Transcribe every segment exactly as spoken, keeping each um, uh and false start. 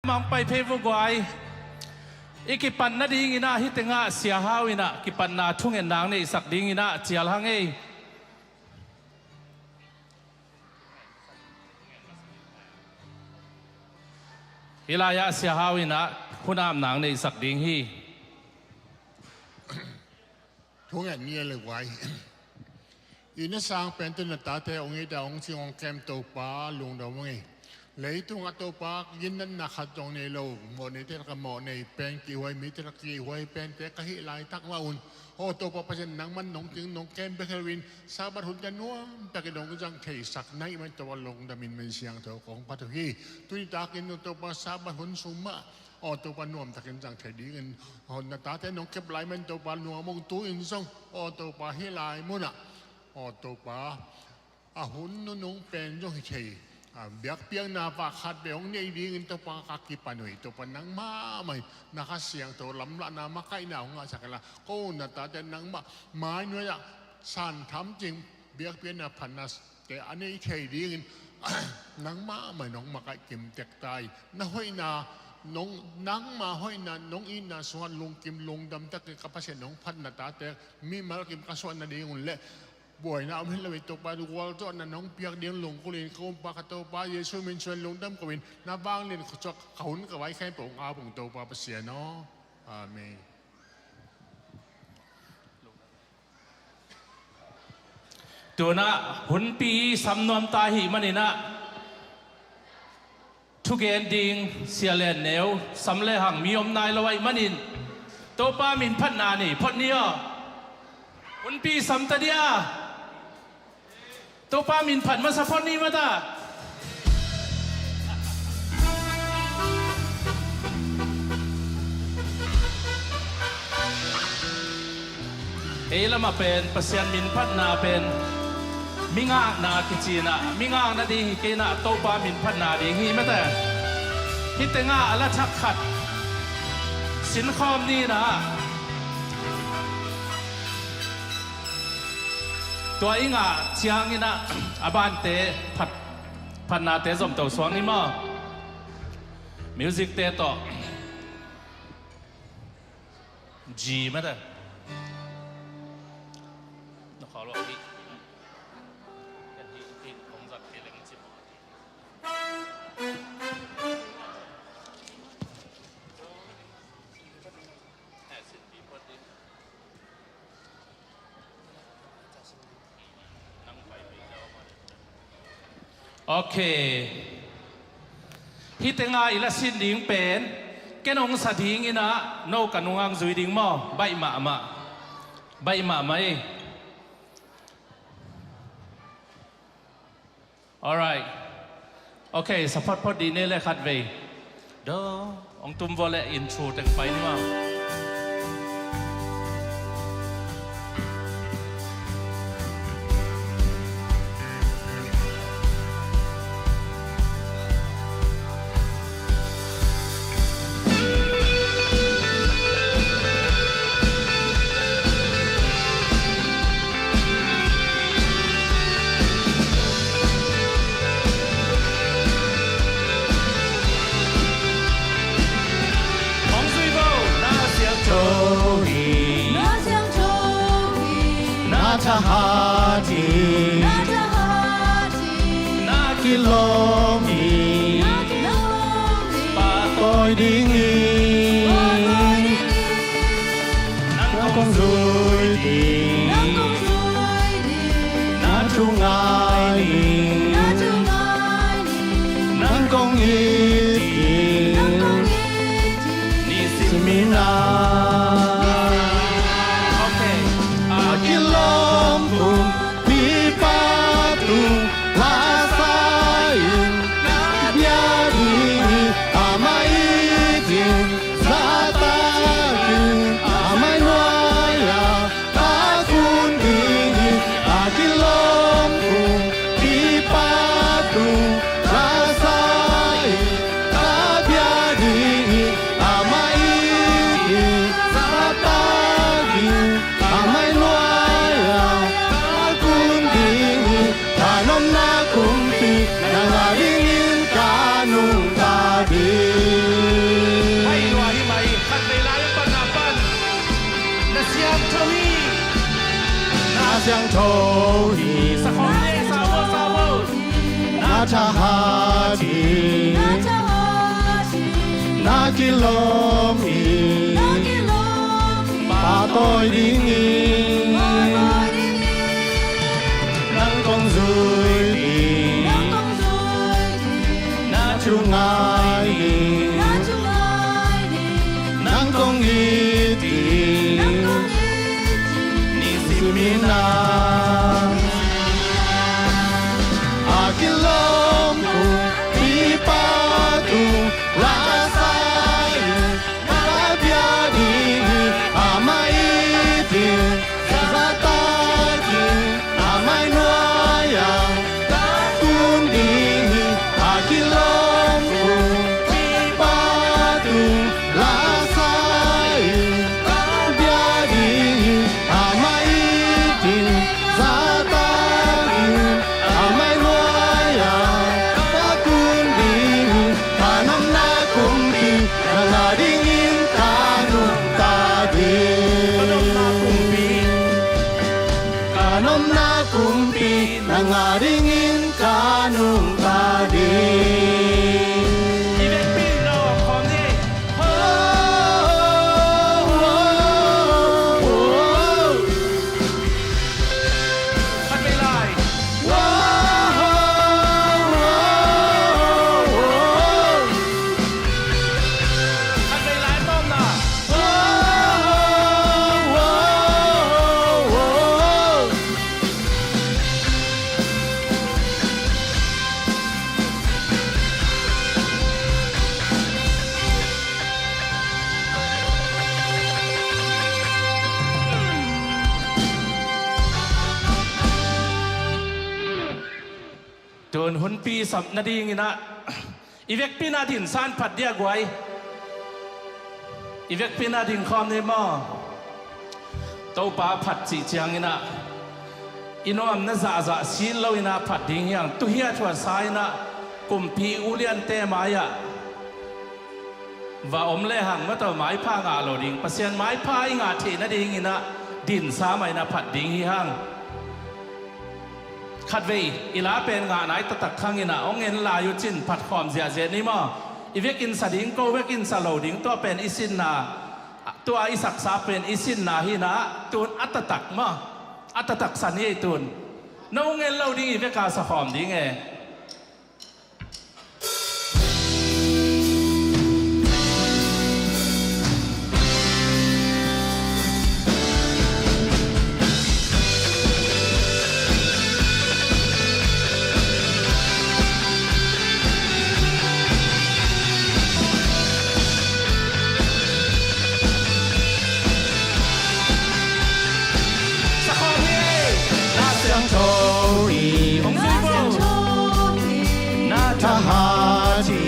Mang pai phei vo guai. I kipan nadingin ah hih tengah Sia Hau in ah kipatna thungen nang neihsak dingin ah cial hang ei. Hih lai-ah Sia Hau in ah hun am nang neihsak ding hi. Thungen ni le guai. I na sang pen tun na tate hong it a hong cing hong kem Topa lungdam hong ei. Leitungah Topa ginnatna khat zong nei lo, mawh neite lak ah mawh nei pen, kihhuai mite lak ah kihhuai pente ka hih laitak mah un. Aw Topa Pasian, nangman nong cing nong kem bek hi loin Sabbath hunte nuamtakin hong zang theisak na hih man Topa lungdamin min siangtho kong phat uh hi. Tuni takin Topa Sabbath hun sung mah aw Topa nuamtakin zang thei dingin, aw na tate nong kep lai man Topa nuam hong tu in zong, aw Topa hih lai munah, aw Topa a hun nunung pen zong hi thei, a biakpiakna pah khat vei hong nei dingin Topa ka kipan uh hi. Topa nangmah mah in na Kha Siangtho lamlahna makaihna hong ngahsak inla, ko na tate nangmah mai nuai-ah san tham cing biakpiakna phatna te a nei thei dingin nangmah mah in hong makaih kim tek ta hi. Na hoihna, nong, nangmah hoihna nong itna sungah lungkim lungdam takin ka Pasian nong phat na tate mimal kim ka suah nadingun le buaina om hi lo hi Topa, gualzawhna nong piak ding lungkulin ka umpa ka Topa Jesu min suan lungdam ko-in na vanglian khuacuak ka hun ka vai khempeuh hong ap ung Topa Pasian aw. Amen. Tunah hunpi sam nuam ta ahih maninah thugen ding Sia Lian Neu sam le hang mi om nai lo ahih manin Topa min phatna nei phot ni aw. Hunpi sam ta dia. Topa min phat masa phot ni mata. Ei lamah pen Pasian min phatna pen mingakna kicinah mingakna ding hi keinah Topa min phatna ding hi mate. Hih tengah a la thak khat sinkhawm ninah tua i ngah cianginah a bante phat, phatnate zomto suang ni maw? Music te tawh. G mate. Na khawlawh hi. Kan hi hi kong zat hi leng ci maw. Ok. Hih tengah i la sin ding pen ken hong sa dinginah no ka nungak zui ding maw? Baih mahmah. Baih mahmah ei. Alright. Ok, sa photphot dih ni le khat vei. Daw, hong tum vua le intro teng pai ni maw. Hong zui vo, na siangtho hi. Na siangtho hi. Na thahat hi. Na thahat hi. Na kilawm hi. Na kilawm hi. Pahtawi ding hi. Pahtawi ding hi. Nang kong zui ding. Nang kong zui ding. Na thu ngai ding. Na thu ngai ding. Nang kong it ding. Nang kong it ding. Nisim in ah. Ok. A kilawm pumpi pa tung la sa in. Na bia ding hi. Amah it ding. Siangtho hi. Na thahat hi. Na kilawm hi. Pahtawi ding hi. Nang kong zui ding. Na thu ngai ding. Nang kong it ding. Nisim in a, a kilawm kumpipa tung la sa in, ka bia ding hi. Amah it in, zahtak in, amah nuai-ah ka kun ding hi. A kilawm kumpipa tung la sa in, ka bia ding hi. Amah it in, zahtak in, amah nuai-ah ka kun ding hi. Ka nopna kumpi nang a dingin ka nungta ding. Ka nopna kumpi nang a dingin ka nungta ding. I vekpi in la awk khawm ni. Khatvei lai. Khatvei lai tawpna. Tun hunpi sap nadingin ah, i vekpi in a dinsan phat dia guai. I vekpi in a ding khawm ni maw? Topa phat cih ciangin ah, i nuamna zahzah sin lo in a phat ding hi hang. Tuhiat huatsa in ah, kumpi uliante mai-ah va om lehang, mataw, maipha ngah lo ding, Pasian maipha i ngah theih nadingin ah dinsa mah in a phat ding hi hang. Khatvei i la pen ngah nai taktak hangin ah hong en lai uh cin phat khawm ziahziah ni maw? I vekin sa ding, ko vekin sa lo ding, tua pen i sinna, tua i saksa pen i sinna hi in ah, tun a taktak maw? A taktak sa ni ei tun. No hong en lo ding, i veka sa khawm ding e. Sa khawm hi. Na siangtho hi. Hong zui bo. Na thahat hi.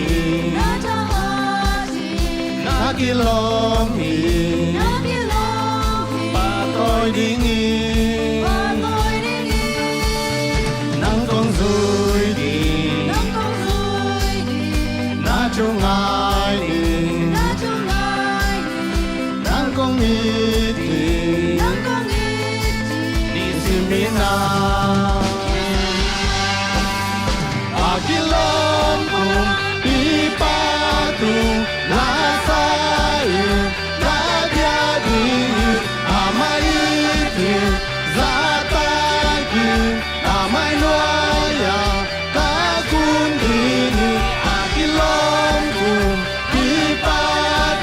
Na kilawm hi. Pahtawi ding hi. Nang kong zui ding. Na thu ngai ding. Nang kong it ding. Nisim in a, a kilawm kumpipa tung la sa in, ka bia ding hi. Amah it in, zahtak in, amah nuai-ah ka kun ding hi. A kilawm kumpipa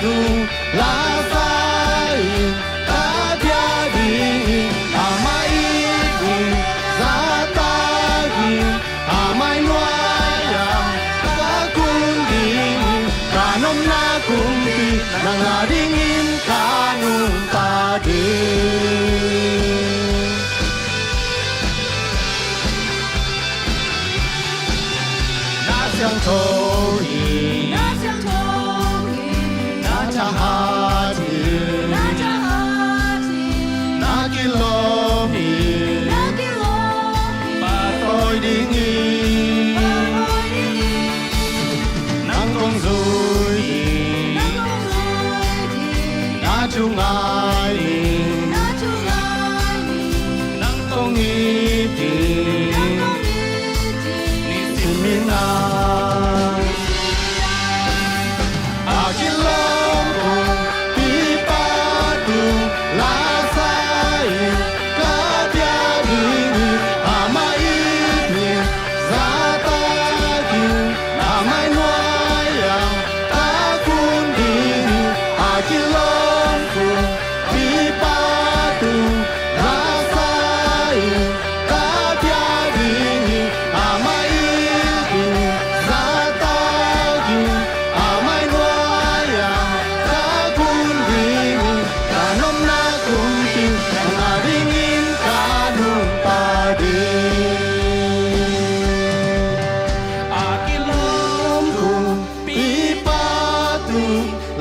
tung la sa in, ka bia ding hi. Amah it in, zahtak in, amah nuai-ah ka kun ding hi. Ka nopna kumpi nang a dingin ka nungta ding. Na siangtho hi. Na thahat hi. Na kilawm hi. Pahtawi ding hi. Nang kong zui ding. Na thu ngai ding. Nang kong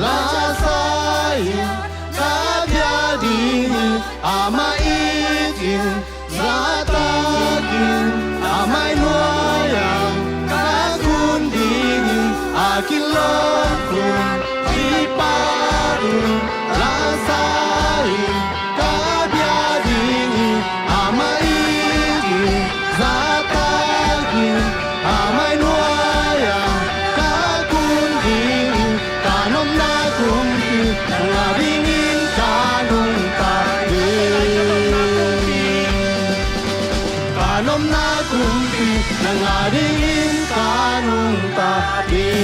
Lasa in ka bia ding hi, amah it in zahtak in, amah nuai-ah ka kun ding hi, a kilawm kun, hih pa in, Lasa in ka bia ding hi, amah it in zahtak in, amah nuai-ah ka kun ding hi, ka nopna kumpi nang a dingin ka nungta ding. Ka nopna kumpi nang a dingin ka nungta ding.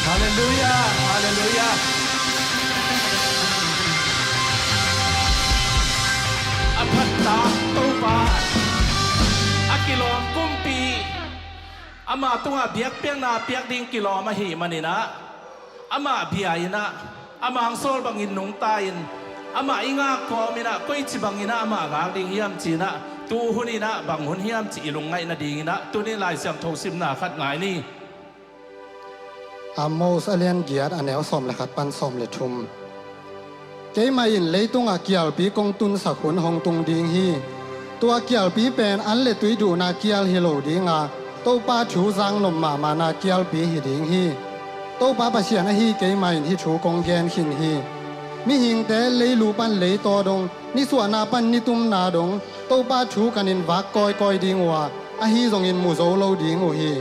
Halleluiah, halleluiah. A phattak Topa, a kilawm kumpi, ama tungah biakpiakna piak ding kilawm ahih maninah, amah bia inah, a mangsawl bangin nungta in, amah i ngak kawm inah, koici banginah amah ngak ding hiam cinah, tu huninah bang hun hiam cih i lungngaih nadinginah tuni Lai Siangtho simna khat ngai ni. Amos a lian giat, a neu sawm le khat pan sawm le thum. Keimah in leitungah kialpi kong tunsak hun hong tung ding hi. Tua kialpi pen an le tui duhna kial hi lo dinga, Topa thu zaknop mahmahna kialpi hi ding hi. Topa Pasian ahi keimah in hih thu kong gen khin hi. Mihingte leilu pan leitaw dong, nisuahna pan nitumna dong, Topa thu kanin vak kawikawi ding uh a, ahi zongin mu zo lo ding uh hi.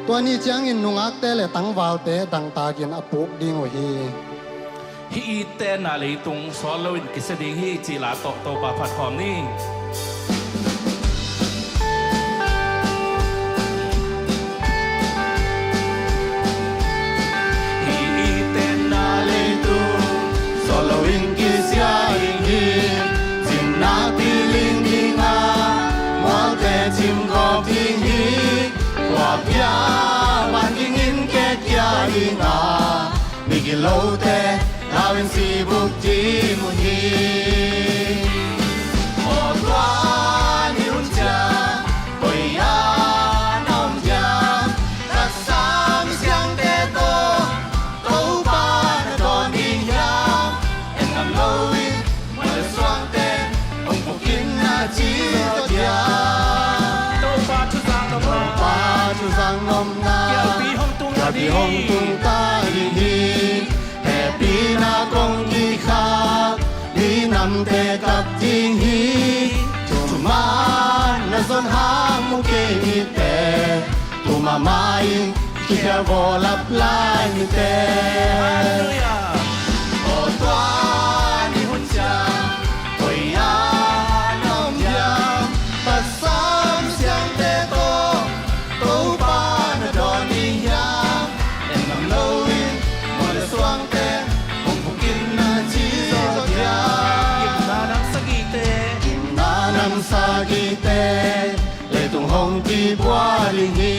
Tua ni ciangin nungakte le tangvalte dangtakin a puk ding uh hi. Hih ittenna leitung sawl loin kisia ding hi cih la tawh Topa phat khawm ni. Hih ittenna leitung sawl loin kisia ding hi. Cimna piling dinga mualte cimgawp ding hi. Khuapia van kingin kekia dinga, migilote lau in sibuk ding uh hi. Aw tua ni hun ciang koi-ah na om diam? Taksa misiangte tawh Topa na dawn ding hiam? En ngam loin mual le suangte hong pukin na ci zaw diam? Topa thuzang nopna, Topa thuzang nopna kialpi hong tung, kialpi hong tung ta ding hi. Hehpihna kong kikhak minamte kap ding hi. Thuman na zon hang mu kei mite, thu mahmah in kikhial vawlap lai mite. Halleluiah. Aw tua ni hun ciang koi-ah na om diam? Taksa misiangte tawh Topa na dawn ding hiam? En ngam loin mual le suangte hong pukin na ci zaw diam? Gimna nam sagihte, gimna nam sagihte leitung hong kibua ding hi.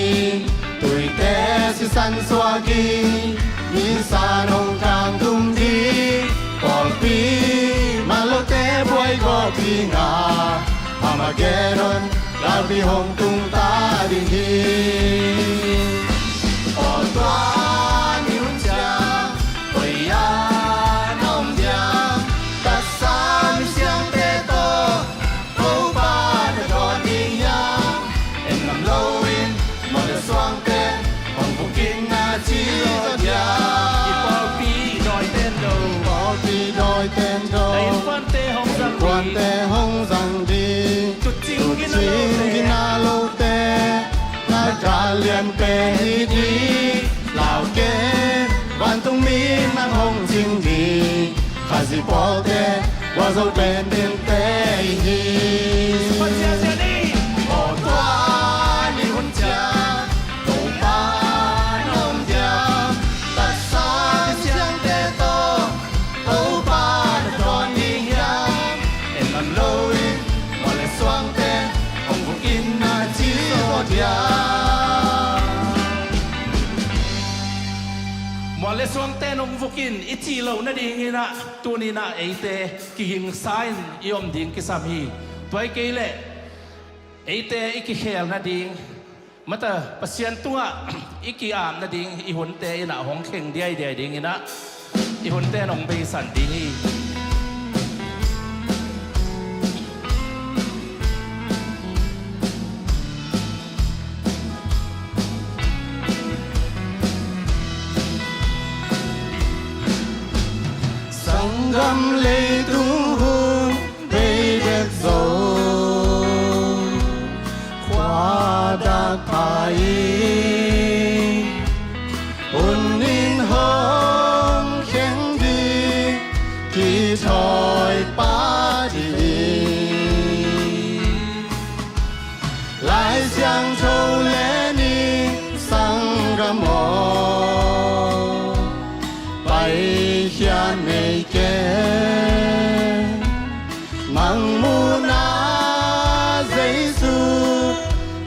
Tuite sisan suak hi. Nisan hong kangtum ding, pawlpi manlote buai gawp dinga, Armageddon galpi hong tung ta ding hi. Aw tua ni hun ciang koi-ah na om diam? Taksa misiangte tawh Topa na dawn ding hiam? En ngam loin mual le suangte hong pukin na ci zaw diam? I pawlpi dawi tendo, i pawlpi dawi tendo na innkuante hong zang ding, innkuante hong zang ding. Tutcing gina lote, tutcing gina lote na gal lian pen hi ding. Lau ken, vantungmi nang hong cing ding. Khazih pawlte gualzo pen dingte hi. Pasian sian hi. Aw tua ni hun ciang Topa Suangte nong vukin i cih loh nadingin ah tuni-in ah eite kigingsa-in i om ding kisam hi. Tua hi kei leh eite i kikhel nading, mata Pasian tungah i ki-ap nading i hunte in ah hong kheng diaidiai dingin ah i hunte in hong beisan ding hi. Sanggam leitung hun bei bek zo, khua dak pha-in hun in hong kheng ding kithawi pah ding hi. Lai Siangtho le ning sanggam aw, paikhia nei ken. Mangmuhna Jesu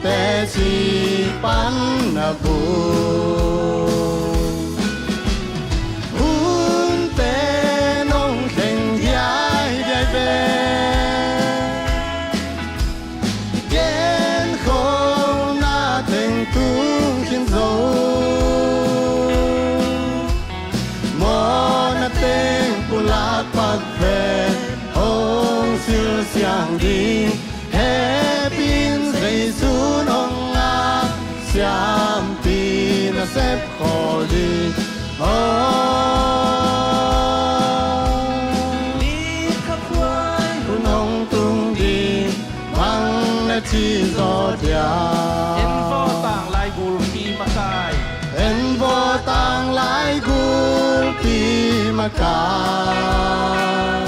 teci pan na vun, hunte nong kheng diaidiai ve. Genkholhna teng tung khin zo, mawhna teng pulak pak ve. Hong silsiang ding hehpih in Jesu nong ngak, siampi nasep khawl ding. Aw, hun hong tung ding, bang na ci zaw diam? En vaw, tanglai gulpi makai. En vaw, tanglai gulpi makai,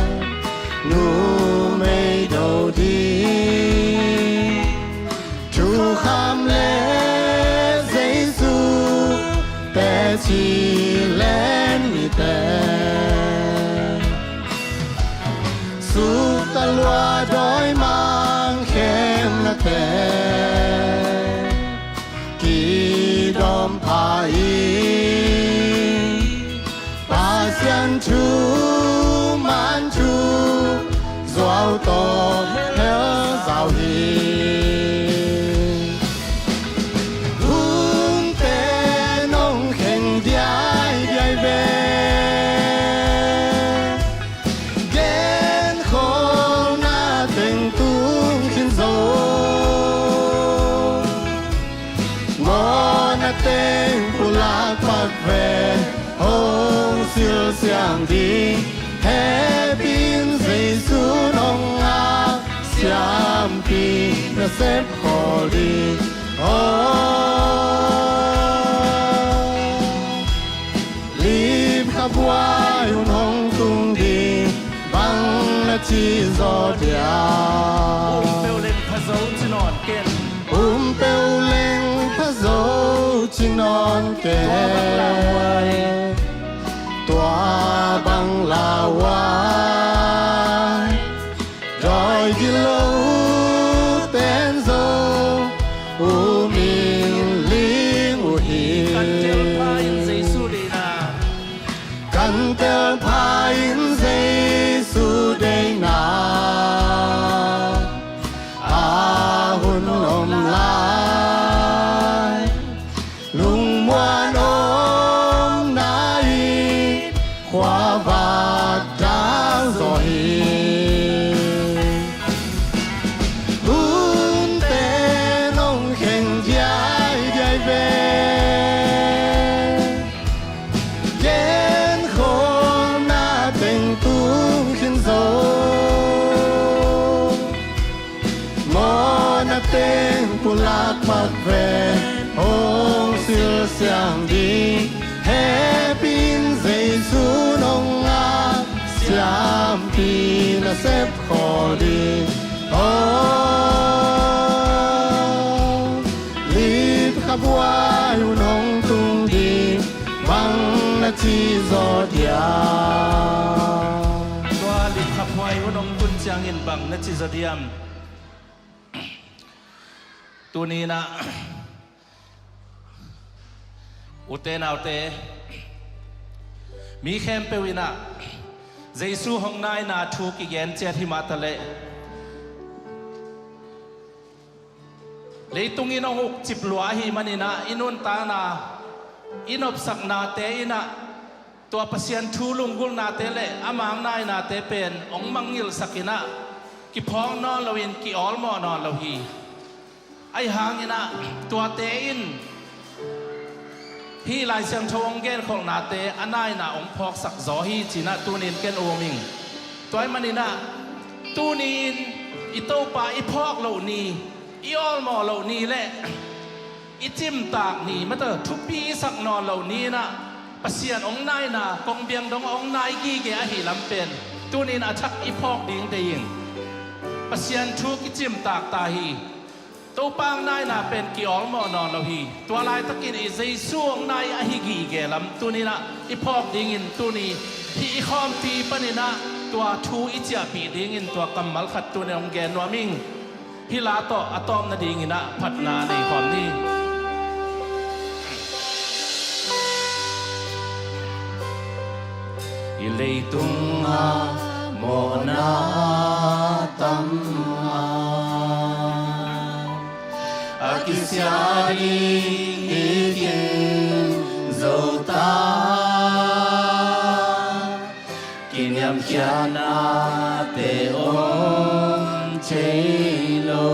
numei do ding. Thukham le Jesu teci len mite, sukta lua dawimang khemnate kidawm pha-in, Pasian thuman thu zuau tawh hel zau hi. Hunte nong kheng diaidiai ve. Genkholhna teng tung khin zo, mawhna teng pulak pak ve. Hong silsiang ding hehpih in Jesu nong ngak, siampi nasep khawl ding. Aw, lipkha buai hun hong tung ding, bang na ci zaw diam? Um peuh leng pha zo ci nawn ken. Um peuh leng pha zo ci nawn ken. Tua bang lauhuai, tua bang lauhuai, dawi gilo ten zo um in ling uh hi. Kan tel pha in Jesu deihna, kan tel pha in Jesu deihna, a hun om lai lungmuan omna in khuavak dal zaw hi. Hunte nong kheng diaidiai ve. Genkholhna teng tung khin zo, mawhna teng pulak pak ve. Hong silsiang ding hehpih in Jesu nong ngak, siampi nasep khawl ding. Aw, lipkha buai hun hong tung ding, bang na ci zaw diam? Tua lipkha buai hun hong tun ciangin bang na ci zaw diam? Tuni-in ah, ute naute, Mi khempeuh in ah Jesu hong naina thu kigen ciat himah taleh, leitung in hong ukcip lua ahih manin ah i nuntakna, i nopsaknate in ah tua Pasian thu lunggulhnate le a mang nainate pen hong mangngilhsak in ah kiphawk nawn loin ki-awlmawh nawn lo hi. Ahi hangin ah tuate in hih Lai Siangtho hong genkholhnate a naina hong phawksak zaw hi ci-in ah tuni-in ken um ing. Tua ahih manin ah tuni-in i Topa i phawk loh ni, i awlmawh loh ni le i cimtak ni, mata thupi i sak nawn loh ni-in ah Pasian hong naina kong biang dong hong nai gige ahih lam pen tuni-in a thak i phawk ding deih ing. Pasian thu kicimtak ta hi. Topa hong naina pen ki-awlmawh nawn lo hi. Tua laitakin i Jesu hong nai ahi gige lam tuni-in ah i phawk dingin tuni hih i khawmpi panin ah tua thu i ciahpih dingin tua kammal khat tuni hong gen nuam ing. Hih la tawh a tawpna dingin ah phatna nei khawm ni. Hih leitungah mawhna tam a, a kisia ding hi khin zo ta. Kiniamkhiatnate om thei lo,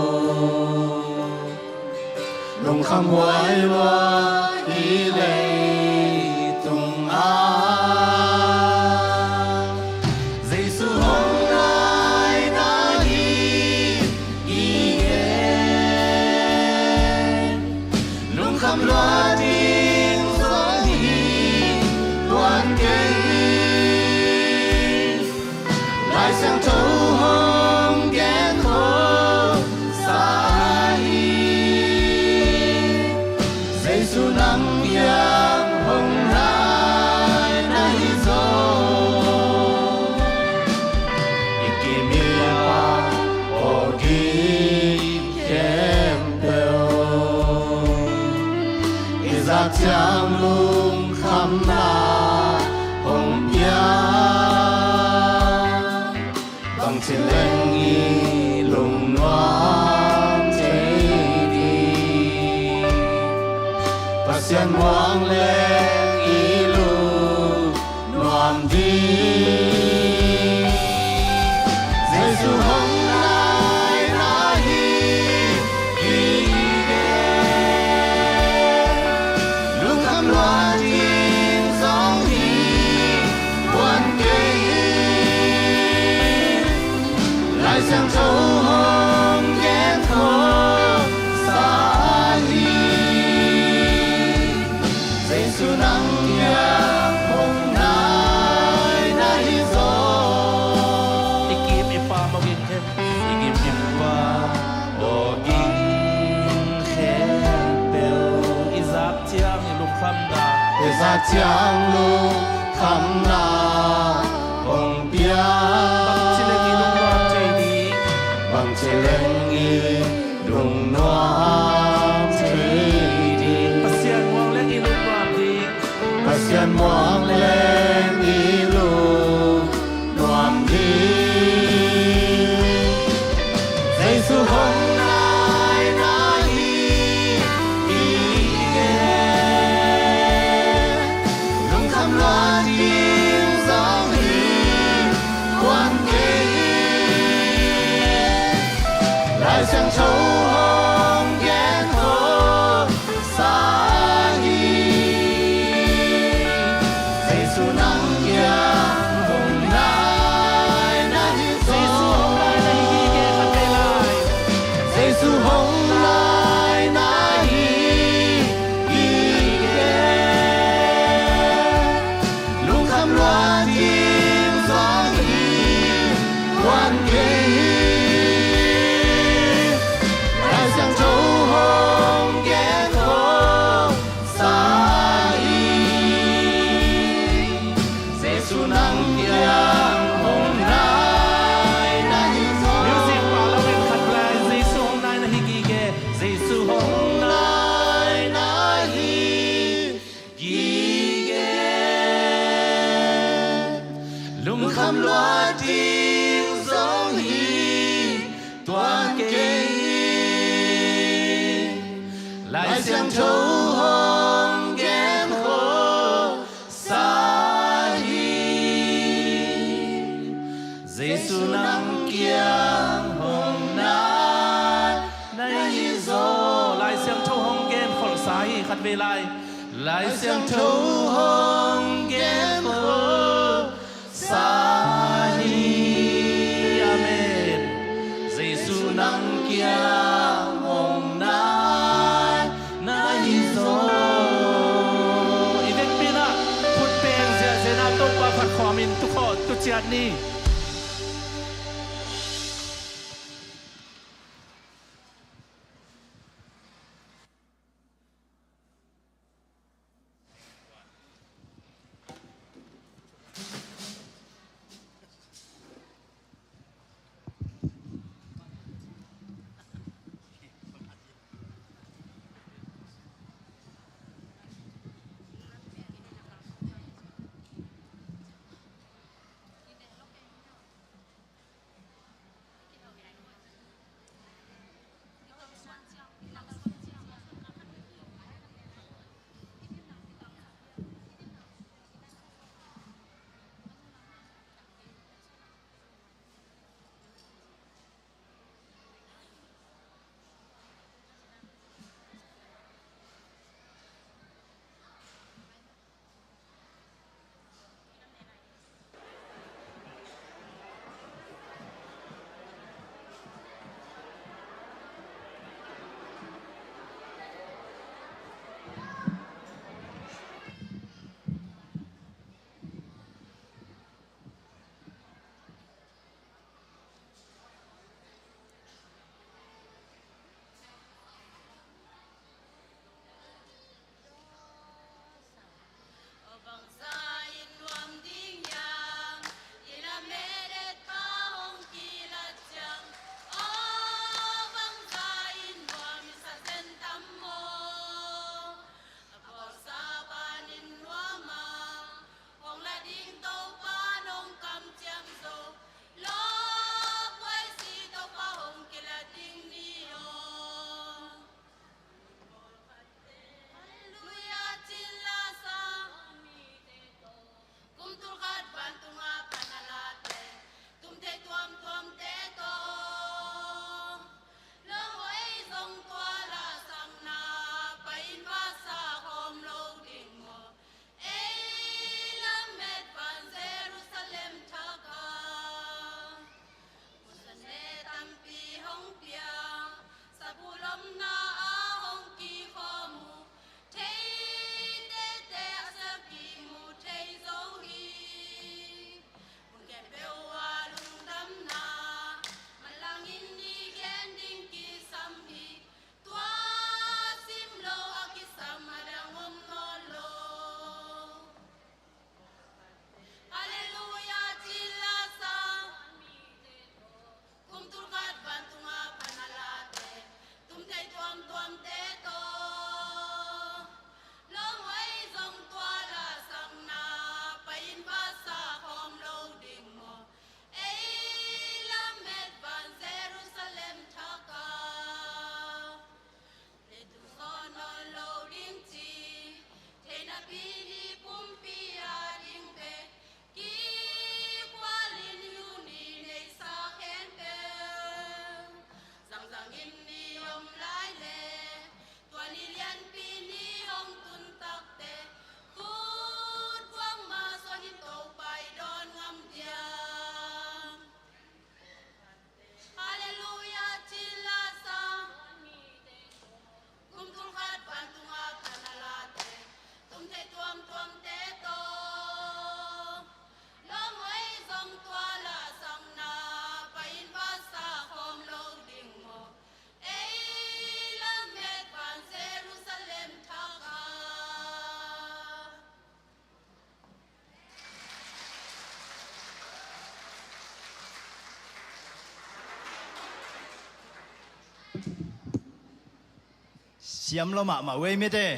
lungkham huai lua hih leitungah. Jesu hong naina hi i gen, lungkham lua ding zong hi tuan kei hi. Lai Siangtho hong genkholhsa hi. Jesu nang kiang hong naina hi zaw. I kim i pam awging khempeuh, i zak ciang lungkhamna hong pia. Bangci leng i lungnuam thei ding, Pasian muang leng i lungnuam ding. Jesu hong naina hi i gen, lungkham lua ding zong hi tuan kei hi. Lai Siangtho hong genkholhsa hi. Jesu nang kiang hong naina hi zaw. I kim i pam awging khempeuh, i kim i pam awging khempeuh, i zak ciang i lungkhamna, i zak ciang lungkhamna hong pia. Bangci leng i lungnuam thei ding, bangci leng i lungnuam thei ding, Pasian muang leng i lungnuam ding, Pasian muang leng i lungnuam ding. Jesu hong naina hi i gen, lungkham lua ding zong hi tuan kei hi. Lai Siangtho hong genkholhsa hi. Jesu nang kia Luat ding zong hi tuan kei hi. Lai Siangtho hong gen khol sa hi. Jesu nang kiang hong nai na hi zaw. Lai Siangtho hong gen khol sa hi. Khat vei lai. Lai Siangtho hong gen khol sa hi. Amen. Jesu nang kiang hong nai na hi zaw. I vekpi in ah khut beng ziahziah in ah Topa phat khawm in tu khawh, tu ciat ni. Hong la ding Topa nong kamciam zo. Lawp huai si Topa hong kila ding ni aw. Halleluiah, cil la sa. Kum tul khat vantung a pan a late, tum thei tuamtuamte tawh. Lawm huai zong tua la sangna, pai in va sa khawm lo ding maw. Ei lamet van Jerusalem thak a, musan le tampi hong pia, sapu lomna a hong kikhawm uh, thei tete a sial kimu thei zo hi. Mun khempeuh a lungdamna, manlangin i gen ding kisam hi. Tua sim lo a kisam a dang om nawn lo. Halleluiah, cil la sa. Kum tul khat vantung a pan a late, tum thei tuamtuamte tawh. Lawm huai zong tua la sangna, pai in va sa khawm lo ding maw. Ei lamet van Jerusalem thak a, leitung zawn nawn lo ding ci, theihna pi ni pumpi a ding bek, kikualin uni neihsa khempeuh. Zangzangin ni om lai le, tua ni lianpi ni hong tun takte, khut guang mah suanin Topa i dawn ngam diam. Halleluiah, cil la sa. Kum tul khat vantung a pan a late, tum thei tuamtuamte tawh. Lawm huai zong tua la sangna, pai in va sa khawm lo ding maw. Ei lamet van Jerusalem thak a. Siam lo mahmah uh ei mite.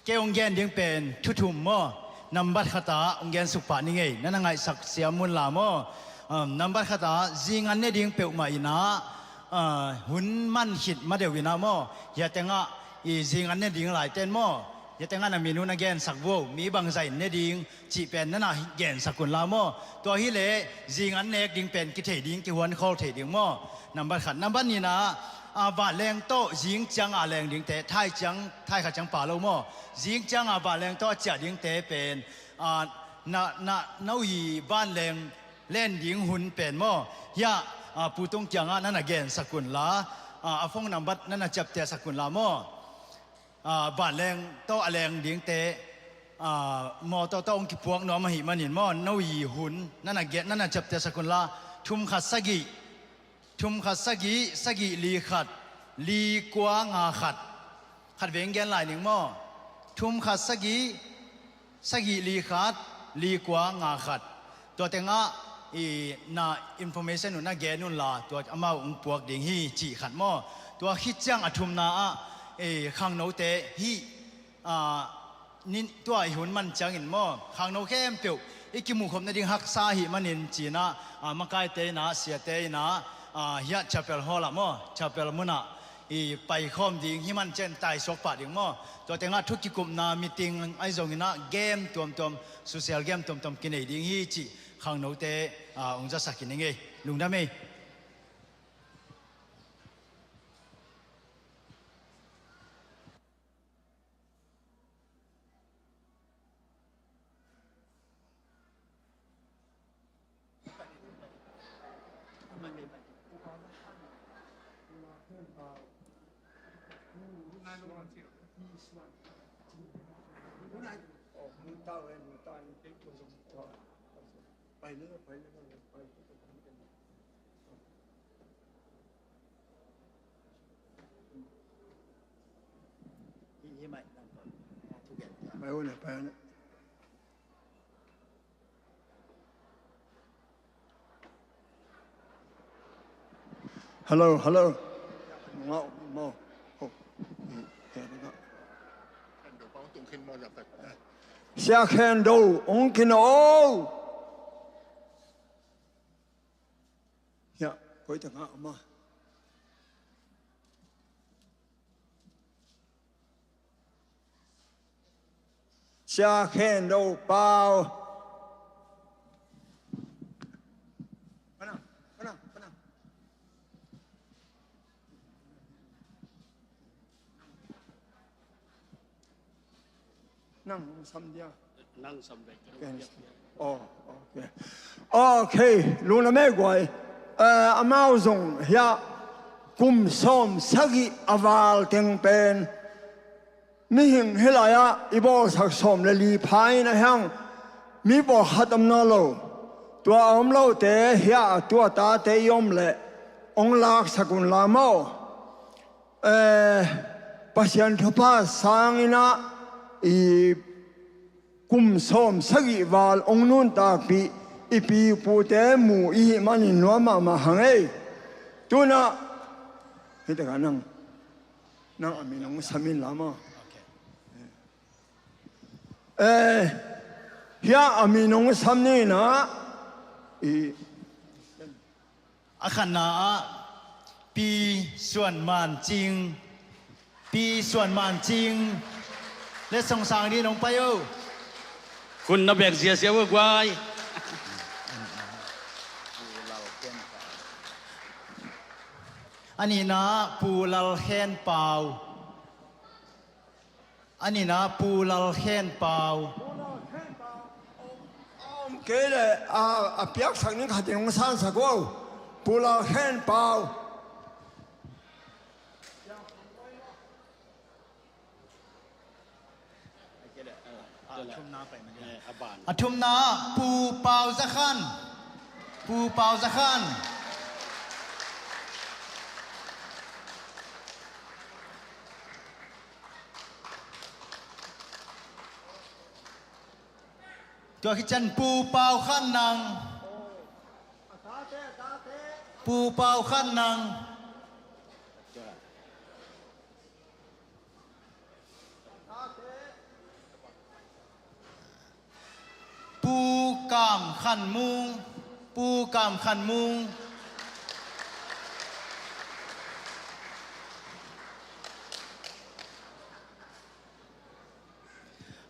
Kei hong gen ding pen thu thum maw? Nambat khat ah hong gensuk pah ni ngei, na na ngaihsak siam un la maw. Um, nambat khat ah zingan ne ding peuhmah in ah, uh, hun man khit ma deuh in ah maw, hia tengah i zingan ne ding laiten maw, hia tengah na min uh na gensak vuo, mi bangzah in ne ding cih pen na na gensak un la maw. Tua hileh zingan nek ding pen kithei ding, kihuan khol thei ding maw. Nambat khat. Nambat nihna ah, vanleng tawh zing ciang a leng dingte, thai ciang, thai khat ciang pha lo maw, zing ciang a vanleng tawh a ciah dingte pen, ah, na, na, na uhi vanleng len ding hun pen maw, hia, ah, Pu Tung kiangah na na gensak un la, ah, a phone nambat na na ciaptehsak un la maw. Ah, vanleng tawh a leng dingte, ah, mawtaw tawh hong kipuak nuam ahih manin maw, na uhi hun na na gen, na na ciaptehsak un la. Thum khat sagih, thum khat sagih, sagih li khat, li kua nga khat. Khat veng gen lai ning maw. Thum khat sagih, sagih li khat, li kua nga khat. Tua tengah i na information uh na gen un la, tua amau hong puak ding hi cih khat maw. Tua khit ciang a thumna ah, i khangnote hih, ah, nin, tua i hun man ciangin maw, khangno khempeuh i kimuhkhop nading haksa ahih manin ci-in ah, ah, makaite in ah, siate in ah, ah, hiah chapel hall ah maw, chapel mun ah i paikhawm ding, hih man ciang taisuak pah ding maw. Tua tengah thu kikupna meeting ahi zongin ah game tuamtuam, social game tuamtuam kinei ding hi cih khangnote, ah, hong zasak in ing ei. Lungdam ei. Hello, hello. Sia Khen Do, ong kin o. Ya, koi tengah ama. Sia Khen Do Pau. Nang sam dia. Nang sam ve. Oh, okay. Okay, lungdam ei guai. Eh, amau zong hia kum sawm sagih a val teng pen mihing hih lai-ah i bawlsak sawm le li pha in a hiang mi pawlkhat om nawn lo. Tua a om lote hia a tua tate i om leh ong laksak un la maw. Eh, Pasian thupha sangin ah i kum sawm sagih val ong nuntakpih i pi pute mu i hih manin nuam mahmah hang ei. Tuna hih takah nang, nang a min ong sam in la maw. Eh, hia a min ong sam ni na i A khatna ah Pi Suan Man Cing, Pi Suan Man Cing le song sang ding nong pai o. Khun na bek ziazia uh guai. A nihna ah Pu Lal Khen Pau. A nihna Pu Lal Khen Pau. Om kei le a, a piaksak ning khatin hong sansak uh. Pu Lal Khen Pau. A thumna Pu Pau Za Khan. Pu Pau Za Khan. Tua khit ciang Pu Pau Khan Nang. Pu Pau Khan Nang. Khan Mung, Pu Kam Khan Mung.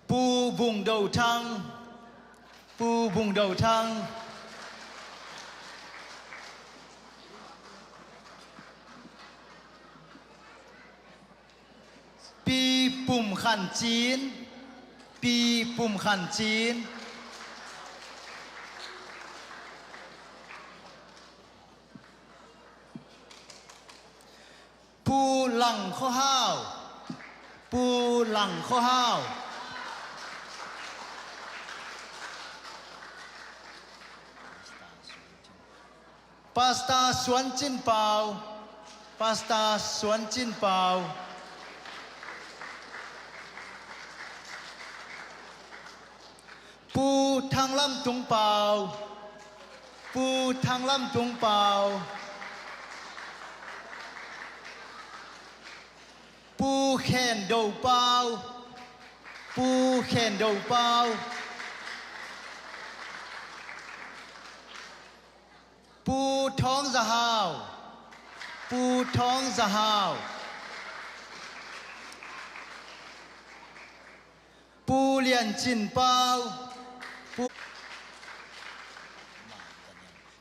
Pu Bung Do Thang, Pu Bung Do Thang. Pi Pum Khan Cin, Pi Pum Khan Cin. Pu Lang Khua Hau, Pu Lang Khua Hau. Pastor Suan Cin Pau, Pastor Suan Cin Pau. Pu Thang Lam Tung Pau, Pu Thang Lam Tung Pau. Pu Khen Do Pau, Pu Khen Do Pau. Pu Thawng Za Hau, Pu Thawng Za Hau. Pu Lian Cin Pau, Pu,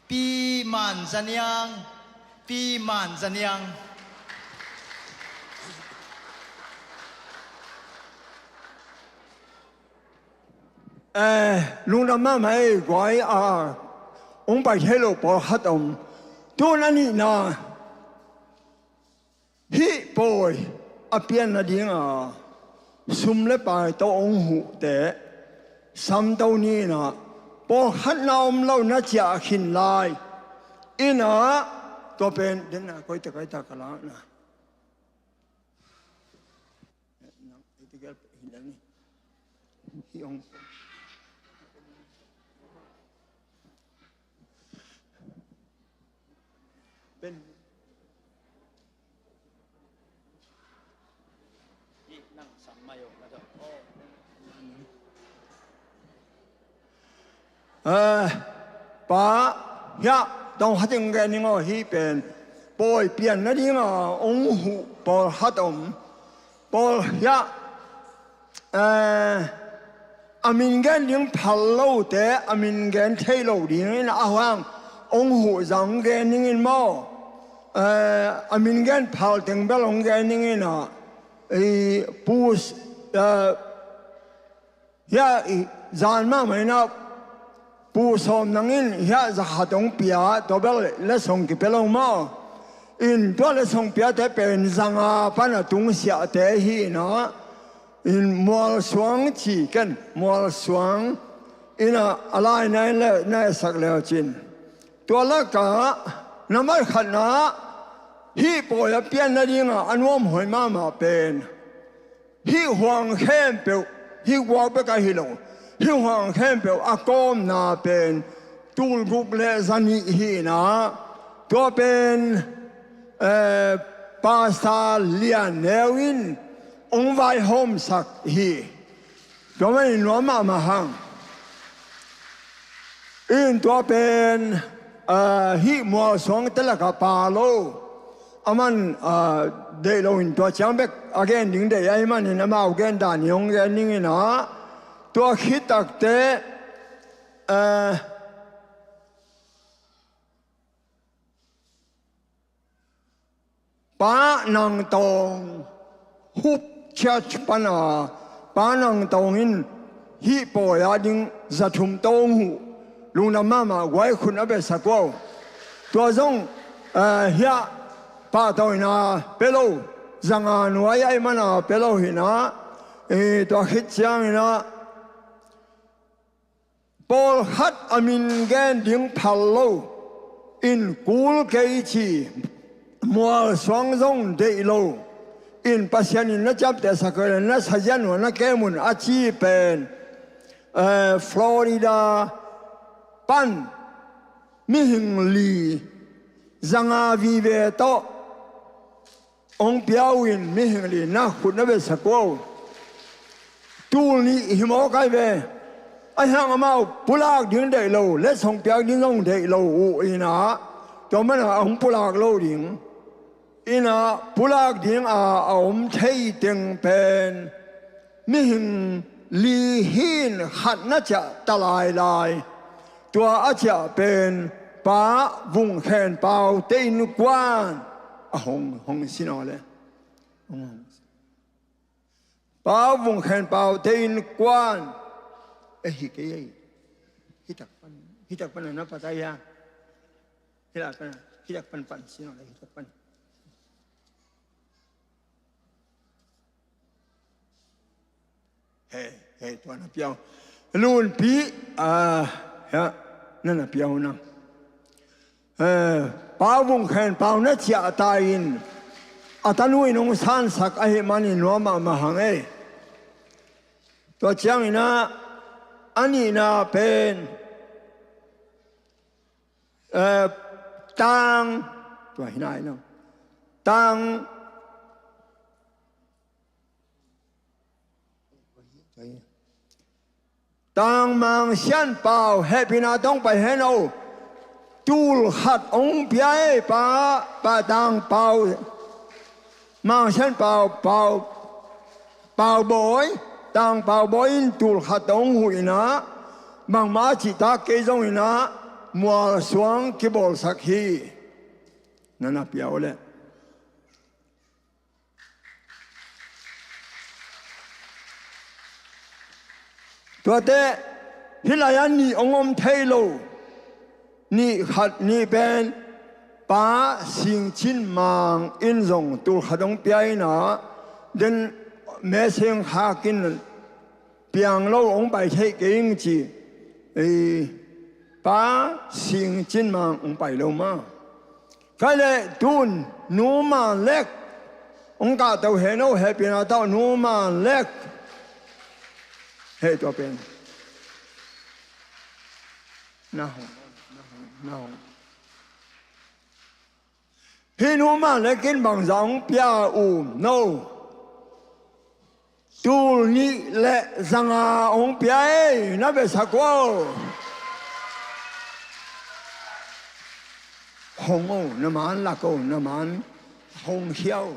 Pi Man Za Niang, Pi Man Za Niang. Eh, lungdam mahmah ei, guai a, hong pai thei lo pawlkhat om. Tun a nihna, hih pawi a pian nadinga sum le pai tawh hong huhte, samto ni-in ah, pawlkhatna om lo na ciah khin lai. Inn ah, tua pen, den na, koi ta, koi ta ka lakna. Nang, iti gel, hi nang ni. Hi ong. Pen. Hi nang sam mai ong na do. Eh, pa, hiah, tawng khat in gen ning aw, hih pen pawi pian nadinga hong huh pawlkhat om. Pawl hiah, eh, a min gen ding phal lote, a min gen thei lo dingin a hang hong huh zang gen dingin maw. Eh, a min gen phal teng bel hong gen dingin ah, i, pus, eh, hiah, i, zan mahmah in ah Pu Sawm Nang in hiah za khat hong pia, tua bel letsong kipia lo maw. In tua letsong piate pen za nga pan a tungsiahte hi in ah, in Mual Suang ci ken, Mual Suang in ah a lai na en le, na etsak le uh cin. Tua lakah, nambat khatna, hih pawi a pian nadinga a nuam huai mahmah pen, hih huang khempeuh, hih guak bek ahi lo, hih huang khempeuh a kawmna pen tul guk le za nih hi in ah, tua pen, eh, Pastor Lian Neu in hong vaihawmsak hi. Tua man in nuam mahmah hang. In tua pen, ah, hih Mual Suangte lakah pha lo, a man, ah, deih lo in tua ciang bek a gen ding deih ahih manin amau gen dan in hong gen dingin ah, tua khit takteh, ah, Pa Nang Tawng, Hope Church pana Pa Nang Tawng in hih pawi a ding za thum tawh hong huh, lungdam mahmah, guai khut na bia sak uh. Tua zong, eh, hiah pahtawina pia lo, za nga nuai ahih mana pia lo hi in ah, eh, tua khit ciangin ah, pawlkhat a min gen ding phal lo, in kul kei ci, Mual Suang zong deih lo, in Pasian in na ciamtehsak uh le na sazian uh a na kem un a ci pen, eh, Florida pan mihing li, za nga vive tawh hong pia uh in, mihing li na khut na bia sak uh. Tul nih hi mawk ai ve. Ahi hang amau pulak ding deih lo, letsong piak ding zong deih lo uh inah, tua manah a hong pulak lo ding. Inah pulak dinga a om thei teng pen mihing li hi-in khat na ciah ta lailai. Tua a ciah pen Pa Vung Khen Pau te innkuan a hong, hong sin aw le. Pa Vung Khen Pau te innkuan. Eh, hi kei ei. Hitak pan, hitak pan na patai ya. Hitak pan, hitak pan pan sin aw le, hitak pan. He, he, tua na piau. Lunpi, ah, ya, na na piau na. Eh, Pa Vung Khen Pau na ciah ta in, a tanu in hong sansak ahih manin nuam mahmah hang ei. Tua ciangin ah, a nihna pen, eh, Tang, tua hi nai lo. Tang, Tang Mang Sian Pau, hehpihna tawh hong pai hen aw. Tul khat hong pia ei, Pa, Pa Tang Pau, Mang Sian Pau, Pau, Pau Bawi, Tang Pau Bawi in tul khat hong huh inah, bangmah cihtak kei zong inah, mual suang kibawlsak hi. Na na piau le. Tuate, hih lai-ah nih hong om thei lo. Nih khat nih pen Pa Sing Cin Mang in zong tul khat hong pia inah, den meseng khak in piang lo hong pai thei kei ing ci. Ei, Pa Sing Cin Mang hong pai lo ma. Kei le tun Nu Man Lek hong kahto hen aw, hehpihna tawh Nu Man Lek. Heh, tua pen. Na hong, na hong, na hong. Hih Nu Man Lek in bangzah hong pia uh no. Tul nih le zanga hong pia ei, na biasak uh aw. Hong aw, na man lak aw, na man hong khia aw.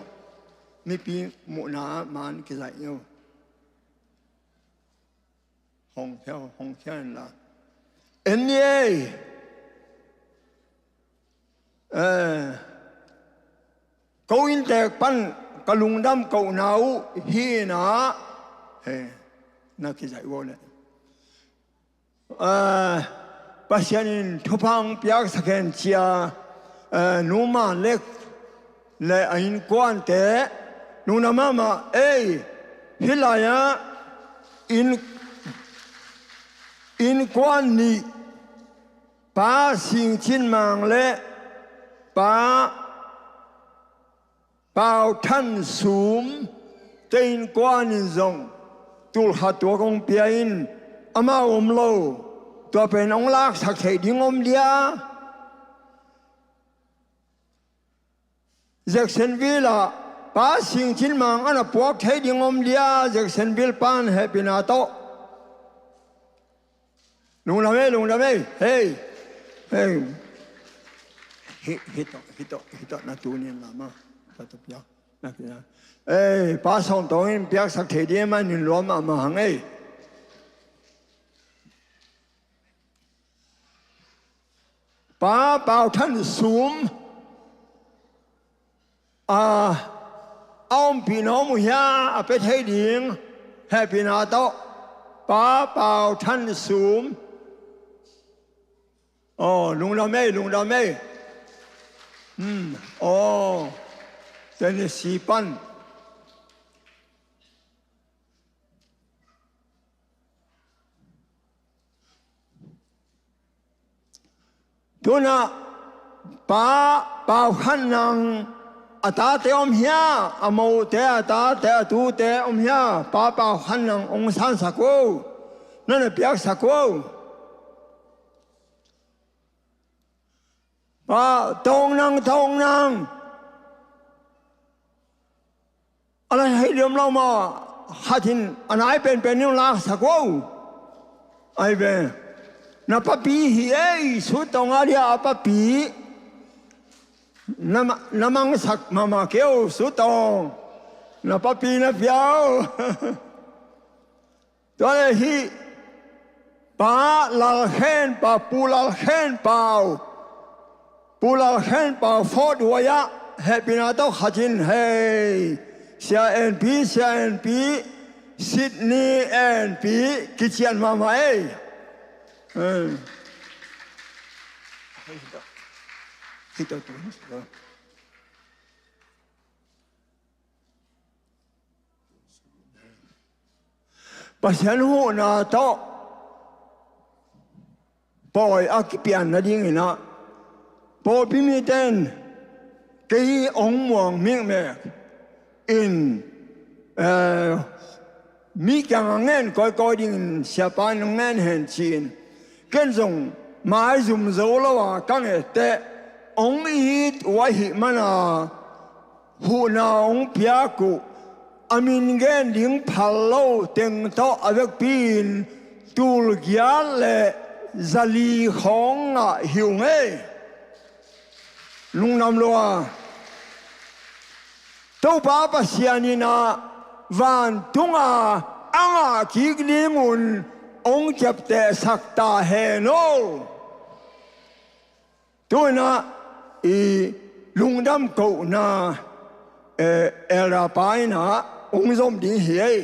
Mipi muhna man kizaih aw. Hong khia aw, hong khia in la. En ni ei. Eh, ko inntek pan ka lungdam kohna uh hi inah, he, na kizaih uh aw le. Eh, Pasian in thupha hong piaksak hen cia, eh, Nu Man Lek le a innkuante, nungna mahmah ei, hih lai-ah inn, innkuan nih, Pa Sing Cin Mang le Pa Pau Than Sum te innkuan in zong tul khat tuak hong pia in, amau om lo, tua pen hong laksak theih ding om dia. Jacksonville ah Pa Sing Cin Mang a na puak thei ding om dia, Jacksonville pan hehpihna tawh. Lungdam ei, lungdam ei, hei. Hei. Hi, hi tawh, hi tawh, hi tawh na tu ni la ma. Tua tawh piak. Na ki na. Ei, Pa Sawm Tawng in piaksak thei ding ei, ma, nuam mahmah hang ei. Pa Pau Than Sum, a, a ompihna om uh hia, a pia thei ding, hehpihna tawh, Pa Pau Than Sum. Aw, lungdam ei, lungdam ei. Hmm, aw, Tennessee pan. Tunah Pa Pau Khan Nang a tate om hia, a mote a tate a tute om hia, Pa Pau Khan Nang hong sansak uh, na na piaksak uh. Pa Tawng Nang, Tawng Nang. A la hei liam lo maw, khat in a nai penpen in laksak uh. Ai ve, na papi hi ei, Sutong a dia a papi. Na ma-, na mangsak mahmah kei o, Sutong. Na papi na pia o. Tua le hi Pa Lal Khen Pau, Pu Lal Khen Pau. Pu Lal Khen Pau Fort Wayah hehpihna tawh khat in hei. Sia En Pi, Sia En Pi, Sydney En Pi, kician mahmah ei. Eh. Pasian huhna tawh pawi a kipian nadingin ah, pawlpi mite in kei hong muang mikmek in, eh, mi kiangah ngen kawikawi dingin siapa in hong ngen hen ci-in, ken zong maizum zo lo a ka nget teh hong it uh ahih mana huhna hong piak uh, a min gen ding phal lo teng tawh a vekpi-in tul giat le zali khawng ngah hi ung ei. Lungdam lua. Topa Pasian in ah vantunga a ngah kik dingun hong ciaptehsak ta hen aw. Tu-in ah i lungdam kohna, eh, elder pa in ah hong zom ding hi ei.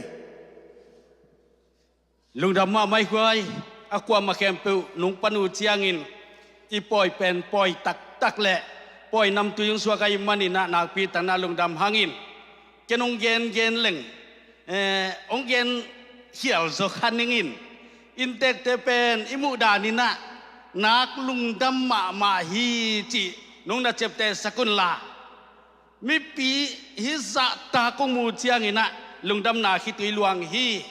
Lungdam mahmah ei guai, a kuamah khempeuh nong pan uh ciangin i pawi pen pawi taktak le pawi namtui hong suak ahih manin ah nakpi takin ah lungdam hangin. Ken hong gengen leng, eh, hong gen khial zaw kha ning in. Inntekte pen i muh danin ah nak lungdam mahmah hi cih nong na ciaptehsak unla. Mipi hih zahtak kong muh ciangin ah lungdamna khitui luang hi.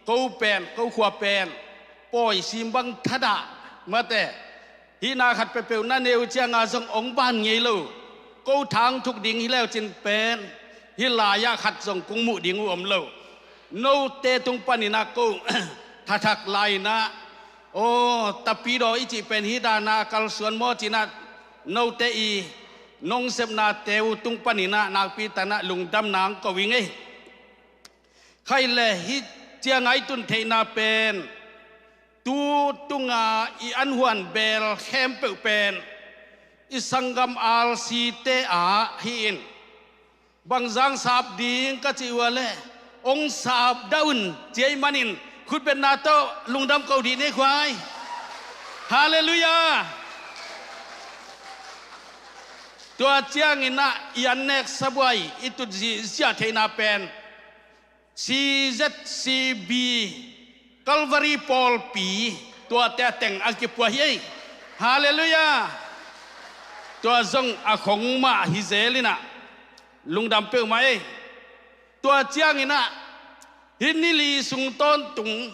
Ko pen, ko khua pen pawi sim bang thadah mate. Hihna khat peuhpeuh na nei uh cianga zong hong ban ngei lo. Ko thangthuk ding hi leu cin pen hih lai-ah khat zong kong muh ding uh om lo. Note tung panin ah ko thathak lai-in ah, aw, tapidaw i cih pen hih dana kalsuan maw ci-in ah note i nong sepnate uh tung panin ah nakpi takin ah lungdamna hong ko ing ei. Khaile hih cianga i tun theihna pen tu tunga i anhuan bel khempeuh pen i sanggam R C te ah hi-in, bangzah sap ding ka cih uh a leh hong sapdah un ci ahih manin khutbetna tawh lungdam ko dih ni guai. Halleluiah. Tua ciangin ah i annek sabuai i tut zihziah theihna pen C Z C B Calvary pawlpi tuate a teng a kipua hi ei. Halleluiah. Tua zong a khong mah hi zel in ah lungdam peuhmah ei. Tua ciangin ah hih ni li sung tawntung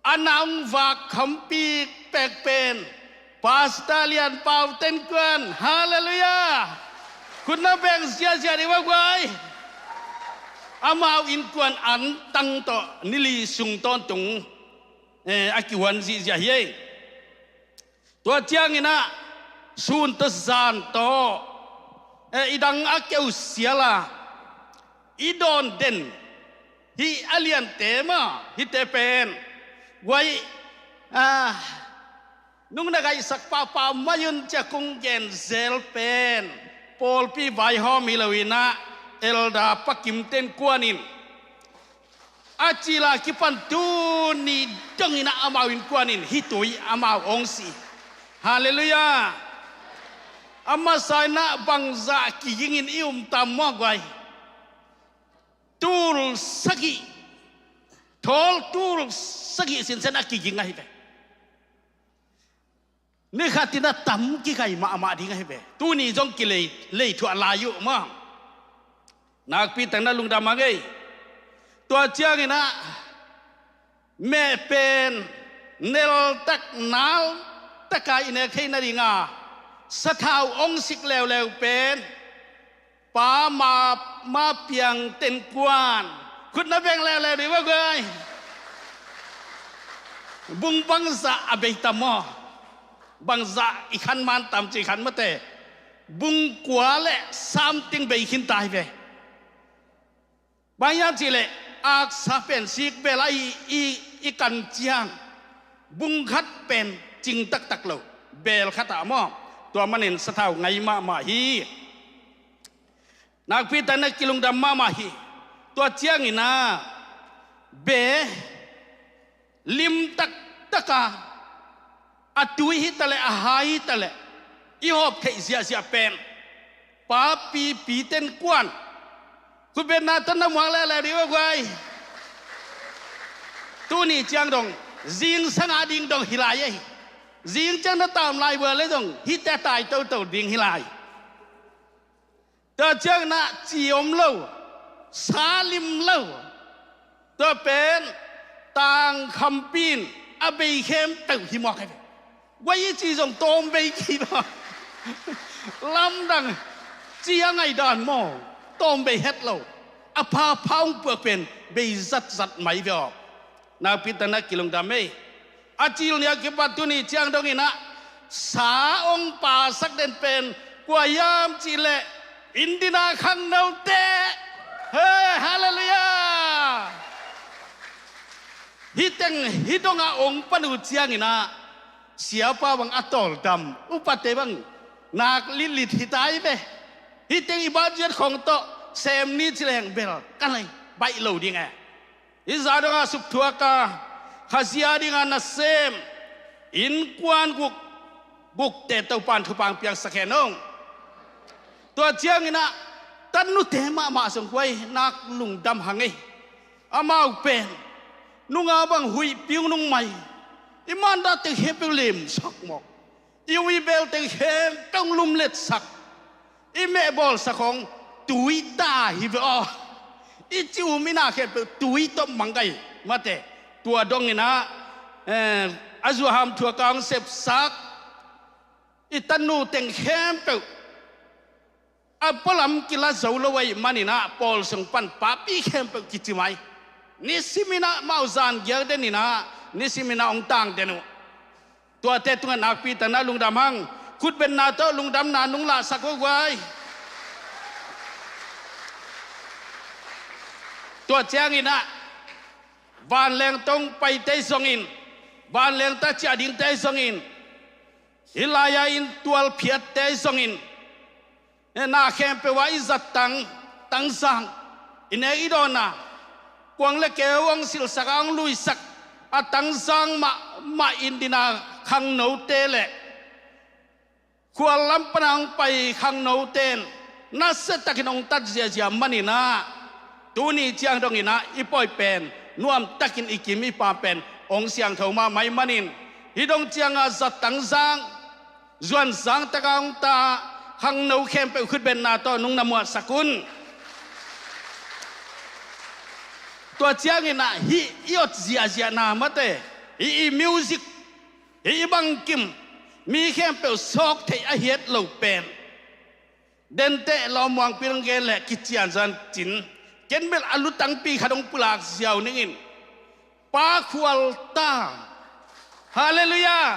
a na hong vak khampi pek pen Pastor Lian Pau Ten Kuan. Halleluiah. Khut na beng ziahziah dih va guai. Amau innkuan antang tawh ni li sung tawntung, eh, a kihuan zihziah hi ei. Tua ciangin ah sun tawh zan tawh, eh, i dang a keusial a i dawn den hih a liante mah hihte pen guai, ah, nong na gaihsak pahpah mai un ci-a kong gen zel pen pawlpi vaihawm hi lo-in ah Elder Pa Kim Ten Kuan in a cil a kipan tuni dongin ah amau innkuan in hih tui amau hong si. Halleluiah. A masa in ah bangzah kigingin i um tam maw guai? Tul sagih, thawl tul sagih sinsen a kiging ahi ve. Ni khat in a tam kikai mahmah ding ahi ve. Tuni zong kilei, leithuah lai uh maw. Nakpi takin ah lungdam hang ei. Tua ciangin ah meh pen neltak naltaka i nek theih nadinga sathau hong sik leuleu pen Pa Ma, Ma Piang Ten Kuan. Khut na beng leuleu dih va guai. Bung bangzah a bei tam maw? Bangzah i khan man tam ci khan mate. Bung kua le something bei khin ta hi ve. Bang hiam cihleh aksa pen sikbel a i, i, i kan ciang bung khat pen cing taktak lo, bel khat ah maw? Tua manin sathau ngai mahmah hi. Nakpi takin a kilungdam mahmah hi. Tua ciangin ah bel lim taktak a, a tui hi taleh a hai hi taleh i hawp theih ziahziah pen papi piten kuan khutbetna tawh na muak leuleu ding uh guai. Tuni ciang dong zingsang a ding dong hi lai ei. Zing ciang na tam lai vua le dong hihte tai toto ding hi lai. Tua ciangin ah ci om lo, sa lim lo. Tua pen tangkhampi in a bei khempeuh hi mawk hi ve. Guai i ci zong tawm bei kei maw? Lamdang ci a ngaihdan maw? Tawm bei het lo. A phapha hong puak pen bei zatzat mai ve aw. Nakpi takin a kilungdam ei. A cil ni a kipat tuni ciang dongin ah sa hong pasak den pen kua hiam cihleh Indiana khangnote. Hei, halleluiah. Hih teng hih dongah hong pan uh ciangin ah siapa bang a tawldam, upate bang nak litlit hi ta hi ve. Hih teng i budget khong tawh sem ni ci leng bel ka lei baih lo ding e. Hih zah dongah supthuak a khazia dingah nasem innkuan guk, gukte Topan thupha hong piangsak hen ung. Tua ciangin ah tanute mahmah zong guai nak lungdam hang ei. Amau pen nunga bang huih piu nung mai. I mandah teng khempeuh lemsak mawk. I ui bel teng khempeuh lumletsak. I mehbawlsak hong tui ta hi ve aw. I ci um i na khempeuh tui tawh manggai mate. Tua dongin ah, eh, a zuaham thuak a hong sepsak i tanu teng khempeuh a pualam kila zo lo ahih manin ah pawl sung pan papi khempeuh kici mai. Nisimin ah mau zan giak denin ah nisimin ah hong tang den uh. Tuate tungah nakpi takin a lungdam hang. Khutbetna tawh lungdamna nong lahsak uh guai. Tua ciangin ah vanleng tawh hong paite zongin, vanleng tawh ciah dingte zongin, hih lai-ah inn tual phiatte zongin, na khempeuh ah i zat tang, tangzang, i nek i dawnna, kuang le keu hong silhsak a hong luisak a tangzang mahmah Indiana khangnote le khual lam pana hong pai khangnote in nasiatakin hong tat ziahziah manin ah tuni ciang dongin ah i pawi pen nuamtakin i kim i pam pen hong siangtho mahmah ahih manin hih dong ciangah zat tangzang zuanzang taka hong ta khangno khempeuh khutbetna tawh nong na muatsak un. Tua ciangin ah hih i ot ziahziahna mate, hih i music, hih i bangkim, mi khempeuh sawk theih a hiat lo pen denteh lawmmuang pilngen le kicianzan cin ken bel a lutangpi khat hong pulak ziau ningin Pa Khualta. Halleluiah.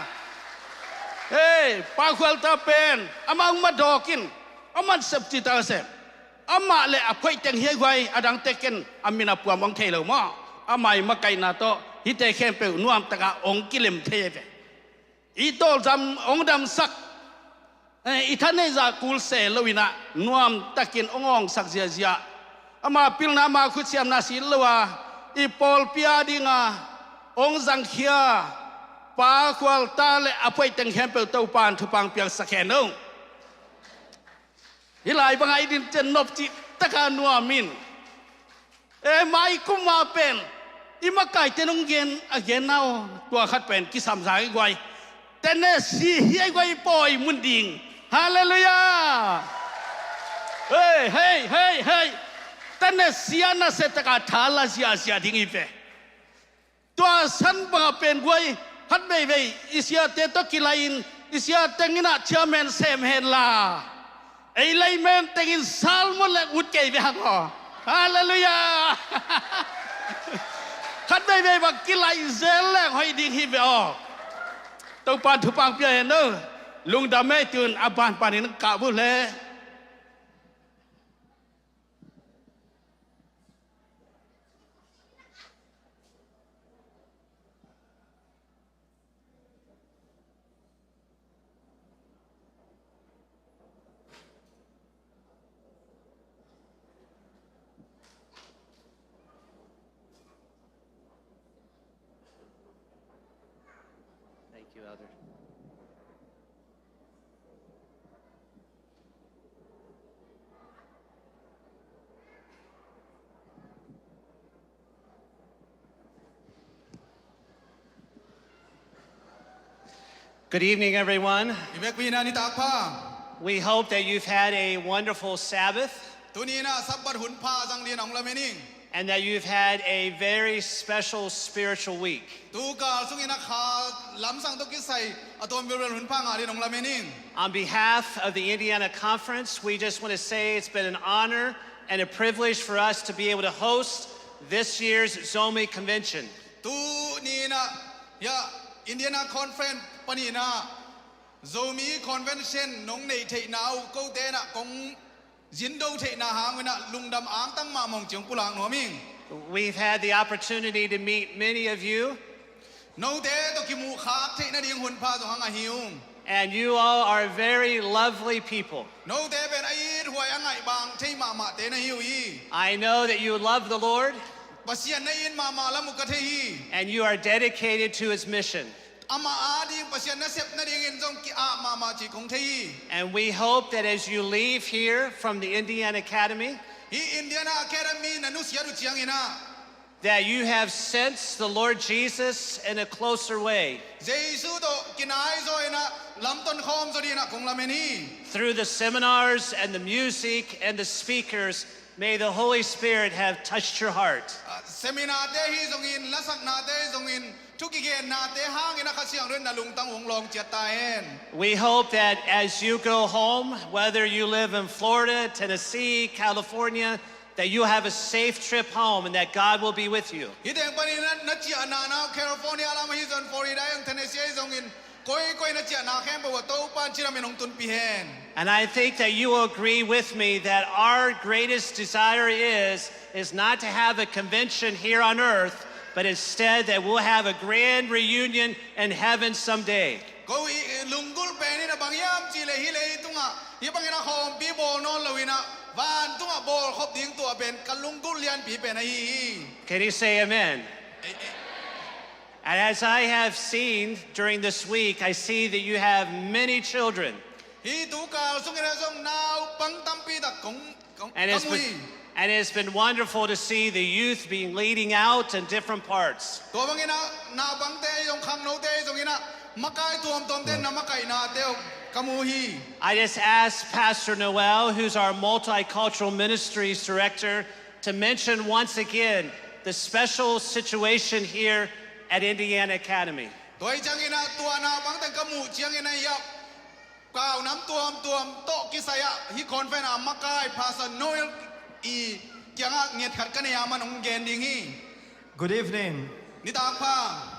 Hei, Pa Khualta pen amah hong madawk in a mansep cita a sem. Amah le a phoihteng hi a guai, a dangte ken a min a puam hong thei lo maw? Amah i makaihna tawh hihte khempeuh nuamtakah hong kilem thei a ve. I tawldam hong damsak, eh, i thaneihzah kul se loin ah nuamtakin hong awngsak ziahziah. Ama pilna ama khutsiamna si lo a i pawlpi a dinga hong zangkhia Pa Khualta le a phoihteng khempeuh Topan thupha hong piangsak hen ung. Hih lai bangah i din ciang nop cih taka nuam in. E, mai kum ah pen i makaite nong gen a genna aw, tua khat pen kisam zang i guai. Tennessee hi a i guai i pawi mun ding. Halleluiah. Hei, hei, hei, hei. Tennessee ah nasiataka thala ziahziah ding i ve. Tua san bangah pen guai khat veivei i siate tawh kilai-in i sia teng in ah chairman sem hen la ei layman teng in salmon le ut kei ve hang aw. Halleluiah. Khat Teivei bang kilaih zel leng hoih ding hi ve aw. Topa thupha pia hen no. Lungdam ei, tun a ban panin kah vut le. Thank you, Elder. Good evening, everyone. I vekpi in ah nitak pha. We hope that you've had a wonderful Sabbath. Tuni in ah Sabbath hun pha zang dingin hong lamen ing. And that you've had a very special spiritual week. Tu kal sungin ah kha lamsang tawh kisai a tuam vilvel hun pha ngah dingin hong lamen ing. On behalf of the Indiana Conference, we just want to say it's been an honor and a privilege for us to be able to host this year's Zomi Convention. Tuni in ah, ya, Indiana Conference panin ah Zomi Convention nong nei theihna uh kote in ah kong zin do theihna hang un ah lungdam angtang mahmah hong ci hong pulak nuam ing. We've had the opportunity to meet many of you. Note tawh kimuh khak theih nading hun pha zong hong ngah hi ung. And you all are very lovely people. Note pen a it huai a ngaih bang thei mahmahte na hi uh hi. I know that you love the Lord. Pasian na it mahmah lam uh ka thei hi. And you are dedicated to his mission. Amah ading Pasian nasep nadingin zong ki-ap mahmah cih kong thei hi. And we hope that as you leave here from the Indiana Academy, hih Indiana Academy na nusiat uh ciangin ah, that you have sensed the Lord Jesus in a closer way. Jesu tawh kinai zaw in ah lamton khawm zaw dingin ah kong lamen hi. Through the seminars and the music and the speakers, may the Holy Spirit have touched your heart. Ah, seminar-te hi zongin, lasakna-te hi zongin, thu kigennate hangin ah Kha Siangtho in na lungtang uh hong lawng ciat ta hen. We hope that as you go home, whether you live in Florida, Tennessee, California, that you have a safe trip home and that God will be with you. Hih teng panin ah na ciahna na uh California lam ahi zong, Florida ahi zong, Tennessee ahi zongin, koikoi na ciahna khempeuh ah Topa in cidam in hong tunpih hen. And I think that you will agree with me that our greatest desire is, is not to have a convention here on earth, but instead that we'll have a grand reunion in heaven someday. Ko i, i lunggulh pen in ah bang hiam cih leh hih leitungah hih bangin ah khawmpi bawl nawn lo in ah vantungah bawlkhop ding tua pen ka lunggulh lianpi pen ahi hi. Can you say amen? Eh, eh. And as I have seen during this week, I see that you have many children. Hih tu kal sungin ah zong naupang tampi tak kong, kong, and it's been, and it's been wonderful to see the youth being leading out in different parts. Tua bangin ah naupangte zong, khangnote zongin ah makai tuamtuamte na makaihnate ka mu hi. I just asked Pastor Noel, who's our multicultural ministries director, to mention once again the special situation here at Indiana Academy. Tua hi ciangin ah tua naupangte ka muh ciangin ah hiah kaunam tuamtuam tawh kisai ah hih conference a makai Pastor Noel i kiangah nget khat ka nei a, aman hong gen ding hi. Good evening. Nitak pha.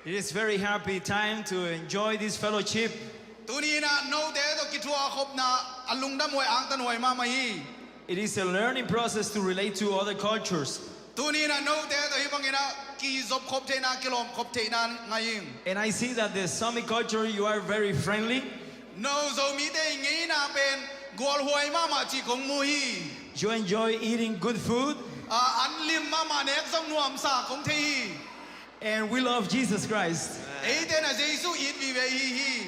It is very happy time to enjoy this fellowship. Tuni in ah note tawh kithuahkhopna a lungdamhuai angtanhuai mahmah hi. It is a learning process to relate to other cultures. Tuni in ah note tawh hih bangin ah kizopkhop theihna, kilawmkhop theihna ngah ing. And I see that the Sami culture, you are very friendly. No Zomite i ngeina pen gualhuai mahmah cih kong mu hi. You enjoy eating good food. Ah, an lim mahmah nek zong nuamsa kong thei hi. And we love Jesus Christ. Eite in ah Jesu it vive i hi hi.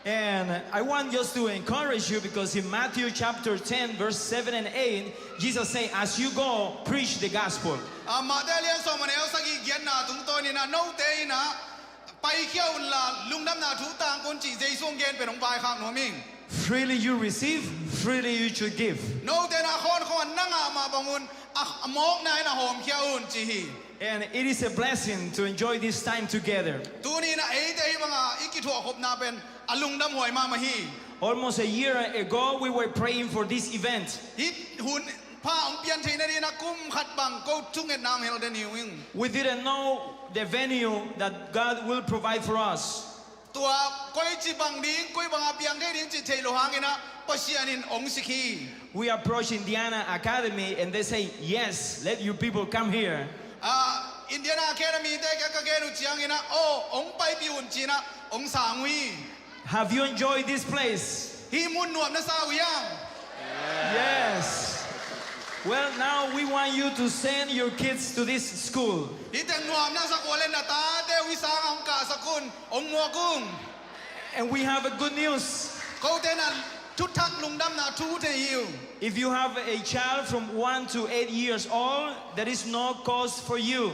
And I want just to encourage you because in Matthew chapter ten, verse seven and eight, Jesus say, "As you go, preach the gospel." Ah, Matthai lian sawm le neu sagih giatna tungtawn in ah note in ah paikhia unla lungdamna thu tangko un cih Jesu hong gen pen hong vaikhak nuam ing. Freely you receive, freely you should give. Note in ah a khawnkhawng a na ngah mah bangun a, a mawkna in ah hawmkhia un ci hi. And it is a blessing to enjoy this time together. Tuni in ah eite hih banga i kithuahkhopna pen a lungdamhuai mahmah hi. Almost a year ago, we were praying for this event. Hih hun Pha hong pian theih nadingin ah kum khat bang ko thungetna hong hel den hi uh ing. We didn't know the venue that God will provide for us. Tua koici bang ding, koi banga piang thei ding cih theih loh hangin ah Pasian in hong sik hi. We approach Indiana Academy and they say, "Yes, let your people come here." Ah, Indiana Academy te ka, ka gen uh ciangin ah, "Aw, hong paipih un," ci-in ah hong sang uh hi. Have you enjoyed this place? Hih mun nuam na sa uh hiam? Yes. Well, now we want you to send your kids to this school. Hih teng nuam na sak uh leh na tate uh hih sangah hong kahsak un, hong muak ung. And we have a good news. Kote in ah thuthak lungdamna thu thei hi uh. If you have a child from one to eight years old, there is no cost for you.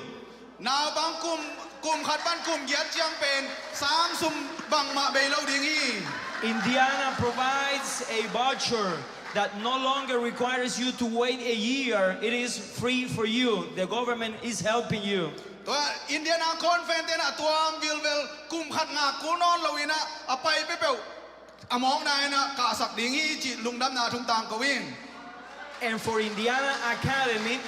Naupang kum, kum khat pan kum giat ciang pen sang sum bangmah bei lo ding hi. Indiana provides a voucher that no longer requires you to wait a year. It is free for you. The government is helping you. Tua Indiana Conference te in ah tuam vilvel kum khat ngak kul nawn lo in ah a pai peuhpeuh a mawkna in ah kahsak ding hi cih lungdamna thu tangko ing. And for Indiana Academy,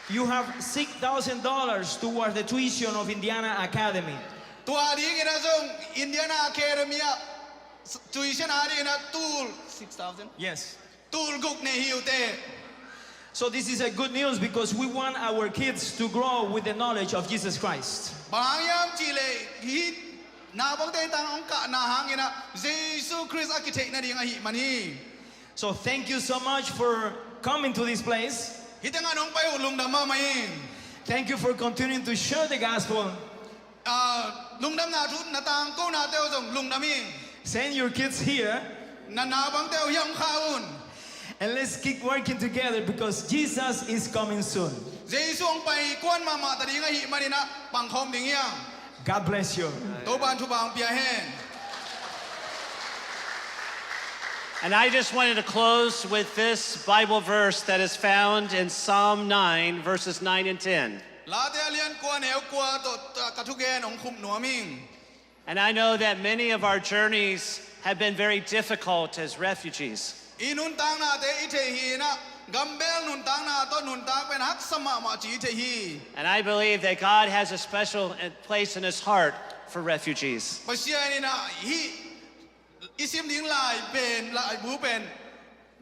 you have six thousand dollars toward the tuition of Indiana Academy. Tua dingin ah zong Indiana Academy ah tuition a dingin ah tul six thousand? Yes. Tul guk nei hi uh teh. So this is a good news because we want our kids to grow with the knowledge of Jesus Christ. Bang hang hiam cih leh hih naupangte tang hong kahna hangin ah Jesu Khrist a kitheih nading ahih man hi. So thank you so much for coming to this place. Hih tengah nong pai uh lungdam mahmah ing. Thank you for continuing to share the gospel. Ah, lungdamna thu na tangkonate uh zong lungdam ing. Send your kids here. Na naupangte uh hiah hong khah un. And let's keep working together because Jesus is coming soon. Jesu hong pai kuan mahmah ta ding ahih manin ah pangkhawm ding hi hang. God bless you. Topa'n thupha hong pia hen. And I just wanted to close with this Bible verse that is found in Psalm nine, verses nine and ten. Late a lian kua neu kua tawh ka thugen hong khum nuam ing. And I know that many of our journeys have been very difficult as refugees. I nuntaknate i theih hi in ah, gambel nuntakna tawh nuntak pen haksa mahmah cih i theih hi. And I believe that God has a special place in his heart for refugees. Pasian in ah hih i sim ding lai pen, laibu pen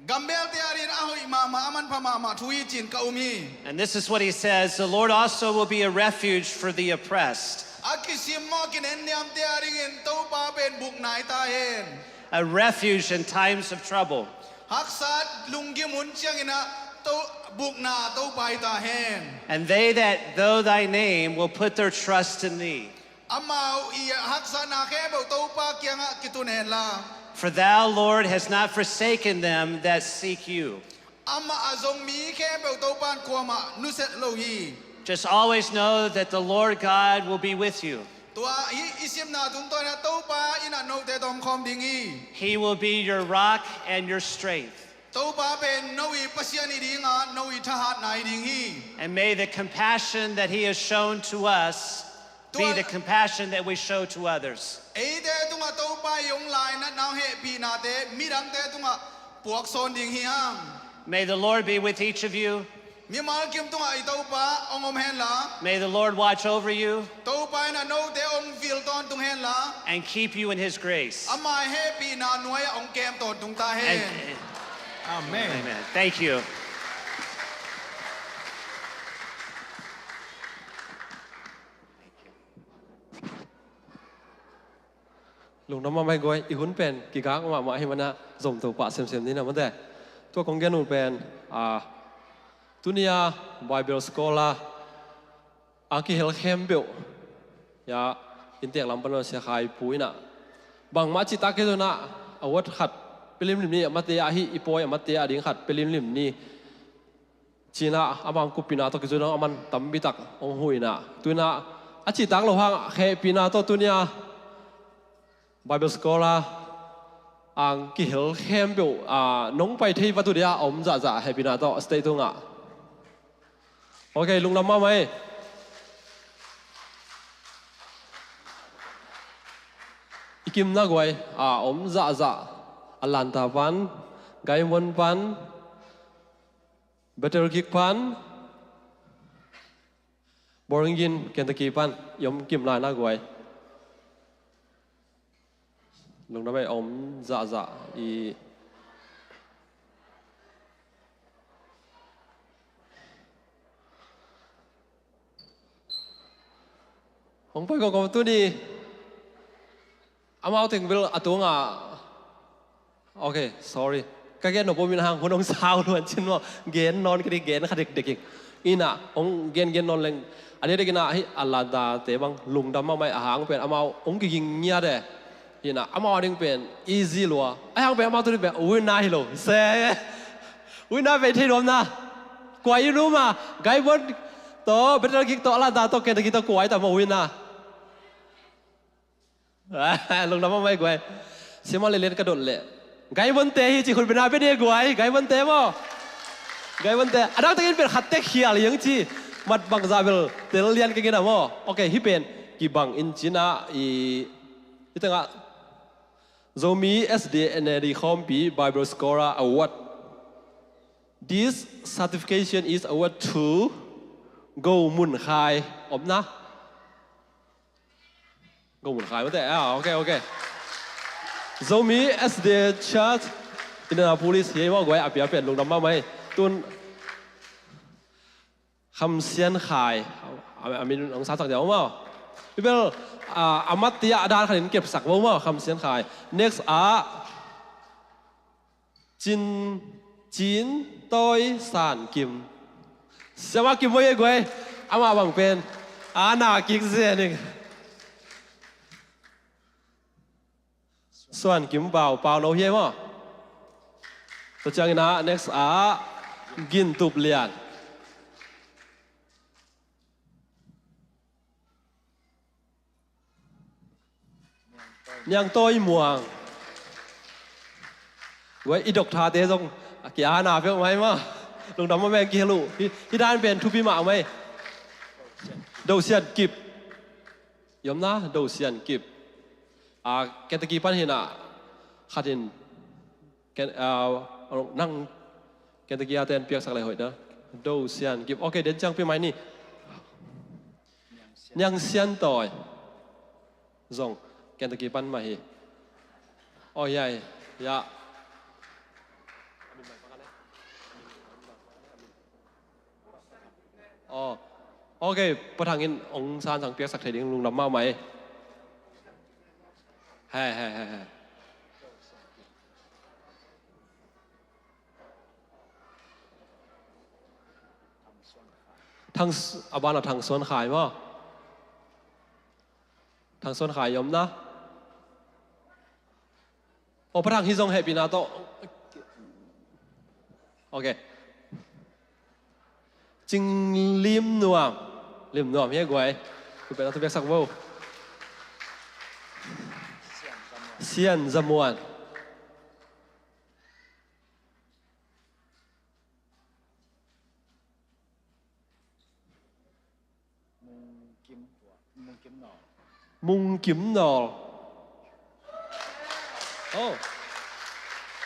gambelte a dingin a hoih mahmah, a manpha mahmah thu hi ci-in ka um hi. And this is what he says, "The Lord also will be a refuge for the oppressed." A kisim maw, a kinenniamte a dingin Topa pen bukna hi ta hen. A refuge in times of trouble. Haksa lunggim hun ciangin ah to, bukna Topa hi ta hen. And they that know thy name will put their trust in thee. Amau i haksatna khempeuh Topa kiangah kitun hen la. For thou, Lord, hast not forsaken them that seek you. Amah a zong mi khempeuh Topa'n kuamah nusia lo hi. Just always know that the Lord God will be with you. Tua hih i simna tungtawn ah Topa in ah note tawh hong khawm ding hi. He will be your rock and your strength. Topa pen no i Pasian hi ding a, no i thahatna hi ding hi. And may the compassion that he has shown to us be the compassion that we show to others. Eite tungah Topa i hong lainatna, hong hehpihnate midangte tungah puaksawn ding hi hang. May the Lord be with each of you. Mimal kim tungah i Topa hong om hen la. May the Lord watch over you. Topa in ah note hong vil tawntung hen la. And keep you in his grace. Ama hehpihna nuai-ah hong kem tawntung ta hen. And, amen. Amen. Thank you. Lungdam mahmah hi guai, i hun pen kigak mahmah hi manah zom to pah semsem ni na mate. Tua kong gen uh pen, a, tuni-a Bible scholar a kihel khempeuh, ya, inntek lam pan Sia Khai Pu in ah bangmah cihtak kei zongin ah award khat pia limlim ni, a mate a, hih i pawi a mate a ding khat pia limlim ni. Ci-in ah amah hong kuppihna tawh kizui dong a man tampitak hong huh in ah, tu-in ah a cihtak loh hang hehpihna tawh tuni-a Bible scholar a kihel khempeuh, a, nong pai thei vat uh dia, a om zahzah hehpihna tawh stage tungah. Ok, lungdam mahmah hi. I kimna guai, a, om zahzah, Atlanta pan, Gaymon pan, Battle Creek pan, Bowling Green, Kentucky pan i om kim lai na guai. Lungdam ei, om zahzah i. Hong pai kong kong tuni. Amau teng bel a tunga. Ok, sorry. Ka gen nop om in hang hun hong sau luan cin maw. Gen nawn ka ding, gen kha dekdek ing. Ina hong gen gen nawn leng. A diakdiak ina hih Atlanta te bang lungdam mahmah a hang pen amau hong kiging ngiat e. Ina amau a ding pen easy lua. A hang pen amau tu ding pen winner hi lo. Se. Winner pen thei nuam na. Kua i um a. Gaibon tawh, Battle Creek tawh, Atlanta tawh, Kentucky tawh kua i tam maw winner. Lungdam mahmah ei guai. Siamah leh lian ka dot leh Gaibonte hi ci khut bena pia ni guai. Gaibonte maw. Gaibonte a dang takin pen khat tek khial hiang ci. Mat bangzah bel tel lian ka gina maw. Ok, hih pen kibang in cina i, i tengah Zomi S D A N A D Khawmpi Bible Scholar Award. This certification is award to Go Mun Khai. Om na. Go Mun Khai mate. Ah, ok, ok. Zomi S D A Church, Indianapolis, hi ei maw guai, a pia pen lungdam mahmah ei. Tun Kham Sian Khai. A, a min hong sa sak dia maw. Bibel, ah, a mat tia a dan khanin kepsak maw maw, Kham Sian Khai. Next ah, Cin, Cin Tawi San Kim. Siamah Kim maw ei guai. Amah bang pen a na kik zen ing. Suan Kim Pau, Pau no hi ei maw. Tua ciangin ah next ah Gin Tup Lian. Niang Tawi Muang. Guai, i doctor te zong a kia na peuh mai maw. Lungdam mahmah ei, kihel uh. Hih, hih dan pen thupi mahmah ei. Do Sian Kip. I om na, Do Sian Kip. A, Kentucky pan hi na, khat in Ken, a, nang Kentucky a ten piaksak leh hoih na. Do Sian Kip. Ok, den ciang pia mai ni. Niang Sian Tawi. Zong Kentucky pan mah hi. Oh, ya, ya. Oh, ok, Pa Thang in hong san sang piaksak thei ding, lungdam mahmah ei. He, he, he, he. Thang S-, a ban a Thang Suan Khai maw. Thang Suan Khai i om na. Oh, Pa Thang, hih zong hehpihna tawh. Ok. Cing Lim Nuam. Lim Nuam hi ei guai. Ku pen a thu piaksak vo. Sian Za Muan. Mung Kim Nawl. Oh.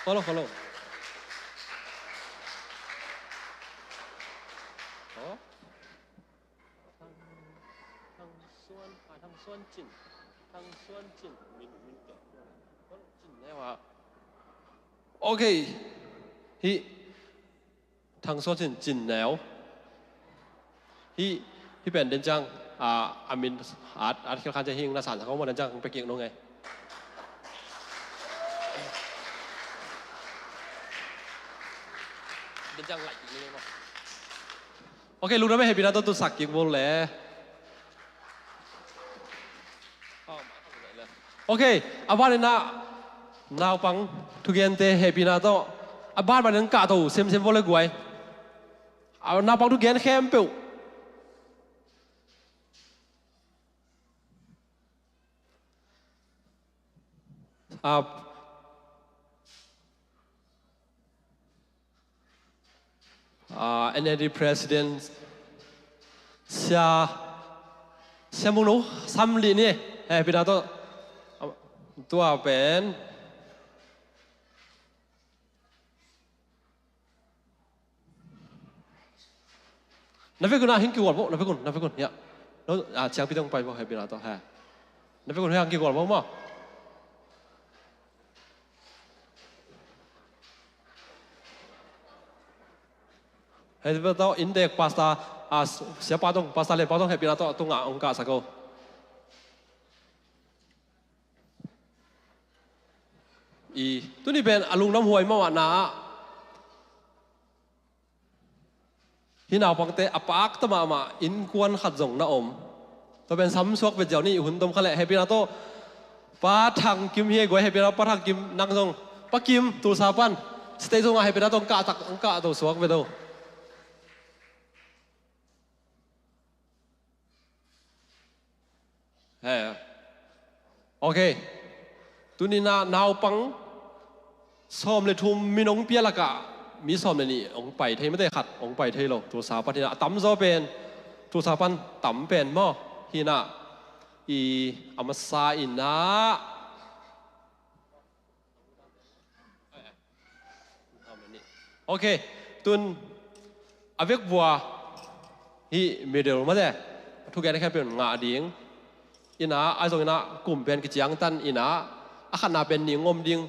Follow, follow. Oh. Thang, Thang Suan, ah, Thang Suan Cin. Thang Suan Cin. Min, min keh. Follow Cin ne wa. Ok. Hih Thang Suan Cin, Cin Neu. Hih, hih pen den ciang, a, a min at, at khial khan ciang hih na san sak maw, den ciang pia kik nong ei. Den ciang laih kik nong ei maw. Ok, lungdam ei, hehpihna tawh tutsak kik bol le. Ok, a ban in ah naupang thugente hehpihna tawh a banban in kahto semsem vawh le guai. A naupang thugen khempeuh. A, a, N A D President Sia, Sia Mung Nu Sam Lih ni. Hehpihna tawh, a, tua pen. Na vekun ah hing kigual bo, na vekun, na vekun, hiah. No, ah, ciangpi teng pai bo, hehpihna tawh, ha. Na vekun hiah hing kigual bo maw. Hehpihna tawh, inndek pastor, ah, siapa tawh, pastor Lianpa tawh, hehpihna tawh, tungah hong kahsak o. I, tuni pen a lungdamhuai mahmahna ah, hih naupangte a pakta mahmah innkuan khat zong na om. Tua pen samsuak vet ziau ni, hun tom kha leh, hehpihna tawh, Pa Thang Kim hi e guai, hehpihna Pa Thang Kim, nang zong, Pa Kim, Tulsa pan, stage sungah hehpihna tawh hong kahtak, hong kahto suak vet o. He. Ok. Tuni-in ah naupang sawm le thum min hong pia lakah mi sawm le nih hong pai thei mate, khat hong pai thei lo. Tulsa pan hi-in ah a tamzaw pen, Tulsa pan tam pen maw. Hi-in ah i a masa in ah Ok, tun a vekpi-a hih medal mate, a thugen a khempeuh ngah ding. In ah, ahi zongin ah kum pen kiciangtan in ah, a khatna pen nih hong om ding.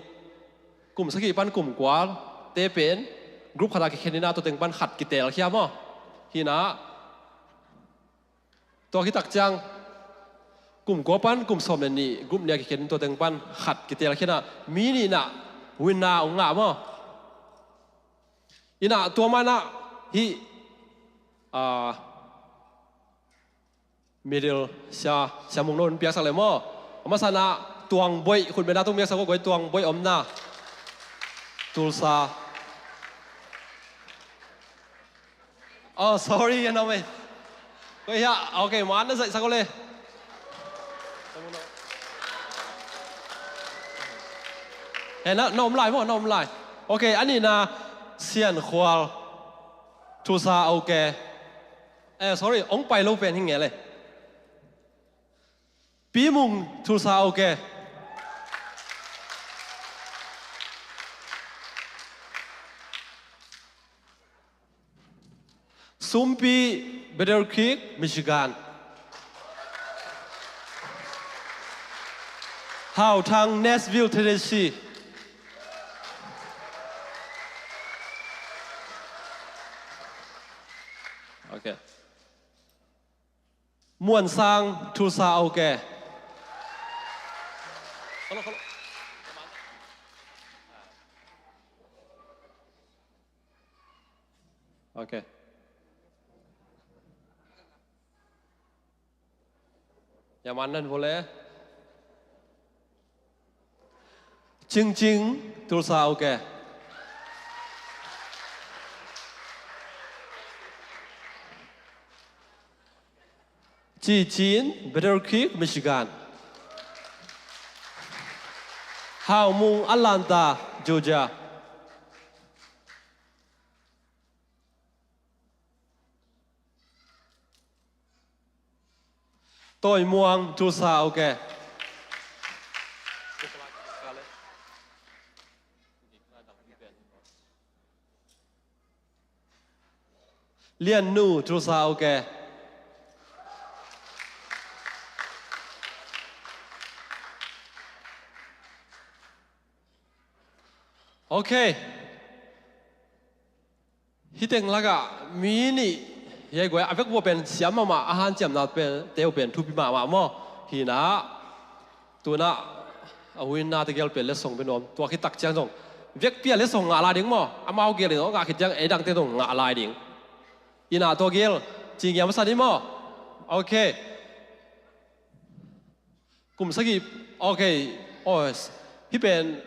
Kum sagih pan kum kuate pen group khatah kikhen in ah, tua teng pan khat kitelkhia maw. Hi in ah, tua khit tak ciang kum kua pan kum sawm le nih group nih a kikhen in, tua teng pan khat kitelkhia in ah, mi nih in ah winner hong ngah maw. In ah tua mah in ah hih, ah, medal Sia, Sia Mung no in piaksak leh maw. A masa in ah Tuang Boih, khut beng na tung piaksak o guai, Tuang Boih omna, Tulsa. Oh, sorry, a na om e. Koi hiah, ok, man na zaihsak o le. He, na, na om lai maw, na om lai. Ok, a nihna Sian Khual, Tulsa, ok. Eh, sorry, hong pai lo pen hi nge le. Pi Mung, Tulsa, ok. Sumpi, Battle Creek, Michigan. Hau Thang, Nashville, Tennessee. Ok. Muan Sang, Tulsa, ok. Ok. Ya man nan vole. Cing Cing, Tulsa, ok. Ci Cin, Battle Creek, Michigan. Hau Mung, Atlanta, Georgia. Toi Muang, Tulsa, ok. Lian Nu, Tulsa, ok. Ok. Hih teng lakah mi nih, hiai guai a vekpi-a pen siam mahmah, a hanciamna pen, te uh pen thupi mahmah maw. Hi-in ah, tu-in ah a huinna tegel pen letsong bek nuam. Tua khit tak ciang zong vekpi-a letsong ngah lai ding maw. Amau gel in zong ngah khit ciang ei dangte zong ngah lai ding. In ah tua gel ci ngiam a sa ni maw. Ok. Kum sagih, ok. Oh, hih pen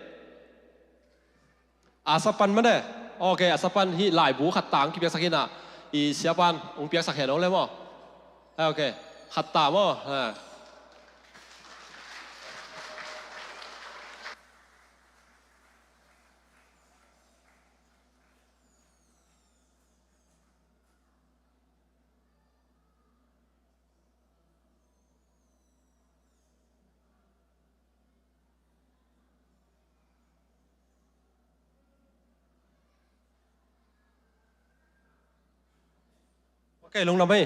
a sa pan mah ne. Ok, a sa pan hih laibu khat tang kipiaksak hi-in ah, i siapa'n hong piaksak hen hong le maw. Ok, khat ta maw. Kei lungdam ei.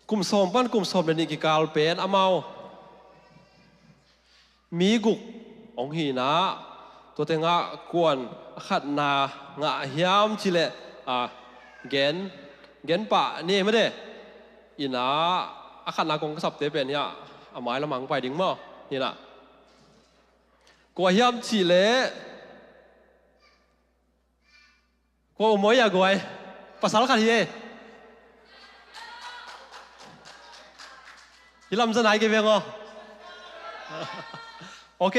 Kum sawm pan kum sawm le nih kikal pen amau mi guk hong hi in ah, tua tengah kuan a khatna ngah hiam cih leh, a, gen, gen pah ni ei mate. In ah a khatna kong ka sapte pen hiah a mai lamah hong pai ding maw. Hi in ah kua hiam cih leh, kua um maw, ia guai? Pasal khat hi e. Hih lam za nai kei veng aw. Ok.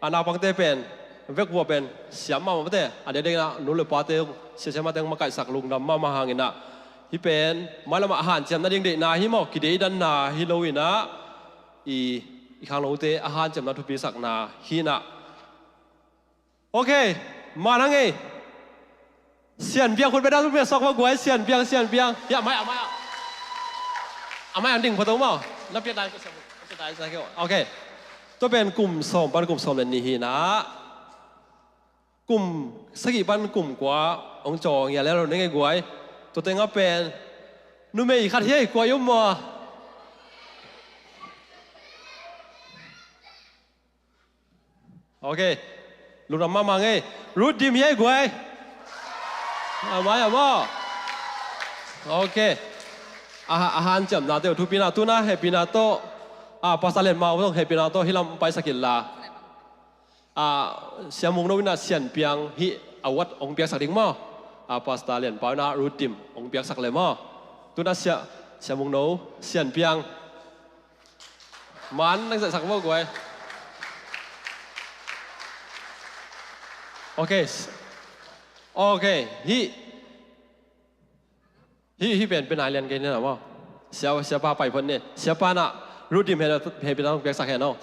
A naupangte pen, vek vua pen siam mahmah mate. A dekdek in ah nu le pate, sia siamate hong makaihsak lungdam mahmah hang in ah, hih pen mailam ah hanciam nading deihna hi maw, kideidanna hi lo in ah, i, i khangnote a hanciamna thupi sakna hi in ah. Ok, man hang ei. Sian Piang khut beng a, thupi a sok va guai, Sian Piang, Sian Piang. Hiah, a mai, a mai ah. A mai ah ding pha to maw. Na piak dai, piak dai, piak dai. Ok. Tua pen kum sawm pan kum sawm le nih hi in ah, kum sagih pan kum kua hong caw ngial lo ning ei guai. Tua tengah pen numei khat hi ei, kua i um maw? Ok. Lungdam mahmah ei. Ruth Dim hi ei guai. A mai ah maw. Ok. A, a hanciamnate uh thupi in ah, tu in ah hehpihna tawh, a, Pastor Lian Mau tawh hehpihna tawh hih lam paisak inla, a, Sia Mung No in ah Sian Piang hih award hong piaksak ding maw. A, Pastor Lian Pau in ah Ruth Dim hong piaksak le maw. Tu in ah Sia, Sia Mung No, Sian Piang. Man nang zahsak maw guai. Ok. Ok. Hih, hih, hih pen, pen ai lian kei ni na maw. Sia, siapa pai phot ni. Siapa in ah Ruth Dim hehpihna hong piaksak hen aw.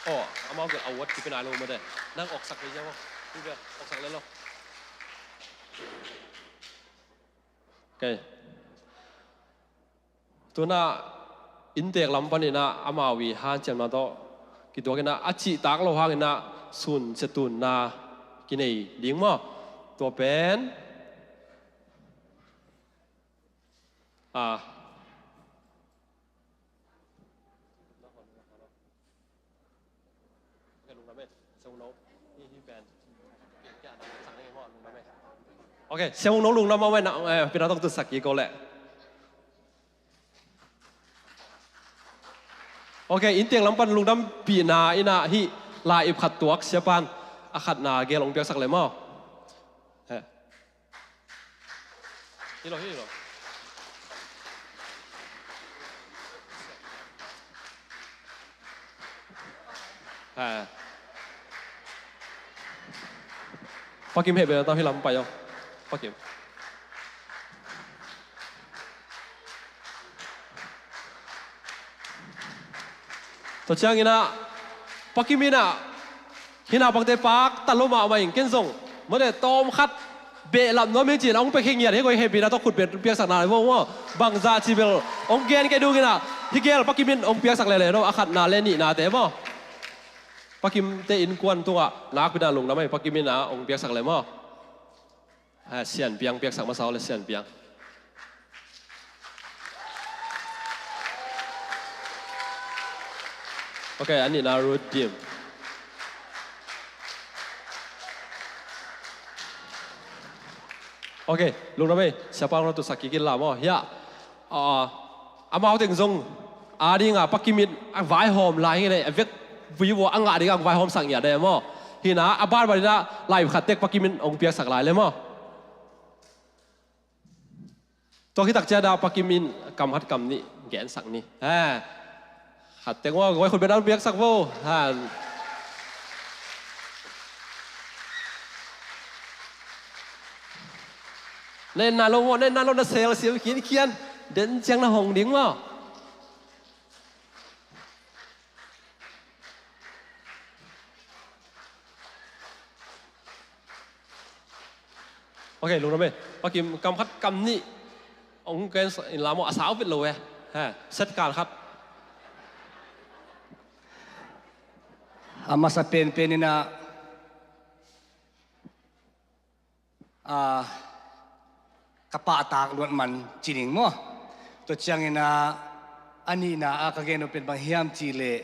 Aw, amau pen award kipia nai lo mate. Nang awksak kei sia maw. Hih pen awksak le lo. Ok. Tu in ah inntek lam pan in ah amau i hanciamna tawh kituak in ah, a cihtak lo hang in ah sun sia tunna kinei ding maw. Tua pen, a, Ok, Sia Mung No lungdam mahmah in ah, eh, pina tawh tutsak kik ko leh. Ok, inntek lam pan lungdampihna in ah hih lai-ip khat tuak siapa in a khatna gel hong piaksak le maw. Eh. Hi lo, hi lo. Ha. Pa Kim hehpihna tawh hih lam pai aw. Pa Kim. Tua ciangin ah, Pa Kim in ah, hih naupangte pakta lo mahmah ing, ken zong mawte tawm khat behlap nuam hi ci-in hong pia khe ngiat hi, koi hehpihna tawh khut beng piaksakna le maw, maw. Bangzah ci bel hong gen kei dungin ah, hih gel Pa Kim in hong piaksak lele no, a khatna le nihnate maw. Pa Kimte innkuan tungah nakpi-in ah lungdam ei, Pa Kim in ah hong piaksak le maw. Ah, Sian Piang piaksak masa aw le, Sian Piang. Ok, a nihna Ruth Dim. Ok, lungdam ei, siapa hong na tutsak kik inla maw. Hiah, ah, amau teng zong a dingah Pa Kim in a vaihawm lai hi leh, a vekpi vua a ngah dingah hong vaihawmsak ngiat de maw. Hi in ah, a banban in ah lai khat tek Pa Kim in hong piaksak lai le maw. Tua khit tak ciangin ah Pa Kim in kam khat kam nih gensak ni. Ha. Khat tek maw, koi khut beng a hong piaksak vo. Ha. Na en nai lo maw, na en nai lo, na sel siam khiankhian. Den ciang na hong ding maw. Ok, lungdam ei. Pa Kim, kam khat kam nih hong gen inla maw, a sau vet lo eh. Ha, set kal khat. A masa penpen in ah, Ah, ka pahtak luat man ci ning maw. Tua ciangin ah, a nihna ah ka gen nop pen bang hiam cih leh,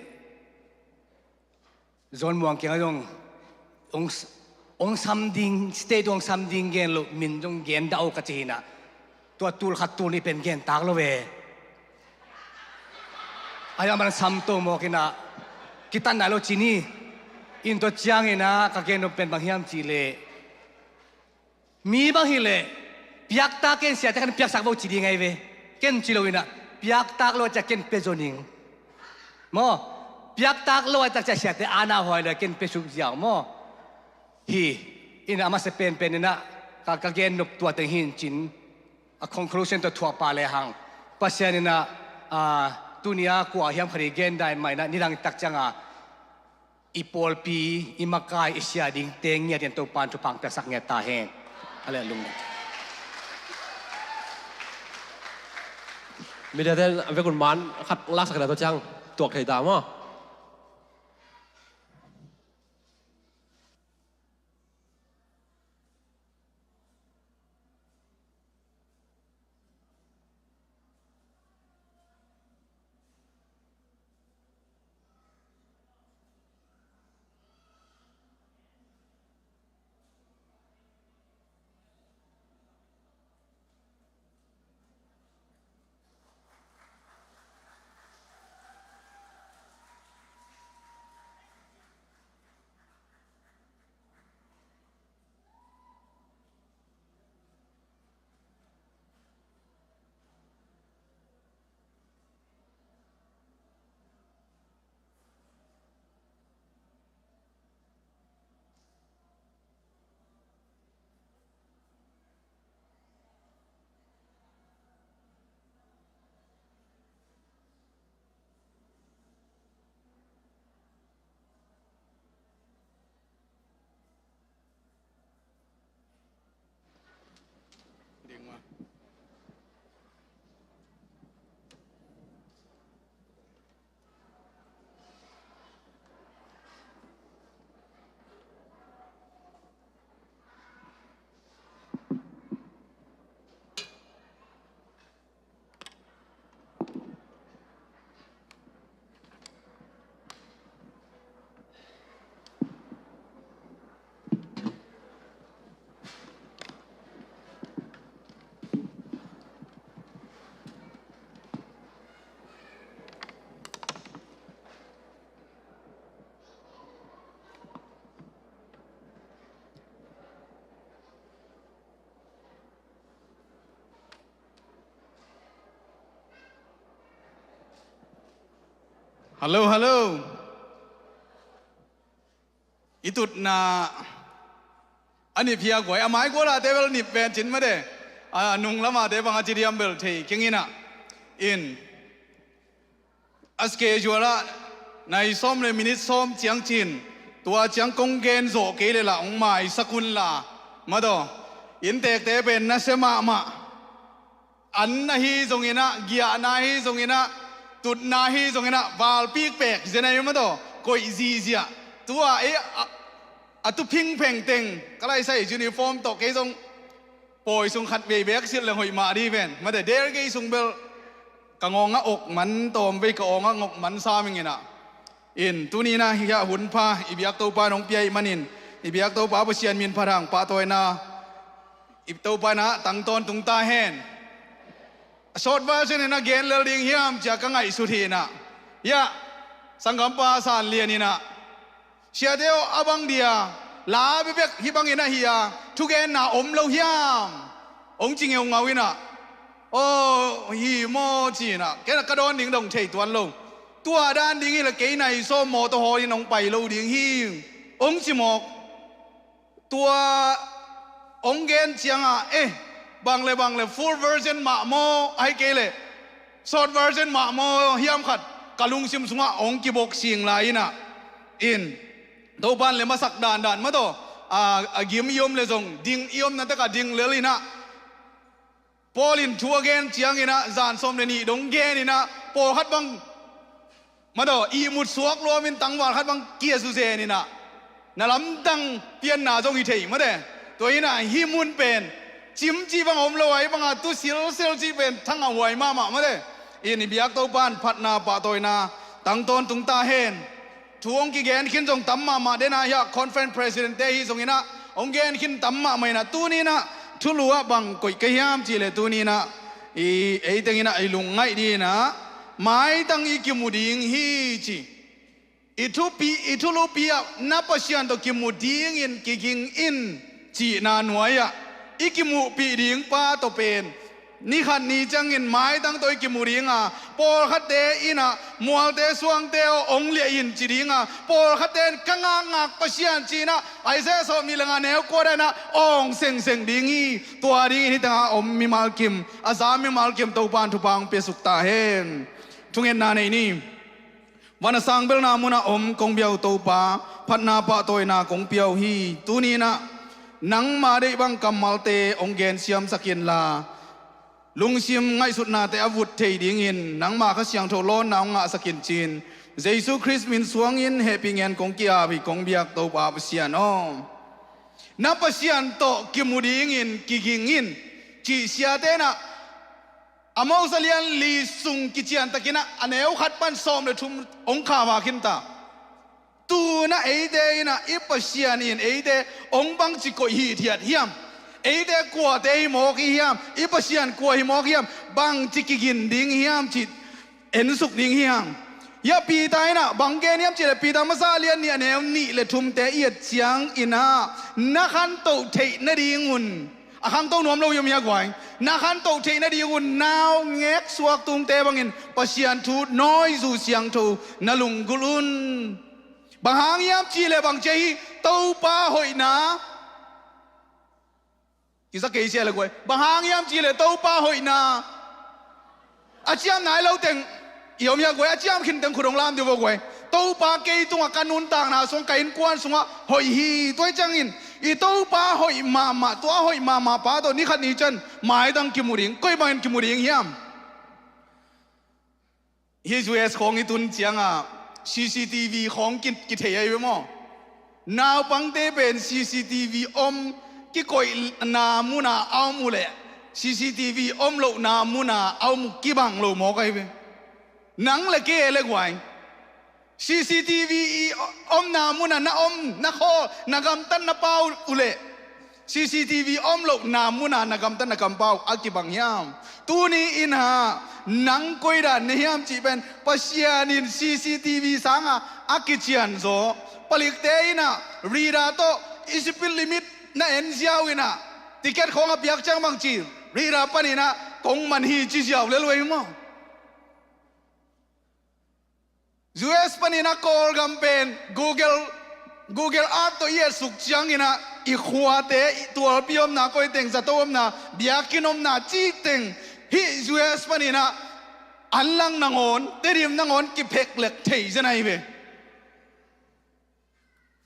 John Muang kiangah zong hong, hong sam ding, state hong sam ding gen loh, min zong gen dah o ka ci hi in ah, tua tul khat tul nih pen gen tak lo ve. Ahi zongin sam to mawk in ah, kitat nai lo ci ni. In tua ciangin ah ka gen nop pen bang hiam cih leh, mi bang hi leh, piaktak ken siate khat in piaksak vo ci ding ahi ve. Ken ci lo in ah, piaktak lo a ciah ken pia zaw ning. Maw, piaktak lo a tak ciah siate ana huai lo a ken pia suk ziau maw. Hi, in ah a masa penpen in ah, ka, ka gen nop tua teng hi in cin, a conclusion tawh thuah pah lehang, Pasian in ah, ah, tuni a kua hiam khat i gen dai mah in ah, nidang i tak ciangah, i pawlpi, i makai, i sia dingte ngiat in Topa'n thupha piaksak ngiat ta hen. A le lung. Mediate'n a vekun man khat laksak in ah tua ciang tuak thei ta maw. Hello, hello. I tutna a nip hi a guai, a mai gual ah te bel nip ven cin mah de. A nung lam ah te bang a ci diam bel thei keng in ah. In a schedule ah nai sawm le minute sawm ciang cin, tua ciang kong gen zawh kei le lah hong maisak un la, mah tawh. Inntekte pen nasia mahmah. An ahi zongin ah, giahna ahi zongin ah, tutna ahi zongin ah, valpik pek zen ahi mah tawh, koih zihziah. Tua eh, a, a tu phingpheng teng ka laisai uniform tawh kei zong pawi sung khat vei bek silh leng hoih mah dih ven. Mate, Delgei sung bel ka ngawng a ok man, tawm vei ka awng a ngawk man sam ing in ah. In tuni in ah hiah hun pha i biak Topa in hong pia ih manin, i biak Topa Pasian min phat hang pahtawina i Topa in ah tang tawntung ta hen. A short version in ah gen lel ding hiam ci a ka ngaihsut hi in ah. Hiah sanggampa San Lian in ah, siate aw, a bang dia la bekbek hih bangin ahi a, thugenna om lo hiam? Hong ci ngeungau in ah, aw hi maw ci in ah, ken a ka dawn ding dong thei tuan lo. Tua dan ding hi le kei nai sawm mawtaw hawl in hong pai lo ding hi, hong ci mawk. Tua hong gen ciangah, eh, bang le bang le full version mah maw, ahih kei leh short version mah maw hiam khat ka lungsim sungah hong kibok sing lai in ah. In Topa'n le masak dandan mah tawh, a, a gim i om le zong ding i omna takah ding lel in ah. Paul in thu a gen ciangin ah zan sawm le nih dong gen in ah, pawlkhat bang mah tawh ihmut suak luamin tangval khat bang kia zuzen in ah, na lamdang pianna zong hi thei mate. Tua inah hih mun pen cim cih bang om lo a, hih banga tu silsil cih pen thangah huai mahmah mate. In i biak Topa'n phatna pahtawina tang tawntung ta hen. Thu hong kigen khin zong tam mahmah den a, hiah conference president te hi zong inah hong gen khin tam mahmah inah, tuni inah thulu ah bang koih ka hiam cih leh, tuni inah i, ei teng inah i lungngaih ding inah maitang i kimu ding hi ci. I thupi, i thulupi ah na Pasian tawh kimu dingin kiging in cihna nuai-ah i kimuhpih ding pa tawh pen ni khat ni ciangin maitang tawh i kimu ding a, pawlkhatte inah mualte suangte aw hong liah in ci ding a, pawlkhatte in ka ngakngak Pasian ci inah Isaiah sawm nih le nga neu kua dan ah awng sengseng ding hi. Tua dingin hih tengah a om mimal kim, a za mimal kim Topa'n thupha hong piasuk ta hen. Thungetna nei ni. Van a sang belna munah om kong biau Topa, phatna pahtawina kong pia uh hi. Tuni inah nangma deih bang kammalte hong gensiamsak inla, lungsim ngaihsutnate a vut thei dingin nangma Kha Siangtho lawnna hong ngahsak in ci-in, Jesu Khrist min suangin hehpih ngen kong ki-ap hi kong biak Topa Pasian aw. Na Pasian tawh kimu dingin kiging in cih siate inah Amos a lian li sung kiciantakin ah a neu khat pan sawm le thum hong kha va khin ta. Tu-in ah eite inah i Pasian in eite hong bangci koih hithiat hiam? Eite kuate hi mawk i hiam? I Pasian kua hi mawk hiam? Bangci kigin ding hiam cih ensuk ding hiam? Hiah Peter inah bang gen hiam cih leh, Peter masa a lian nih a neu nih le thumte i et ciangin ah na khantoh theih nadingun, a khangto nuam lo i om hia guai? Na khantoh theih nadingun naungek suaktungte bangin Pasian thu nawi zu siangtho na lunggulh un. Bang hang hiam cih leh bang ci hi? Topa hoihna. Kisa kei sia le guai. Bang hang hiam cih leh Topa hoihna. A ciam nai lo teng i om hia guai? A ciam khin teng khut hong lam dih vo guai. Topa kei tungah ka nuntakna sung, ka innkuan sungah hoih hi. Tua hi ciangin i Topa hoih mahmah, tua hoih mahmah pa tawh ni khat ni ciang maitang kimu ding. Koi bangin kimu ding hiam? Hih U S khawng i tun ciangah C C T V khawng ki, kithei ahi ve maw? Naupangte pen C C T V om kikoihna muna a om uh leh C C T V om lohna muna a om uh kibang lo mawk ahi ve. Nang le kei le guai, C C T V i omna muna na om, na khawl, na gamtat na pau uh leh C C T V om lohna muna na gamtat na kampau a kibang hiam? Tuni inah nang koidan na hiam cih pen Pasian in C C T V sangah a kician zaw. Palikte inah radar tawh i speed limit na en ziau inah ticket khawng a piak ciang bang ci? Radar panin ah kong man hi ci ziau lel uh hi maw? U S panin ah Kawlgam pen Google, Google Earth tawh i etsuk ciangin ah i khuate, i tualpi omna, koi teng zato omna, biakinn omna cih teng hih U S panin ah anlang nangawn, Tedim nangawn kiphek lek thei zen ahi ve.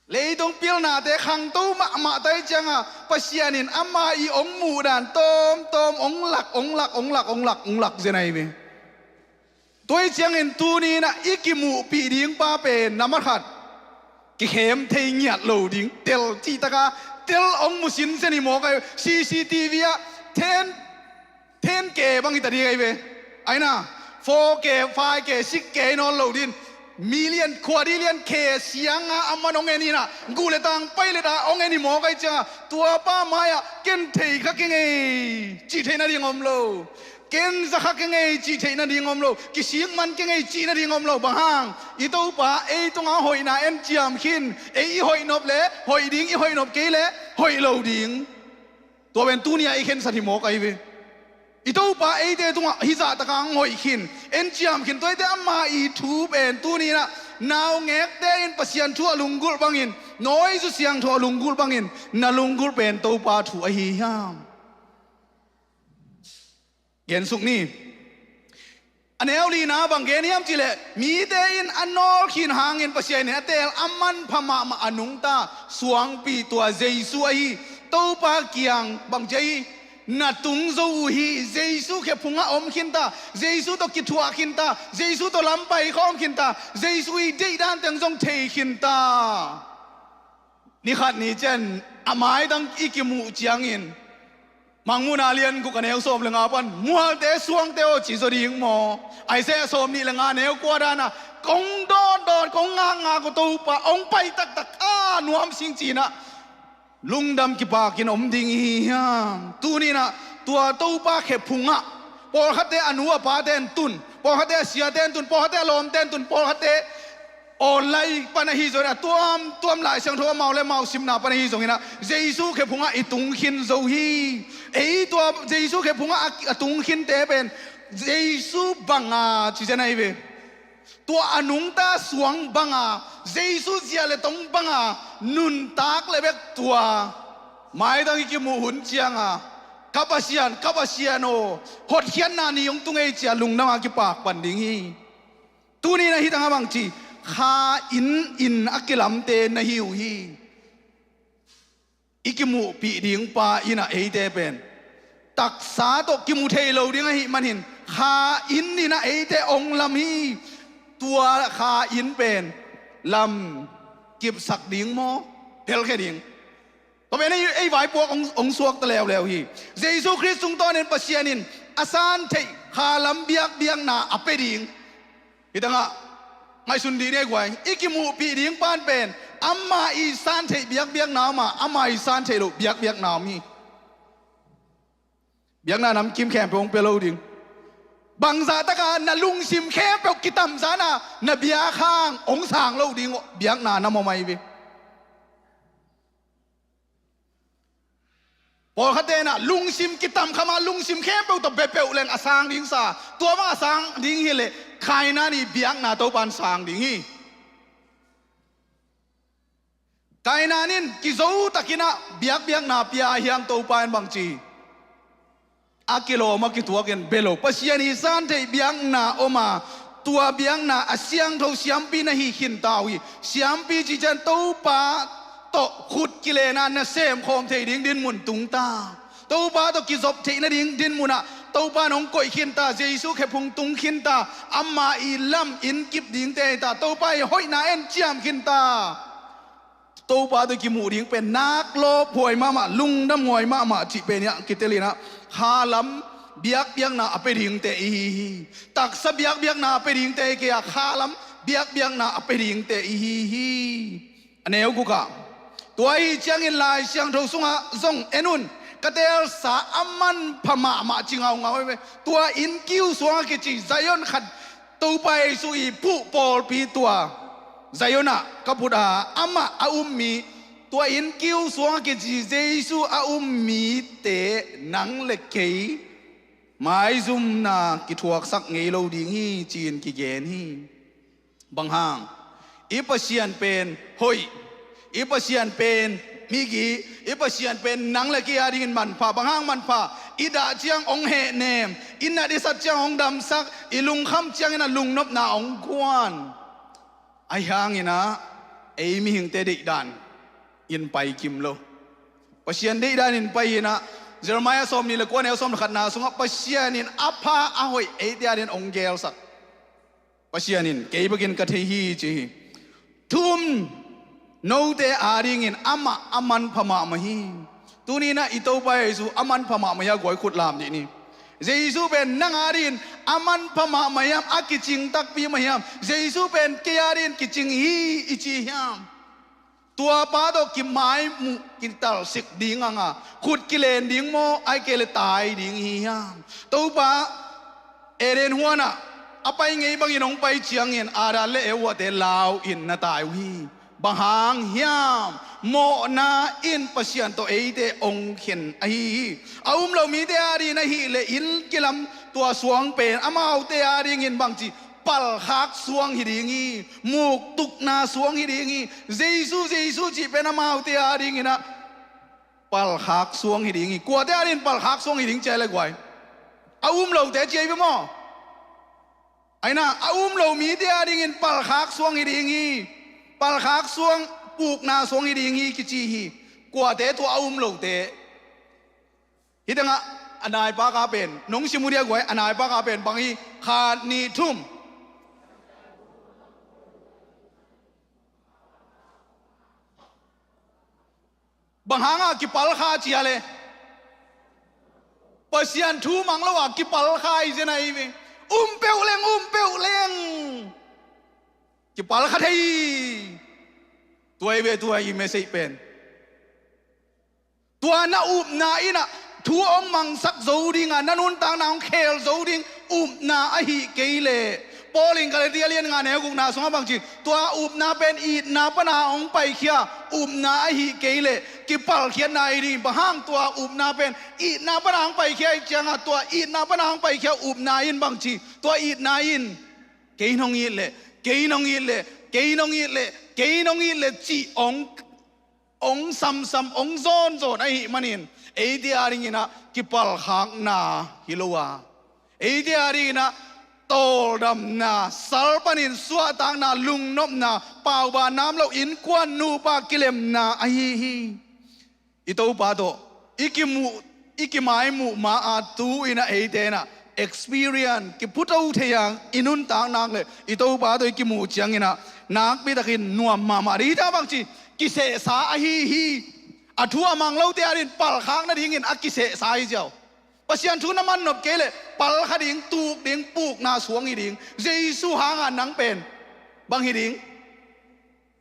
Leitung pilnate khangto mahmah ta hi ciangah Pasian in ama i hong muhdan tawmtawm hong lak, hong lak, hong lak, hong lak, hong lak zen ahi ve. Tua hi ciangin tuni inah i kimuhpih ding pa pen na makhat kikhem thei ngiat lo ding, tel cihtaka tel hong mu sinsen hi mawk ahi. C C T V ah ten, ten K bang hi ta ding ahi ve. Aina four K, five K, six K hi nawn lo ding. Million, quarter million K sianga a man hong en inah, guh le tang pai le ta hong en hi mawk ahi cianga, tua pa mai-ah ken thei kha keng ei cih theih nading om lo. Ken za kha keng ei cih theih nading om lo. Kisik man keng ei cih nading om lo. Bang hang? I Topa ei tungah hoihna en ciam khin. Ei i hoih nop le hoih ding, i hoih nop kei le hoih lo ding. Tua pen tuni-ah i khensat hi mawk ahi ve. I Topa eite tungah hih zahtakah hong hoih khin, en ciam khin. Tua hi teh ama i thu pen tuni inah naungekte in Pasian thu a lunggulh bangin, nawi zu siangtho a lunggulh bangin na lunggulh pen Topa thu ahi hiam? Gensuk ni. A neu lina bang gen hiam cih leh, mite in a nawlkhin hangin Pasian in a teel a manpha mahmah a nungta suangpi tua Jesu ahi. Topa kiang bang ci ahi? Na tung zo uh hi. Jesu khe phungah om khinta, Jesu tawh kithuah khinta, Jesu tawh lampai khawm khinta, Jesu i deihdan teng zong thei khinta. Ni khat ni cian A maitang i kimuh ciangin, Mangmuhna lian guk a neu sawm le nga pan, mualte suangte aw ci zaw ding maw? Isaiah sawm nih le nga neu kua dana, kong dawndawn, kong ngakngak uh Topa hong pai taktak a nuam sing cinah lungdam kipakin om ding i hi hiam? Tuninah tua Topa khephungah pawlkhatte a nu a pate an tun, pawlkhatte a siate an tun, pawlkhatte a lawmte an tun, pawlkhatte online pan ahi zongin a tuamtuam Lai Siangtho amau le amau simna pan ahi zonginah Jesu khephungah i tungkhin zo hi. Ei tua Jesu khephungah a, a tungkhinte pen Jesu banga ci zen ahi ve. Tua a nungta suang banga, Jesu zia le tong banga nuntak le bek tua maitang i kimuh hun cianga, ka Pasian, ka Pasian aw, hotkhiatna ni hong tung ei cia lungdama kipak pan ding hi. Tuni na hi tanga bangci, kha inn in a kilamte na hi uh hi. I kimuhpih ding pa innah eite pen taksa tawh kimu thei lo ding ahih manin kha inn innah eite ong lam hi. Tua kha inn pen lam kipsak ding maw, helkhia ding? Tua pen ei, ei vaipuak ong, ong suakta leuleu hi. Jesu Khrist tungtawnin Pasian in a san theih kha lam biakbiakna a pe ding. Hi tangah ngaihsun dih ni ei guai, i kimuhpih ding pan pen ama i san theih biakbiakna om a, ama i san theih loh biakbiakna om hi. Biakna namkim khempeuh hong pia lo ding. Bangzah taka na lungsim khempeuh kitamzana na biak hang hong sang lo ding biakna nam om ahi ve. Pawlkhatte inah lungsim kitamkhama lungsim khempeuh tawh bepeuh leng a sang ding sa, tua bang a sang ding hileh Kainan i biakna Topa in sang ding hi. Kainan in kizotakinah biakbiakna pia hiang Topa in bangci a kilawm a kituakin bia lo. Pasian i san theih biakna om a, tua biakna a siangtho siampi na hi khinta uh hi. Siampi cician Topa tawh khut kilena na semkhawm thei ding dinmun tungta, Topa tawh kizop theih nading dinmunah Topa nong koih khinta, Jesu khephung tung khinta, ama i lam in kip dingte hita, Topa i hoihna en ciam khinta. Topa tawh kimuh ding pen nak lawphuai mahmah, lungdamhuai mahmah cih pen iah kitelinah khalam biakbiakna a pe dingte i hi hi. Taksa biakbiakna a pe dingte i kei a khalam biakbiakna a pe dingte i hi hi. A neu gukah tua ahi ciangin Lai Siangtho sungah zong en un, ka teelsa a manpha mahmah ci ngaungau ahi ve. Tua inn kiu suangah kici Zion khat Topa Jesu i puh pawlpi tua Zion ah ka put a, amah a um mi, tua inn kiu suangah kici Jesu a um mite nang le kei maizumna kithuaksak ngei lo ding hi, ci-in kigen hi. Bang hang? I Pasian pen hoih, i Pasian pen migi, i Pasian pen nang le kei a dingin manpha. Bang hang manpha? I dah ciang hong hehnem, i nat i sat ciang hong damsak, i lungkham ciangin a lungnopna hong guan. Ahi hanginah ei mihingte deihdan in pai kim lo. Pasian deihdan in pai inah Jeremiah sawm nih le kua neu sawm le khatna sungah Pasian in a pha a hoih eite a dingin hong gelsak. Pasian in kei bekin ka thei hi ci hi. Thu um note a dingin amah a manpha mahmah hi. Tuninah i Topa Jesu a manpha mahmah hi a, guai khut lam dih ni. Jesu pen nang a dingin a manpha mahmah hiam, a kicing takpi mah hiam? Jesu pen kei a dingin kicing hi i ci hiam? Tua pa tawh kimaimuh kitalsik ding anga khut kilen ding maw, ahih kei le tai ding hi hiam? Topa Eden huanah a pai ngei bangin hong pai ciangin Adam le Evate lau in na tai uh hi. Bang hang hiam? Mawhna in Pasian tawh eite hong khen ahi hi. A um lo mite a dingin ahih leh inn kilam tua suang pen amaute a dingin bangci palkhak suang hi ding hi. Muktukna suang hi ding hi. Jesu, Jesu cih pen amaute a dinginah palkhak suang hi ding hi. Kuate a dingin palkhak suang hi ding cia le guai? A um lote cia hi ve maw? Aina a um lo mite a dingin palkhak suang hi ding hi. Palkhak suang, pukna suang hi ding hi kici hi. Kuate tua a um lote? Hi tengah a naipa ka pen nong sim uh dia guai, a naipa ka pen bang hi? Khat, nih, thum. Bang hanga kipalkha cia le? Pasian thu mang lo a kipalkha i zen ahi ve. Um peuh leng, um peuh leng, kipalkha thei. Tua i ve, tua i message pen. Tua na upna in ah thu hong mangsak zo ding a, na nuntakna hong khel zo ding upna ahi kei leh, Paul in Galatia lian nga neu gukna sungah bangci, tua upna pen itna pana hong paikhia upna ahi kei leh kipalkhiatna ahi ding. Bang hang? Tua upna pen itna pana hong paikhia ahi ciangah, tua itna pana hong paikhia upna in bangci, tua itna in kei nong it leh, kei nong it leh, kei nong it leh, kei nong it leh cih hong hong samsam, hong zawnzawn ahih manin, eite a dinginah kipalkhakna hi lo a, eite a dinginah tawldamna, sal panin suahtakna, lungnopna, pauban nam lo innkuan nupa kilemna ahi hi. I Topa tawh i kimuh, i kimaimuh ma-a tu-inah eite inah experience kiphuto thei a, i nuntak nak le i Topa tawh i kimuh cianginah nakpitakin nuam mahmah ding. Hita bangci, kisehsa ahi hi. A thu a mang lote a din palkhak nadingin a kisehsa hi ziau. Pasian thu na mannop kei leh palkha ding, tuk ding, pukna suang hi ding. Jesu hanga nang pen bang hi ding?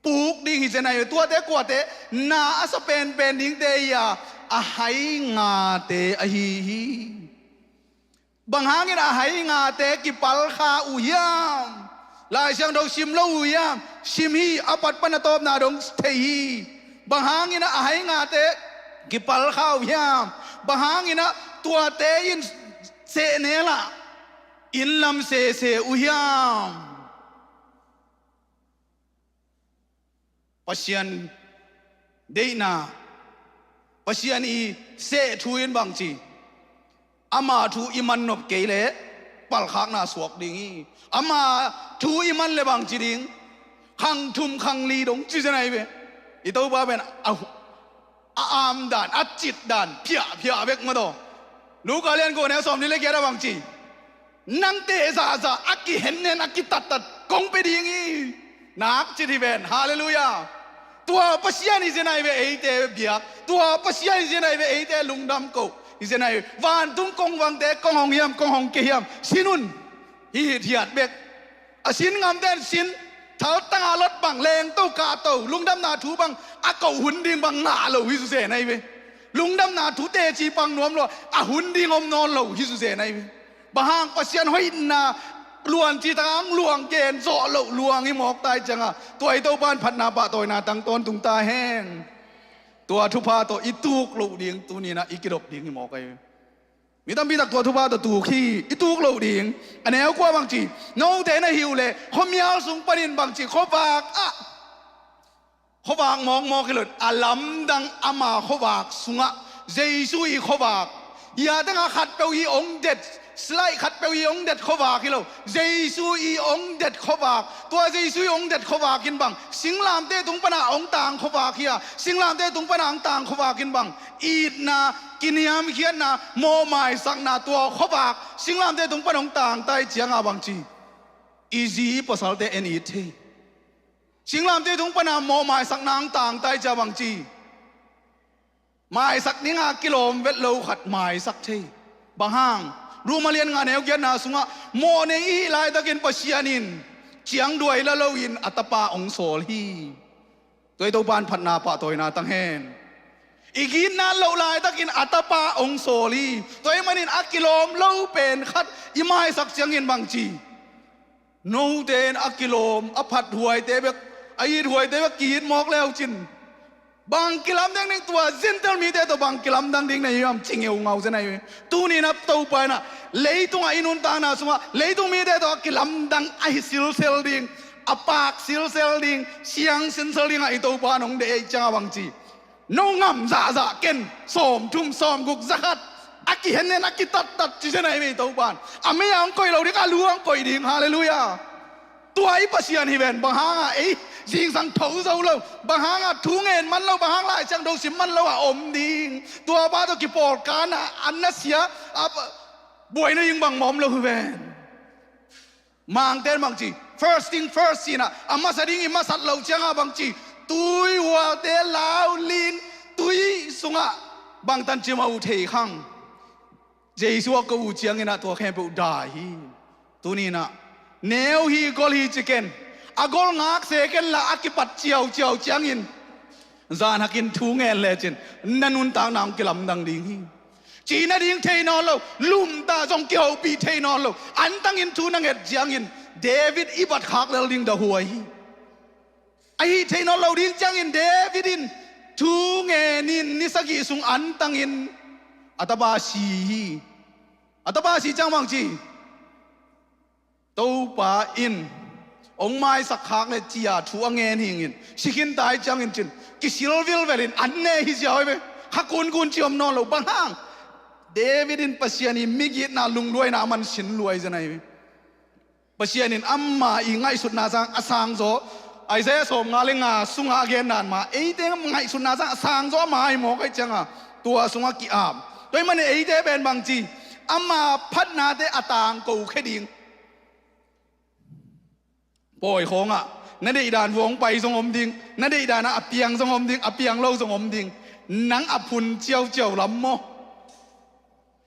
Puk ding hi zen ahi ve. Tuate kuate? Na a sa penpen dingte hi a, a hai ngate ahi hi. Bang hangin a hai ngate kipalkha uh hiam? Lai Siangtho sim lo uh hiam? Sim hi. A pat pan a tawpna dong thei hi. Bang hangin a hai ngate kipalkha uh hiam? Bang hangin a tuate in sehnel ah inn lam sese uh hiam? Pasian deihna, Pasian i seh thu in bangci, ama thu i mannop kei leh palkhakna suak ding hi. Ama thu i man le bangci ding? Khang thum khang li dong ci zen ahi ve. I Topa pen a, a amdan, a citdan phiahphiah bek mataw. Luka lian kua neu sawmli le giat a bangci, nangte zahzah a kihennen a kitattat kong pia ding hi. Nak cit hi ven. Halleluiah. Tua Pasian hi zen ahi ve eite biak. Tua Pasian hi zen ahi ve eite lungdam koh hi zen ahi ve. Vantung kongvangte kong hong hiam, kong hong kei hiam, sin un. Hi hithiat bek. A sin ngamten sin, thaltanga lot bang, lengto kahto, lungdamna thu bang a koh hun ding bang ngah lo hi suzen ahi ve. Lungdamna thu teci pang nuam lo a, hun ding om nawn lo hi suzen ahi ve. Bang hang? Pasian hoihna luan citang luang gen zawh loh luang i mawk tai cianga, tua i Topan phatna pahtawina tang tawntung ta hen. Tua thupha tawh i tuk loh ding tuninah i kidop ding i mawk ahi ve. Mi tampi tak tua thupha tawh tuk hi. I tuk loh ding. A neu kua bangci, note na hi uh leh khuamial sung panin bangci, khuavak ah, khuavak mawkmawk hi lo, a lamdang ama khuavak sungah, Jesu i khuavak. Ia tengah khatpeuh i hong det, slide khatpeuh i hong det khuavak hi lo, Jesu i hong det khuavak. Tua Jesu i hong det khuavak in bang, singlamteh tung pana hong tang khuavak hi a, singlamteh tung pana hong tang khuavak in bang, itna, kiniamkhiatna, mawhmaisakna, tua khuavak singlamteh tung pana hong tang tai cianga bangci, i zi i pasalte en it thei. Singlamteh tung pana mawhmaisakna hong tang tai cia bangci, maisak dinga kilawm vet lo khat maisak thei. Bang hang? Roma lian nga neu giatna sungah, mawhnei i hih laitakin Pasian in ciangduai la loin a tapa hong sawl hi. Tua i Topan phatna pahtawina tang hen. I gitna loh laitakin a tapa hong sawl hi. Tua ahih manin a kilawm lo pen khat i maisak ciangin bangci, note in a kilawm, a phathuaite bek, a ithuaite bek ki-it mawk le uh cin, bang kilamdang ding? Tua Gentile mite tawh bang kilamdang ding na hiam? Ci ngeungau zen ahi ve. Tuninah Topa inah leitungah i nuntakna sungah leitung mite tawh a kilamdang ahi silsel ding, a pak silsel ding, siang silsel dingah i Topa in hong deih ahih cianga bangci, no ngam zahzah ken, sawmthum, sawmguk, zakhat, a kihennen a kitattat ci zen ahi ve i Topan. A mei a hong koih lo ding, a lu a hong koih ding. Halleluiah. Tua i Pasian hi ven. Bang hanga ei zingsang tho zo lo, bang hanga thu ngen man lo, bang hang Lai Siangtho sim man lo a om ding? Tua pa tawh kipawlkana a nasia a buaina ding bangmah om lo hi ven. Mangten bangci, first thing first cinah, a masa ding i masat loh cianga bangci, tuihualte lauling, tui sungah bangtan cimah uh thei khang. Jesu a ko uh ciangin ah tua khempeuh dai hi. Tuni-in ah neu hi, gol hi ci ken. A gol ngak se ken la, a kipat ciauciau ciangin zan hakin thu ngen lecin na nuntakna hong kilamdang ding hi. Cih nading thei nawn lo, lumtah zong kihopih thei nawn lo, antangin thu na nget ciangin David i bat khak lel ding dahuai hi. Ahi thei nawn lo ding ciangin David in thu ngenin ni sagih sung antangin a tapa si hi. A tapa si ciang bang ci? Topa in hong maisak khak le ci-a thu a ngen hingin si khin tai ciangin cin kisil vilvelin an ne hi ziau hi ve. Kha kunkun ci om nawn lo. Bang hang? David in Pasian i migitna, lungduaina a man sin luai zen ahi ve. Pasian in ama i ngaihsutna sang a sangzaw, Isaiah sawmnga le nga sungah a gen dan mah, eite ngaihsutna sang a sangzaw ama hi mawk ahih cianga tua sungah ki-ap. Tua ahih manin eite pen bangci, ama phatnate a tangko khia ding. Pawi khawngah na deihdan vuah hong pai zong om ding, na deihdan ah a piang zong om ding, a piang lo zong om ding. Nang a phun ciauciau lam maw?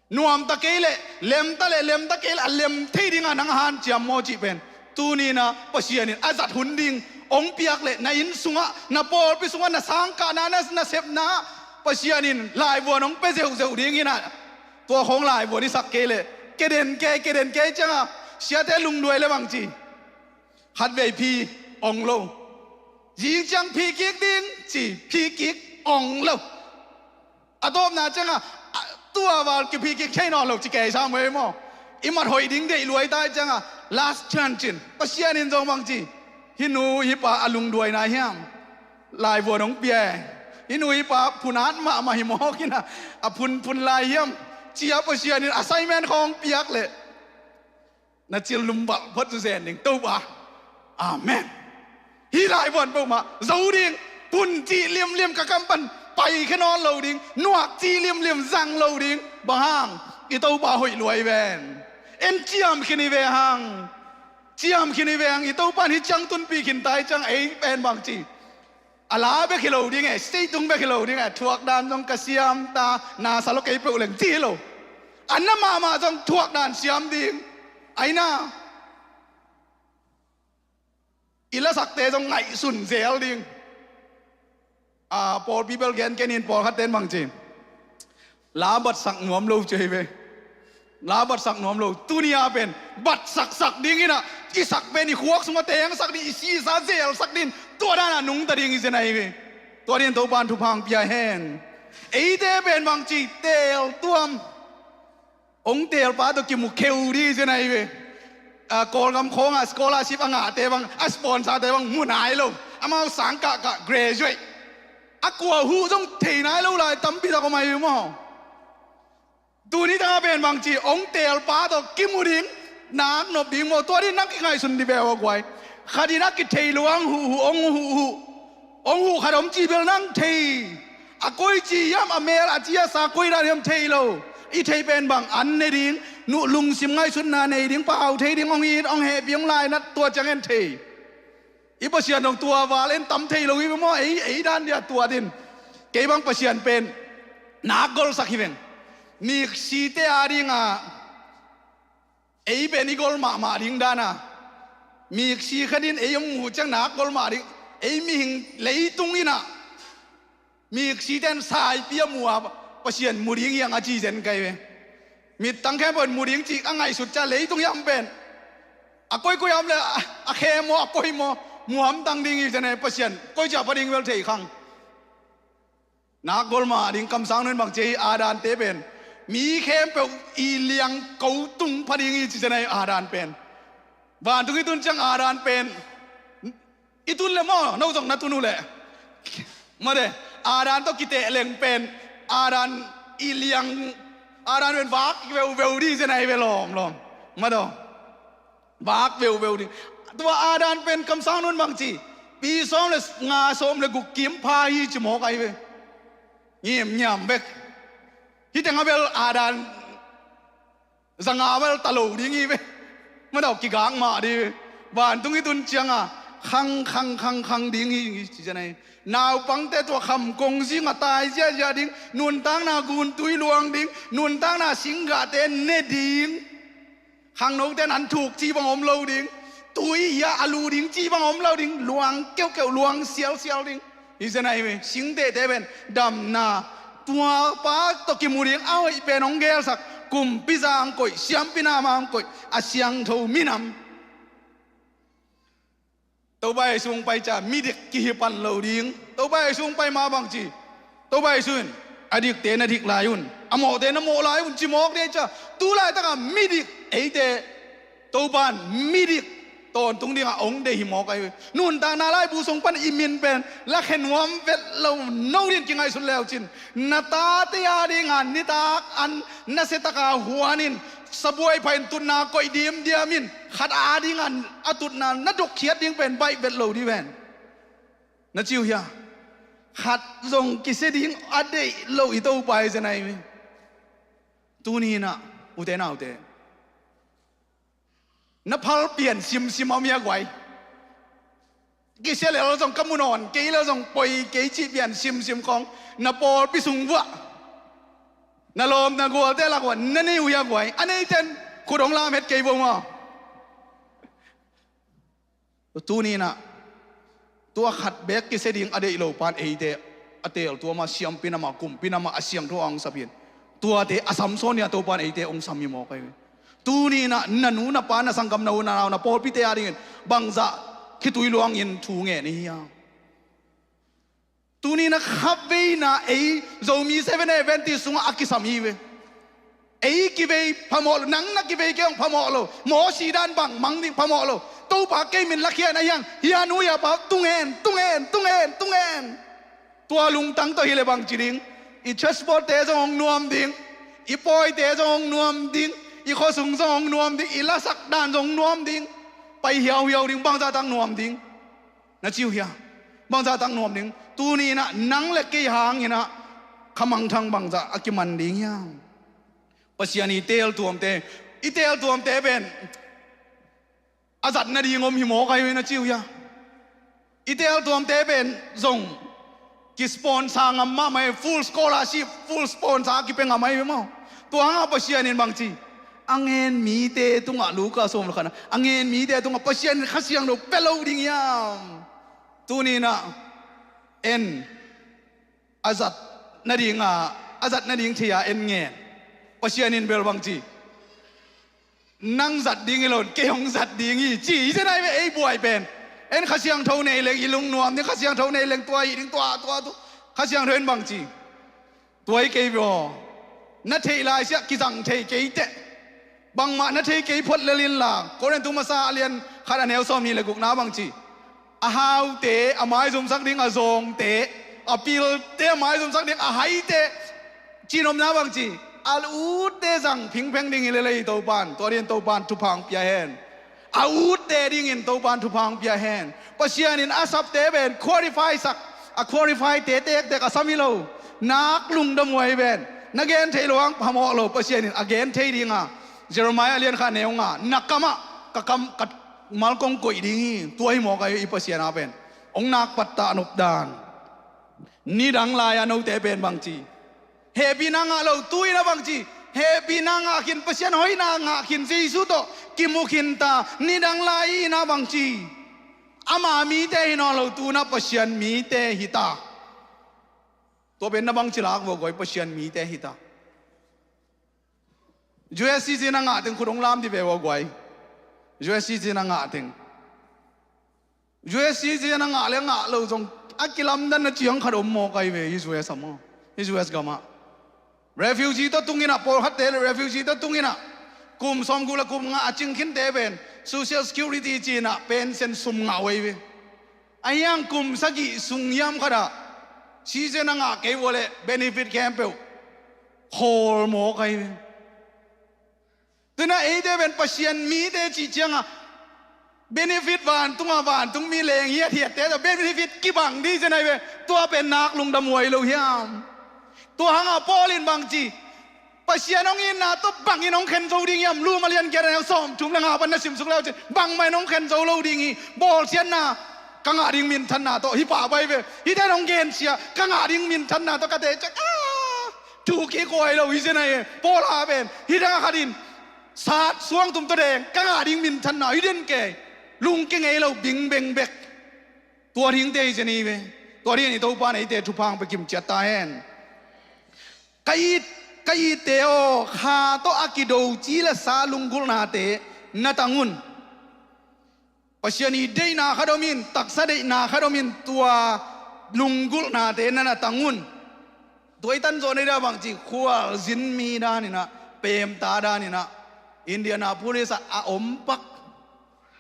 Nuamta kei leh lemta leh lemta kei leh a lem thei dinga nang a hanciam maw cih pen tuni-in ah Pasian in a zat hun ding hong piak leh na inn sungah, na pawlpi sungah, na sangkahna, na, na sepna ah Pasian in laivuan hong pia zeuhzeuh dingin ah, tua khawng laivuan i sak kei leh keden kei, keden kei cianga siate lungduai le bangci. Khatvei phi ong lo. Zing ciang phi kik ding ci, phi kik ong lo. A tawpna cianga, a, tua val kiphi kik thei nawn lo ci kei sam ei maw? I mat hoih ding deih luai tai cianga, last chance cin. Pasian in zong bangci, hih nu hih pa a lungduaina hiam? Laivuan hong pia e. Hih nu hih pa phunat mahmah hi mawk in ah, a phunphun lai hiam? Ci-a Pasian in assignment khawng piak leh na cil lumbalh phot zu zen ding Topa. Amen. Hih laivuan peuhmah zo ding, phun cih limlim ka kam pan paikhia nawn lo ding, nuak cih limlim zang lo ding. Bang hang? I Topa hoih luai ven. En ciam khin hi ve hang. Ciam khin hi ve hang, i Topa in hih ciang tunpih khin tai ciang ei pen bangci. A la bek hi lo ding e, state tung bek hi lo ding e, thuak dan zong ka siam ta, na sa lo kei peuh leng ci hi lo. A na mahmah zong thuak dan siam ding. Aina, i lasakte zong ngaihsun zel ding. A, pawlpi bel gen ken in pawlkhatte in bangci. La batsak nuam lo ci hi ve. La batsak nuam lo. Tuni-a pen batsaksak dingin ah, i sak pen i khuak sungah tengsak ding, i sisa zelsak ding, tua danah nungta ding i zen ahi ve. Tua dingin Topa in thupha hong pia hen. Eite pen bangci, teeltuam. Hong teelpa tawh kimu kheu ding i zen ahi ve. A, Kawlgam khawngah scholarship a ngahte bang, a sponsor-te bang mu nai lo. Amau sang kahkah graduate. A kua huh zong thei nai lo lai tampi tak om ahi ve maw? Tuni tanga pen bangci, hong teelpa tawh kimu ding, nak nop ding maw? Tua ding nang kingaihsun dih beh aw guai. Khat in a kithei lo ang huhhuh, hong huhhuh. Hong huh khat om cih bel nang thei. A koi ci hiam, a mel a ci a sa koi dan hiam thei lo. I theih pen bang an ne ding, nuh lungsim ngaihsutna nei ding, pau thei ding, hong it, hong hehpih, hong lainat, tua ciangin thei. I Pasian dong tua val en tam thei lo hi maw, ei, ei dan dia tua din. Kei bang Pasian pen nak golsak hi veng. Miksite a dinga ei pen i gol mahmah ding dana. Miksi khat in ei hong muh ciang nak gol mah ding. Ei mihing leitung inah miksite in saipi a mu a Pasian mu ding hiang a ci zen kai ve. Mittang khempeuh in mu ding cih a ngaihsut ciah leitung hiam pen a koikoi hiam le a, a khe maw, a koi maw, mu hamtang ding hi zen e Pasian. Koi ciah pha ding bel thei khang. Nak gol mah ding kamsang nun bang ci hi, Adante pen mi khempeuh i liang ko tung pha ding hi ci zen e Adan pen. Vantung i tun ciang Adan pen i tun le maw, no zong na tun uh leh. Mate, Adan tawh kiteh leng pen Adan i liang, Adan pen vak veuveu ding zen ahi ve lawmlawm. Mate aw. Vak veuveu ding. Tua Adan pen kamsang nun bang ci, pi sawm le nga, sawm le guk kim pha hi ci mawk ahi ve. Ngiamngiam bek. Hih teng a bel Adan zanga bel ta lo ding hi ve. Mate aw, kigak mah ding hi ve. Vantung i tun cianga khang khang khang khang ding hi, hi ci zen ahi. Naupangte tua kham kong zing a tai ziahziah ding, nuntakna guntui luang ding, nuntakna singgahte ne ding. Khangnote nan thuk ci bang om lo ding, tui hia a lu ding ci bang om lo ding, luang keuhkeuh, luang sialsial ding. Hi zen ahi ve, singtehte pen damna, tua pa tawh kimu ding a hoih pen hong gelsak, kumpi za hong koih, siampi nam hong koih, a siangtho minam. Topa Jesu hong pai ciang midik kihi pan lo ding. Topa Jesu hong pai ma bang ci? Topa Jesu in, a dikte na dik lai un, a mawhte na mawh lai un ci mawk ding ahi ciang, tu laitaka midik eite Topa in midik tawntung dingah hong deih hi mawk ahi ve. Nuntakna laibu sung pan i min pen lakhe nuam vet lo, no din kingaihsun leucin, na tate a dinga nitak an nasia taka huan in, sabuai pha in tutna koih diamdiam in, khat a dinga a tutna na dokkhiat ding pen baih vet lo ding ven. Na ci uh hia? Khat zong kisia ding a deih lo i Topa hi zen ahi ve. Tuni inah, ute naute, na phal pian simsim a om hia guai? Kisia lel zong ka mu nawn kei, lel zong poi kei cih pian simsim khawng na pawlpi sung vuah, na lawm na gualte lak vuah na nei uh hia guai? A neiten khut hong lam het kei vo maw. Tuni inah, tua khat beek kisia ding a deih lo pan eite a teel tuama, siampi nama, kumpi nama, a siangtho a hong sap hi in, tuate a sam sawn ni a Topa in eite hong sam hi mawk ahi ve. Tuni inah na nu na pa, na sanggam, na u na nau, na pawlpite a dingin bangzah khitui luangin thu ngen i hia? Tuni inah khaveina ei Zomi Seven Adventist sungah a kisam hi ve. Ei kivei phamawh lo, nang na kivei kei hong phamawh lo, mawsi dan bang mang ding phamawh lo. Topa kei min lakhia in a hiang, hia nu hia pa, tungen, tungen, tungen, tungen. Tua lungtang tawh hileh bang ci ding? I chessboardte zong hong nuam ding, i pawite zong hong nuam ding, i khuasung zong hong nuam ding, i lasak dan zong hong nuam ding. Pai hiauhiau ding, bangzah tak nuam ding? Na ci uh hia? Bangzah tak nuam ding? Tuni inah nang le kei hang inah khamangthang bangzah a kiman ding hiam? Pasian i teeltuamte, i teeltuamte pen a zat nading om hi mawk ahi ve, na ci uh hia? I teeltuamte pen zong kisponsor ngam mahmah hi, full scholarship, full sponsor kipia ngam ahi ve maw. Tua hangah Pasian in bang ci? A ngen mite tungah, Luka sawm le khatna, a ngen mite tungah Pasian in Kha Siangtho pia lo ding hiam? Tuni inah en a zat nadinga, a zat nading thei-a en ngen. Pasian in bel bang ci? Nang zat ding hi lo in kei hong zat ding hi, ci hi zen ahi ve. Ei buai pen en Kha Siangtho nei leng i lungnuam ding, Kha Siangtho nei leng tua hi ding, tua, tua, tua. Kha Siangtho in bang ci? Tua hi kei ve aw. Na theih laisiah kizang thei kei teh. Bangmah na thei kei phot lel inla, Korin thu masa a lian khat a neu sawmnih le gukna bang ci? A haute a maizumsak ding a zawngte, a pilte a maizumsak ding a haite, cinopna bang ci? A utte zang phingpheng ding hi lel ei Topan. Tua dingin Topan thupha hong pia hen. A utte dingin Topan thupha hong pia hen. Pasian in a sapte pen qualify sak, a qualify te tektek a sam hi lo. Nak lungdam uh ahi ven. Na gen thei lo hang phamawh lo, Pasian in a gen thei dinga Jeremiah lian khat neu nga, na kamah ka kam, ka mal kong koih ding hi. Tua hi mawk ahi i Pasian a pen. Hong nak pattah nop dan. Nidang lai-a note pen bang ci? Hehpihna ngah lo, tu-in a bang ci? Hehpihna ngah khin, Pasian hoihna ngah khin, Jesu tawh kimu khin ta. Nidang lai-in a bang ci? Ama mite hi nawn lo, tu-in a Pasian mite hi ta. Tua pen na bang ci lak vua guai, Pasian mite hi ta. U S citizen a ngah teng khut hong lam dih ve vua guai. U S citizen a ngah teng. U S citizen a ngah le ngah lo zong a kilamdanna ciang khat om mawk ahi ve, hi U S a maw. Hi U S gamah refugee tawh tung inah, pawlkhatte le refugee tawh tung inah, kum sawmguk le kum nga a cing khinte pen Social Security ci inah pension sum ngah uh ahi ve. Ahi hang kum sagih sung hiam khatah citizen a ngah kei vua le benefit khempeuh khawl mawk ahi ve. Tu-in a eite pen Pasian mite cih ciangah benefit, vantungah vantungmi leng hiathiatte tawh benefit kibang dih zen ahi ve. Tua pen nak lungdam huai lo hiam? Tua hangah Paul in bang ci? Pasian hong itna tawh bangin hong khen zo ding hiam? Lum a lian giat a neu sawmthum le nga pan na simsuk le uh cin bangmah in hong khen zo lo ding hi. Bawlsiatna ka ngah ding minthanna tawh hi pah bai ve. Hite in hong gensia ka ngah ding minthanna tawh ka teh ciang a thu kikuai lo hi zen ahi. Paul a pen hi dang a khat in sat suangtum tawh deng ka ngah ding minthanna hi den kei. Lungke ngei lo bing beng bek. Tua dingte hi zen hi ve. Tua dingin i Topa in eite thupha hong pia kimciat ta hen. Ka it, ka itte aw, kha tawh a kido ci le sa lunggulhnate na tang un. Pasian i deihna khat om in, taksa deihna khat om in, tua lunggulhnate na na tang un. Tua i tan zawh na hi dah bang ci, khualzin mi daninah, pemta daninah, Indianapolis ah a om pak.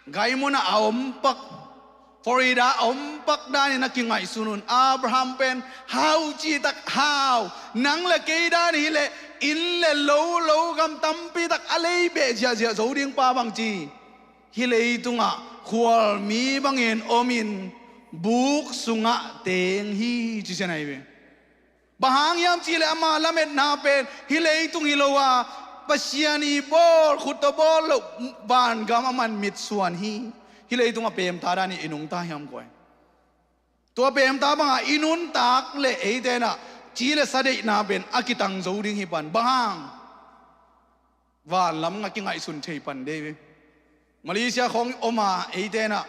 Gaimun ah a om pak, Florida a om pak danin a kingaihsun un. Abraham pen hau citak hau, nang le kei dan hileh inn le lo, lo gam tampi tak a lei beh ziahziah zo ding pa bang ci. Hih leitungah khualmi bangin omin buk sungah teng hi ci sia nai ve. Bang hang hiam cihleh ama lametna pen hih leitung hi lo a, Pasian i bawl, khut tawh bawl loh vangam a man mitsuan hi. Hih leitung a pemta dan i nungta hiam koi? Tua pemta bangah i nuntak le eite inah ci le sa deihna pen a kitang zo ding hi pan. Bang hang? Vanlam nga kingaihsun thei pan dei ve. Malaysia khawng om a eite inah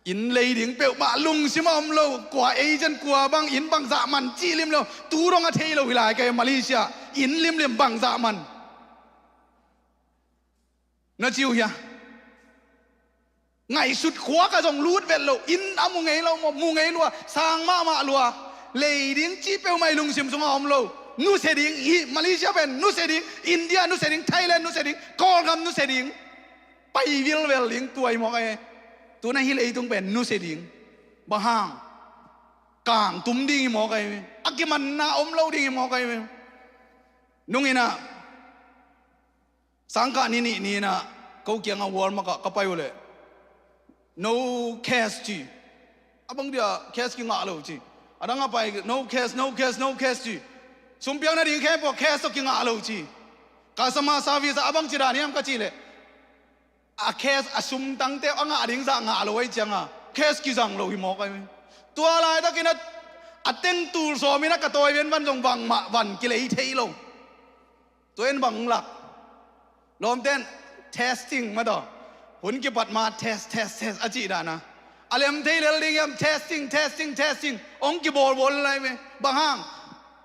inn lei ding peuhmah lungsim a om lo. Kua agent, kua bang inn bang zah man cih lim lo. Tu dong a thei lo hi lai kei Malaysia. Inn limlim bang zah man na ci uh hia? Ngaihsut khua ka zong lut vet lo, inn a mu ngei lo maw, mu ngei lua, sang mahmah lua, lei ding cih peuhmah i lungsim sungah om lo. Nusia ding hi, Malaysia pen nusia ding, India nusia ding, Thailand nusia ding, Kawlgam nusia ding, pai vilvel ding tua hi mawk ahi. Tuna hih leitung pen nusia ding. Bang hang? Kang tum ding hi mawk ahi. A kimanna om lo ding hi mawk ahi. Nung inah sangkah ni nih ni inah ko kiangah Walmart ah ka pai uh leh no cash ci. A bang dia cash kingah lo ci. A dang a pai no cash, no cash, no cash ci. Sumpiak nading khempeuh cash tawh kingah lo ci. Customer service ah a bang ci dan hiam ka cih leh a cash a sumtangte a ngah ding zah ngah lo ahi cianga cash kizang lo hi mawk ahi. Tua laitakin a teng tul sawmin a ka tawi venvan zong bangmah van kilei thei lo. Tua in bang lak? Lawmten testing mah tawh hun kipat ma test test test a cih dana a lem thei lel ding hiam? Testing testing testing hong kibawlbawl lai ve. Bang hang?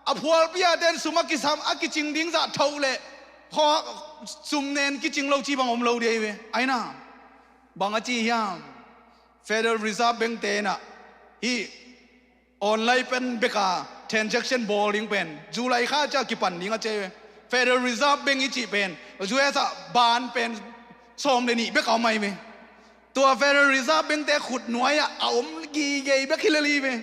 A phualpi a ten sum a kisam a kicing ding zah thoh leh khaw sum nen kicing lo ci bang om lo dei ve. Aina bang a ci hiam? Federal Reserve Bank te inah hih online pen beka transaction bawl ding pen July kha cia kipan ding a ci. Federal Reserve Bank i cih pen U S ah ban pen sawm le nih beka om ahi ve. Tua Federal Reserve Bank te khut nuai ah a om gigei bek hi lel hi ve.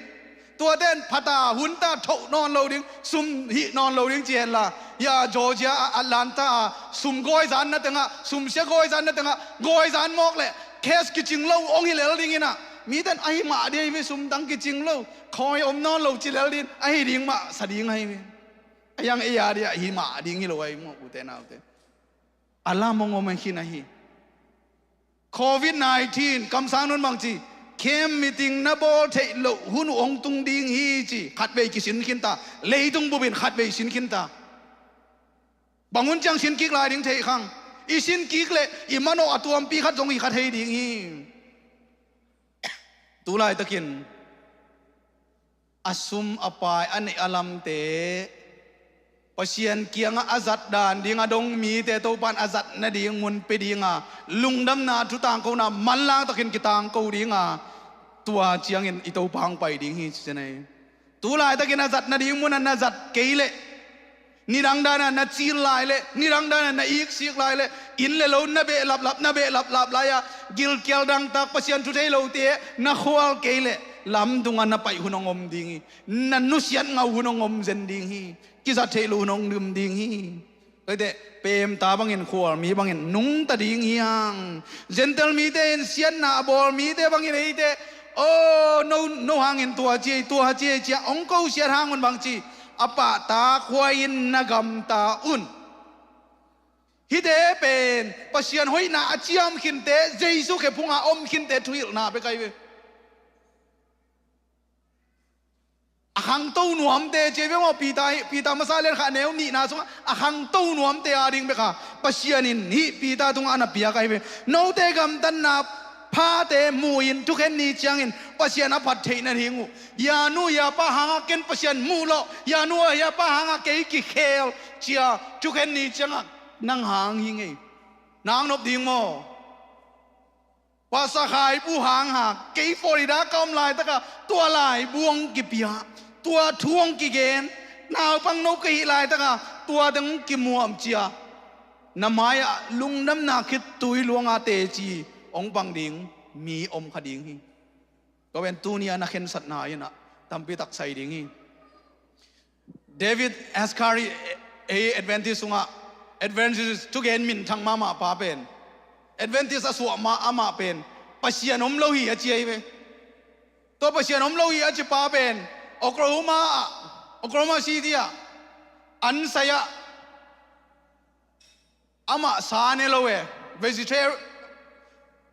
Tua ten phata hunta thoh nawn lo ding, sum hih nawn lo ding ci henla, hia Georgia ah, Atlanta ah sum gawizan na tengah, sum sia gawizan na tengah gawizan mawk leh cash kicing lo hong hi lel ding inah, miten ahi mah dei ve, sumtang kicing lo, khawi om nawn lo ci lel ding, ahi ding mah sa ding ahi ve. A hiang ei a dia hi mah ding hi lo ahi maw ute naute? A lam hong om ahi khin ahi. Covid nineteen kamsang nun bang ci, camp meeting na bawl theih loh hun uh hong tung ding hi ci, khatvei kisin khinta, leitung bupin khatvei sin khinta. Bang hun ciang sin kik lai ding theih khang. I sin kik leh i manawh a tuampi khat zong hi kha thei ding hi. Tu laitakin a sum a pai a neih a lamte Pasian kiangah a zat dan ding a dong mite Topan a zat nading mun pia dinga lungdamna thutangkona manlang takin kitangko dinga tua ciangin i Topa hong pai ding hi ci zen ahi. Tu laitakin a zat nading munah na zat kei leh nidang danah na cil lai leh nidang danah na iksik lai leh inn le lo na behlaplap na behlaplap lai-a gilkial dangtak Pasian thu thei lote na khual kei leh lamdungah na paih hun hong om ding hi. Na nusiat ngau hun hong om zen ding hi. Kizat theih loh hun hong dim ding hi. Koite pemta bangin khualmi bangin nungta ding hiang. Gentile mite in siatna a bawl mite bangin eite, o no, no hangin tua ci ei, tua ci ei cia hong ko siat hangun bang ci. a pahtak huai-in na gamta un. Hihte pen Pasian hoihna a ciam khinte, Jesu khe phunga om khinte thuhilhna bek ahi ve. A khangto nuamte ci ve maw, Peter, Peter masa lian khat neu nihna sungah a khangto nuamte a ding bek a Pasian in hih Peter tungah a na piak ahi ve. Note gamtatna phate mu-in thukhen ni ciangin Pasian a phat theih nading uh, ya nu ya pa hangah ken Pasian muh lawh, ya nu ya pa hangah kei kikhel cia thukhen ni ciangah nang hang hi ngei. Nang nop ding maw? Pastor Khaipu hangah kei Florida ka om laitaka tua laibu hong kipia, tua thu hong kigen, naupang no ka hih laitaka tua teng hong kimuam cia, na mai-ah lungdamna khit tui luanga teci hong pang ding mi om kha ding hi. Tua pen tuni-a na khensatna inah tampi tak sai ding hi. David Ascari, ei Adventist sungah Adventist thugen minthang mahmah pa pen, Adventist a suah mah amah pen Pasian om lo hi a ci ahi ve. Tua Pasian om lo hi a ci pa pen Oklahoma ah, Oklahoma City ah an sai ah amah sa ne lo e. Vegetar-,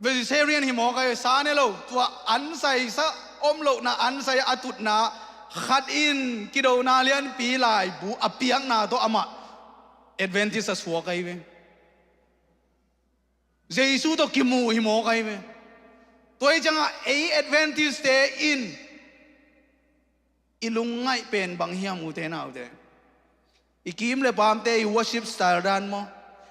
vegetarian hi mawk ahi ve, sa ne lo. Tua an saisah om lohna an sai a tutna khat in kidona lianpi laibu a piakna tawh amah Adventist a suak ahi ve. Jesu tawh kimu hi mawk ahi ve. Tua hi ciangah ei Adventist-te in i lungngaih pen bang hiam, ute naute? I kiim le paamte i worship style dan maw?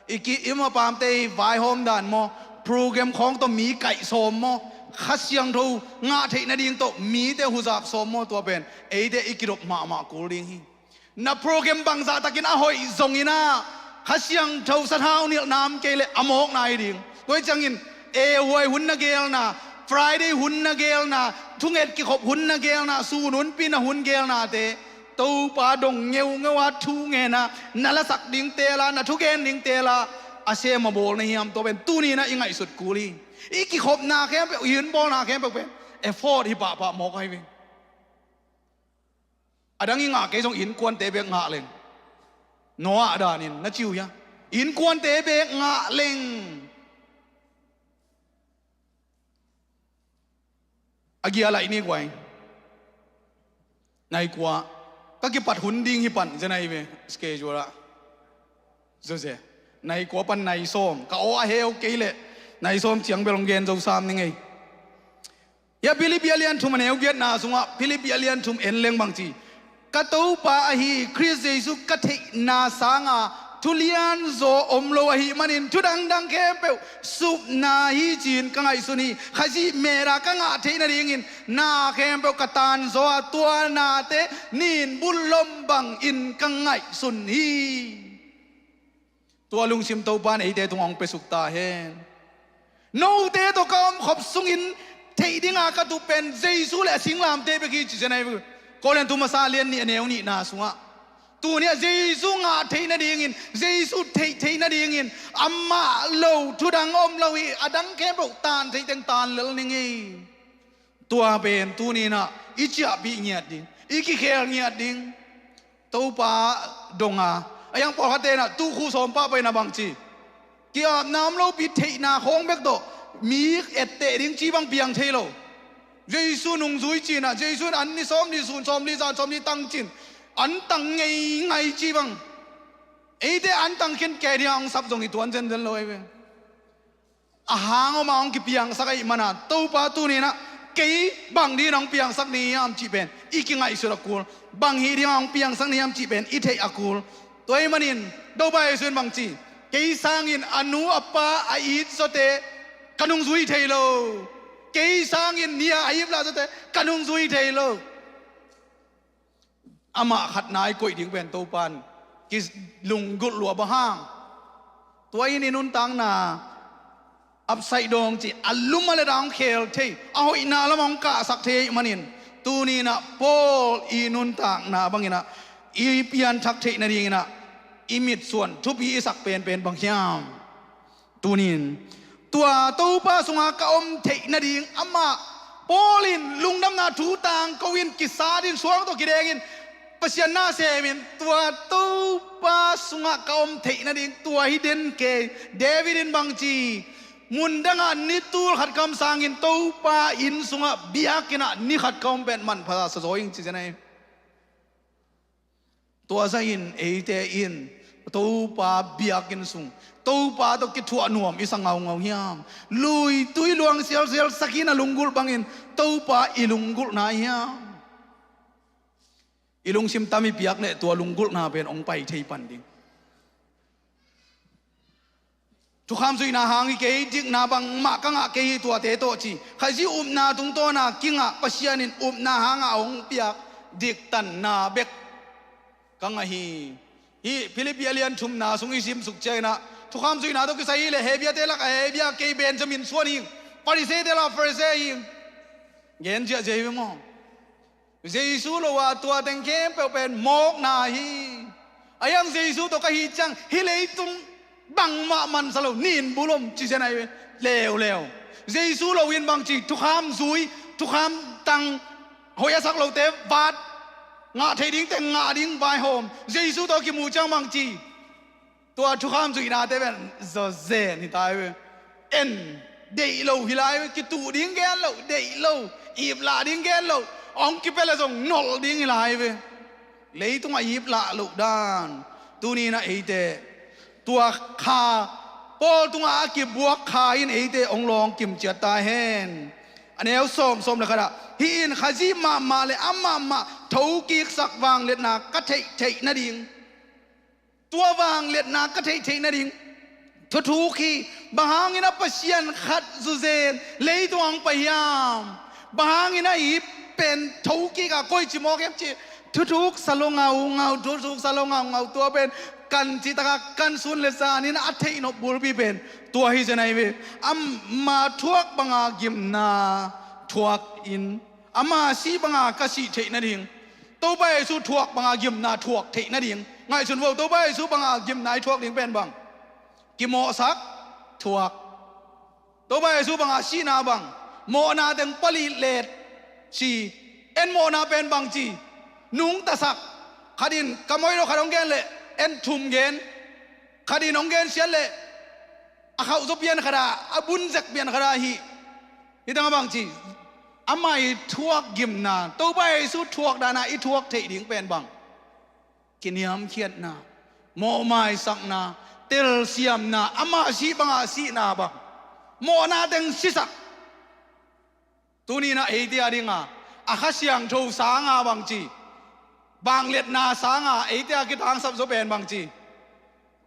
I kiim le paamte i vaihawm dan maw? Program khawng tawh mi kaih sawm maw? Kha Siangtho ngah theih nading tawh mite huzap sawm maw? Tua pen eite i kidop mahmah kul ding hi. Na program bangzah takin a hoih zongin ah Kha Siangtho sathau nilh nam kei leh a mawkna hi ding. Tua hi ciangin, e, huai hun na gelna, Friday hun na gelna, thunget kikhop hun na gelna, sun hunpi na hun gelnate Topa dong ngeungeu a thu ngen a na lasak ding teel a, na thugen ding teel a, a sem a bawl na hiam? Tua pen tuni-in ah i ngaihsut kul hi. I kikhopna khempeuh, i hun bawlna khempeuh pen effort hi pahpah mawk ahi ve. A dang i ngah kei zong innkuante bek ngah leng. Noah danin na ci uh hia? Innkuante bek ngah leng. A gia laih ni guai. Nai kua ka kipat hun ding hi pan zen ahi ve, schedule ah. Zoze. Nai kua pan nai sawm. Ka aw a heu kei leh nai sawm ciang bel hong gen zo sam ni ngei. Hia Philippi a lian thum a neu giatna sungah Philippi a lian thum en leng bang ci? Ka Topa ahi Khrist Jesu ka theihna sanga thu lianzaw om lo ahih manin thu dangdang khempeuh supna hi ci-in ka ngaihsun hi. Khazih mela ka ngah theih nadingin na khempeuh ka tanzaw a, tua nate nin bullom bangin ka ngaihsun hi. Tua lungsim Topa in eite tungah hong piasuk ta hen. Note tawh ka omkhop sungin theih dinga ka tup pen Jesu le a singlamteh bek hi ci zen ahi ve. Korintu masa lian nih a neu nihna sungah, tuni-ah Jesu ngah theih nadingin, Jesu theih theih nadingin amah lo thu dang om lo hi. A dang khempeuh tan theih teng tan lel ning hi. Tua pen tuni-in ah i ciahpih ngiat ding, i kikhel ngiat ding. Topa dong a, a hiang pawlkhatte in ah tukhu sawm pahpah in ah bang ci? Ki-apna om lopi theihna khawng bek tawh mi etteh ding ci bang piang thei lo. Jesu nungzui ci-in ah, Jesu in an ni sawmli, sun sawmli, zan sawmli tang ci-in an tang ngeingai ci bang. Eite an tang khin kei ding a hong sap zong i tuan zenzen lo ahi ve. A hang om a hong kipiangsak ahih manin Topa tuni-in ah kei bang dingin hong piangsak ni hiam cih pen i kingaihsut a kul. Bang hih dingin hong piangsak ni hiam cih pen i theih a kul. Tua ahih manin Topa Jesu in bang ci? Kei sangin a nu a pa a it zawte ka nungzui thei lo. Kei sangin ni a a iplah zawte ka nungzui thei lo. Amah khatna i koih ding pen Topa in kilunggulh lua bang hang. Tua in i nuntakna upside down ci, a lum a le dang khel thei, a hoihna lamah hong kahsak thei ahih manin tuni-in ah Paul i nuntakna bangin ah i pianthak theih nadingin ah i mitsuan thupi i sak penpen bang hiam? Tuni-in tua Topa sunga ka om theih nading amah Paul in lungdamna thu tangko in kisat in suang tawh kideng in Pasian na semin tua Topa sungah ka om theih nading tua hi den kei. David in bangci, mundangah ni tul khat kamsangin Topa inn sungah biakinnah ni khat ka om pen manpha sa zaw ing ci zen ahi. Tua zahin eite in Topa biakinn sung Topa tawh kithuah nuam i sa ngaungau hiam? Lui tui luang sialsial sakhi na lunggulh bangin Topa i lunggulhna hiam? I lungsim tam i piak leh tua lunggulhna pen hong pai thei pan ding. Thukham zuihna hang hi kei, dikna bangmah ka ngah kei hi tuate tawh ci. Khazih upna tungtawna kingah Pasian in upna hanga hong piak diktanna bek ka ngah hi. Hih Philippi a lian thumna sung i simsuk cianginah thukham zuihna tawh kisai hileh Hebrew-te lak a Hebrew, kei Benjamin suan hing, Pharisee-te lak a Pharisee hing. Gen ziahziah hi ve maw? Jesu lo a tua teng khempeuh pen mawkna hi. A hiang Jesu tawh ka hi ciang hih leitung bangmah mansa lo, nin bulom ci zen ahi leuleu. Jesu lo in bangci, thukham zui, thukham tang, hoih a sak lote vat, ngah theih ding teng ngah ding vaihawm. Jesu tawh kimu ciang bangci, tua thukham zuihnate pen zawzen hi ta hi ve. En deih lo hi lai ve, kituh ding gen lo, deih lo, iplah ding gen lo, hong kipia le zong nolh ding hi lai ve. Leitungah iplah loh dan. Tuninah eite tua kha, Paul tungah a kibuak kha in eite hong lawng kimciat ta hen. A neu sawm, sawm le khatah, hih in Khazih mahmah le amah mah thokiksak vangliatna ka theih theih nading. Tua vangliatna ka theih theih nading thuthuk hi. Bang hangin a Pasian khat zuzen leitung hong pai hiam? Bang hangin a ip pen thokik a koici mawk hiam cih thuthuk sa lo ngaungau, thuthuk sa lo ngaungau. Tua pen kan citaka kan sun le zanin a theih nop bulpi pen tua hi zen ahi ve. Ama thuak banga gimna thuak in ama sih banga ka sih theih nading, Topa Jesu thuak banga gimna thuak theih nading. Ngaihsun vo, Topa Jesu banga gimna i thuak ding pen bang? Kimawhsak, thuak. Topa Jesu banga sihna bang? Mawhna teng palih let si. En mawhna pen bangci? Nungtasak. Khat in ka moih lo khat hong gen leh en thum gen. Khat in hong gen siat leh a khauh zaw pian khat a, a bun zek pian khat a hi. Hi teng a bangci? Amah i thuak gimna, Topa Jesu thuak dana i thuak theih ding pen bang? Kiniamkhiatna, mawhmaisakna, telsiamna, amah sih banga sihna bang? Mawhna teng sisak. Tuninah eite a dinga a Kha Siangtho sanga bangci, vangliatna sanga eite a kitangsap zaw pen bangci?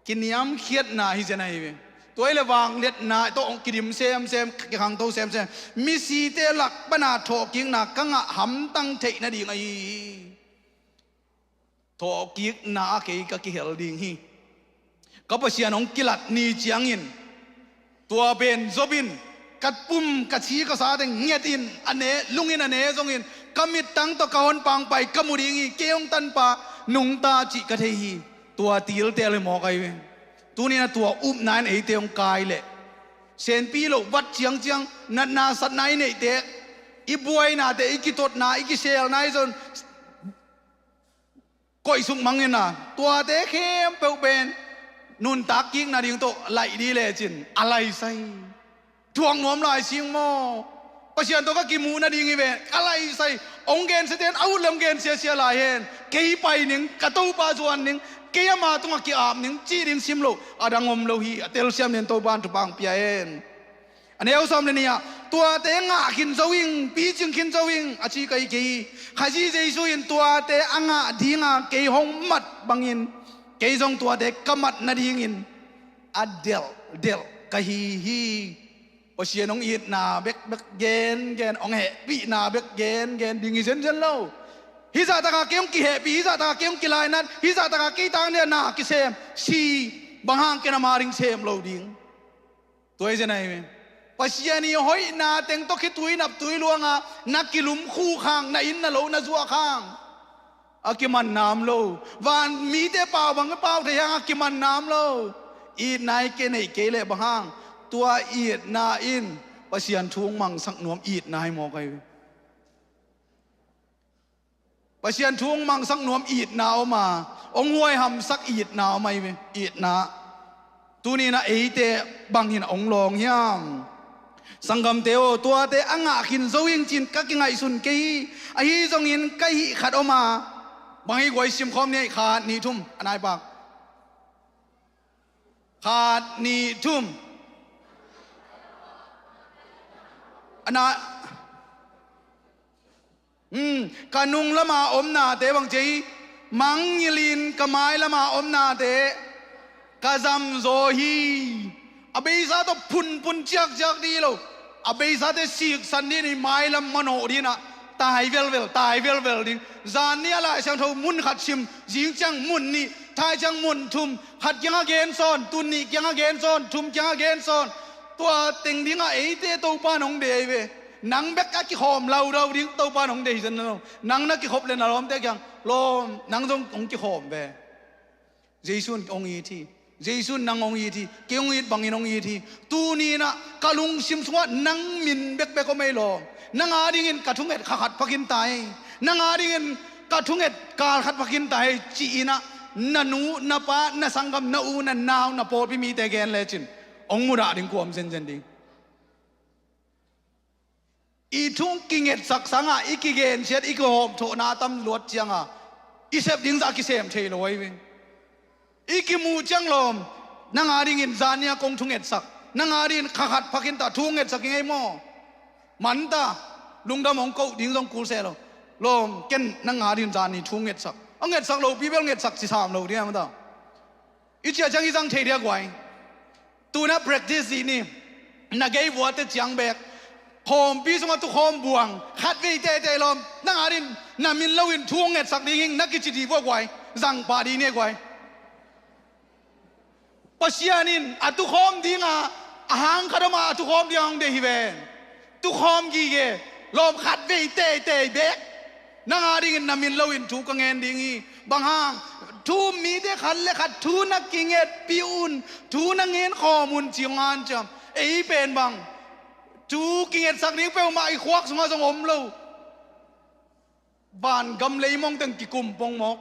Kiniamkhiatna hi zen ahi ve. Tua hi le vangliatna tawh hong kidim semsem, kikhangto semsem, misite lak pana thawhkikna ka ngah hamtang theih nading ahi hi. Thawhkikna ah kei ka kihel ding hi. Ka Pasian hong kilat ni ciangin tua pen Job in ka pum ka ci ka sa teng ngetin a ne, lungin a ne zongin ka mittang tawh ka honpa hong pai ka mu ding hi. Kei hong tanpa nungta cih ka thei hi. Tua tiltel hi mawk ahi ve. Tuninah tua upna in eite hong kai leh senpi loh vat ciangciang, natna satna i neihte, i buainate, i kitotna, i kiselna i zon koihsuk mangin a, tuate khempeuh pen nuntak kik nading tawh laih dih lecin a laisai. Thuak nuam lai sing maw? Pasian tawh ka kimuh nading hi ve, a laisai. Hong gensiaten a ut le hong gensiasia lai hen. Kei pai ning, ka Topa zuan ning, kei ama tungah ki-ap ning cih ding sim lo a dang om lo hi. A telsiam nen Topa in thupha hong pia hen. A neu sawm le nih ah, tuate ngah khin zo ing, picing khin zo ing a ci ka hi kei hi. Khazih Jesu in tuate a ngah dinga kei hong mat bangin kei zong tuate ka mat nadingin a delhdelh ka hi hi. Pasian hong itna bekbek gengen, hong hehpihna bek gengen ding hi zenzen lo. Hih zahtaka kei hong kihehpih, hih zahtaka kei hong kilainat, hih zahtaka kei tang dia na kisem, si, bang hang ken ama ding sem lo ding? Tua hi zen ahi ve. Pasian i hoihna teng tawh khitui nap tui luanga na kilum khuh khang, na inn na lo na zuah khang a kiman nam lo. Van mite pau bang i pau thei hang a kiman nam lo. Itna i ke neih kei leh bang hang? Tua itna in Pasian thu hong mangsak nuam itna hi mawk ahi ve. Pasian thu hong mangsak nuam itna om a, hong huaihamsak itna om ahi ve, itna. Tuni-in ah eite bang in hong lawng hiam? Sanggamte aw, tuate a ngah khin zo ing ci-in ka kingaihsun kei hi. Ahi zongin ka hih khat om a, bang hi guai, simkhawm ni ei, khat nih thum, a naipak. Khat nih thum. A na, um, ka nung lama omnate bang ci hi, mangngilhin ka mai lama omnate ka zamzaw hi. A beisa tawh phunphun ciakciak ding hi lo. A beisate siksan ding hi, mailam manawh ding ah tai velvel, tai velvel ding. Zan ni a Lai Siangtho mun khat sim, zing ciang mun nih, thai ciang mun thum, khat kiangah gen sawn, tun nih kiangah gen sawn, thum kiangah gen sawn. Tua teng dingah eite Topa in hong deih ve. Nang bek a kikhawm laudau ding Topa in hong deih zen lo. Nang na kikhop le na lawmte kiang, lawm, nang zong hong kikhawm ve. Jesu in hong it hi. Jesu in nang hong it hi. Kei hong it bangin hong it hi. Tuni-in ah ka lungsim sungah nang min bekbek om ei lawm. Nang adingin ka thunget kha khat pha khin ta hi. Nang adingin ka thunget kal khat pha khin ta hi, ci-in ah na nu, na pa, na sanggam, na u, na nau, na pawlpi mite gen lecin hong mudah ding kua om zenzen ding. I thu kingetsak sangah i kigensiat, i kihawmthawhna a tam luat ciangah i sep ding zah kisem thei lo ahi ve. I kimuh ciang lawm, nang adingin zan ni-a kong thungetsak, nang adingin kha khat pha khin ta, thu ngetsak ing ei maw? Man ta, lungdam, hong koh ding zong kul se lo. Lawm, ken nang adingin zan ni thu ngetsak. A ngetsak lopi bel ngetsak ci sam lo ding a, man ta. I ciah ciang i zang thei ding a guai. Tu-in ah practice dih ni. Na gei vuate ciang bek, khawmpi sungah tukhawm buang khatvei teitei lawm, nang adingin na min loin thu hong ngetsak ding hi ing, na kici dih vua guai. Zang pah dih ni a guai. Pasian in a tukhawm dingah, a hang khat om a, a tukhawm dingah hong deih hi ven. Tukhawm gige, lawm, khatvei teitei bek nang adingin na min loin thu ka ngen ding hi. Bang hang? Thu um mite khat le khat thu na kingetpih un, thu na ngen khawm un, ci hong hanciam. Ei pen bang, thu kingetsak ding peuhmah i khuak sungah zong om lo. Vangam leimong teng kikum pongmawk.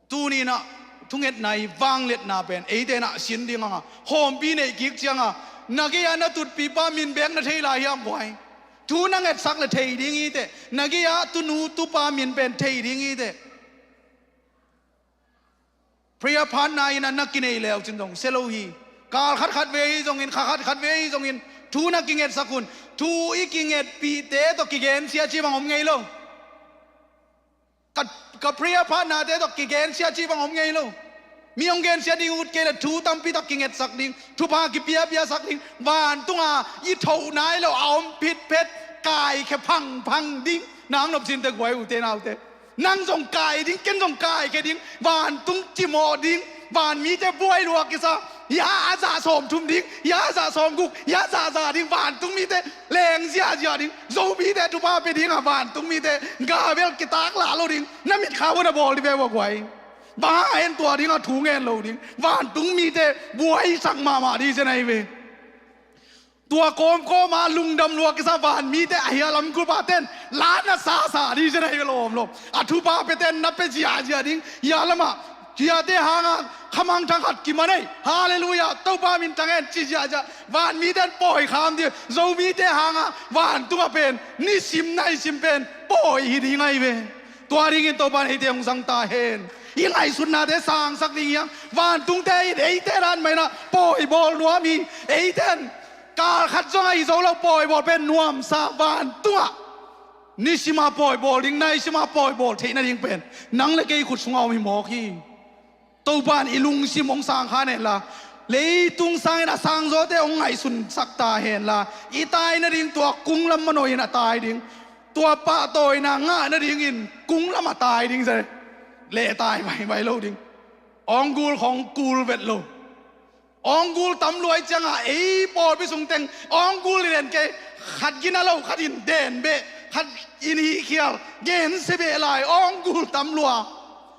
Tuni-in ah thungetna i vangliatna pen eite in ah sin ding hang a, khawmpi neih kik ciangah na gei-ah na tutpipa min bek na thei lai hiam guai? Thu na ngetsak le thei ding hi teh. Na gei-ah tunu tupa min pen thei ding hi teh. Prayer partner in ah na kinei leu cin zong sia lo hi. Kal khat khat vei hi zongin, kha khat khat vei hi zongin thu na kingetsak un. Thu i kingetpihte tawh kigensia ci bang om ngei lo. Ka, ka prayer partner-te tawh kigensia ci bang om ngei lo. Mi hong gensia ding ut kei le thu tampi tawh kingetsak ding, thupha kipiapiasak ding, vantunga i thoh nai lo a om phitphet, kaikhia phangphang ding. Nang nopcinte guai, ute naute, nang zong kai ding, ken zong kaikhia ding, vantung cimawh ding, van mite buai lua kisa, hia a zah sawmthum ding, hia a zah sawmguk, hia a zah za ding, vantung mite leng ziahziah ding, Zomite thupha pia dingah vantung mite ga bel kitak lah lo ding, na mitkha uh na bawl dih ve ua guai. Bang hang a hen tua dingah thu ngen lo ding, vantung mite buaisak mahmah dih zen ahi ve. Tua kawmkawm a lungdam lua kisa van mite a hia lam kulpa ten la na sasa dih zen ahi ve lawm lawm. A thupha pia ten na pia ziahziah ding, hia lamah, hiate hangah khamangthang khat kiman ei, halleluiah, Topa minthang hen ci ziahziah, van mite in pawi kham dih. Zomite hangah vantungah pen nisim naisim pen pawi hi ding ahi ve. Tua dingin Topa in eite hong zang ta hen. I ngaihsutnate sangsak ding hiam? Vantungte in eite dan mah in ah pawi bawl nuam hi. Eite in kal khat zong ahi zo lo pawi bawl pen nuamsa, vantungah nisima pawi bawl ding, naisima pawi bawl theih nading pen nang le kei khut sungah om hi mawk hi. Topa in i lungsim hong sangkhan henla, leitung sangin a sangzawte hong ngaihsunsak ta henla, i tai nading tua kunglam manawh in a tai ding, tua pahtawina ngah nadingin kunglam a tai ding zen. Lehtai vaivai lo ding. Awng gul khawng kul vet lo. Awng gul tam lua i ciangah ei pawlpi sung teng awng gul i den kei, khat gina lo, khat in den beh, khat in hihkhial, gensia beh lai, awng gul tam lua.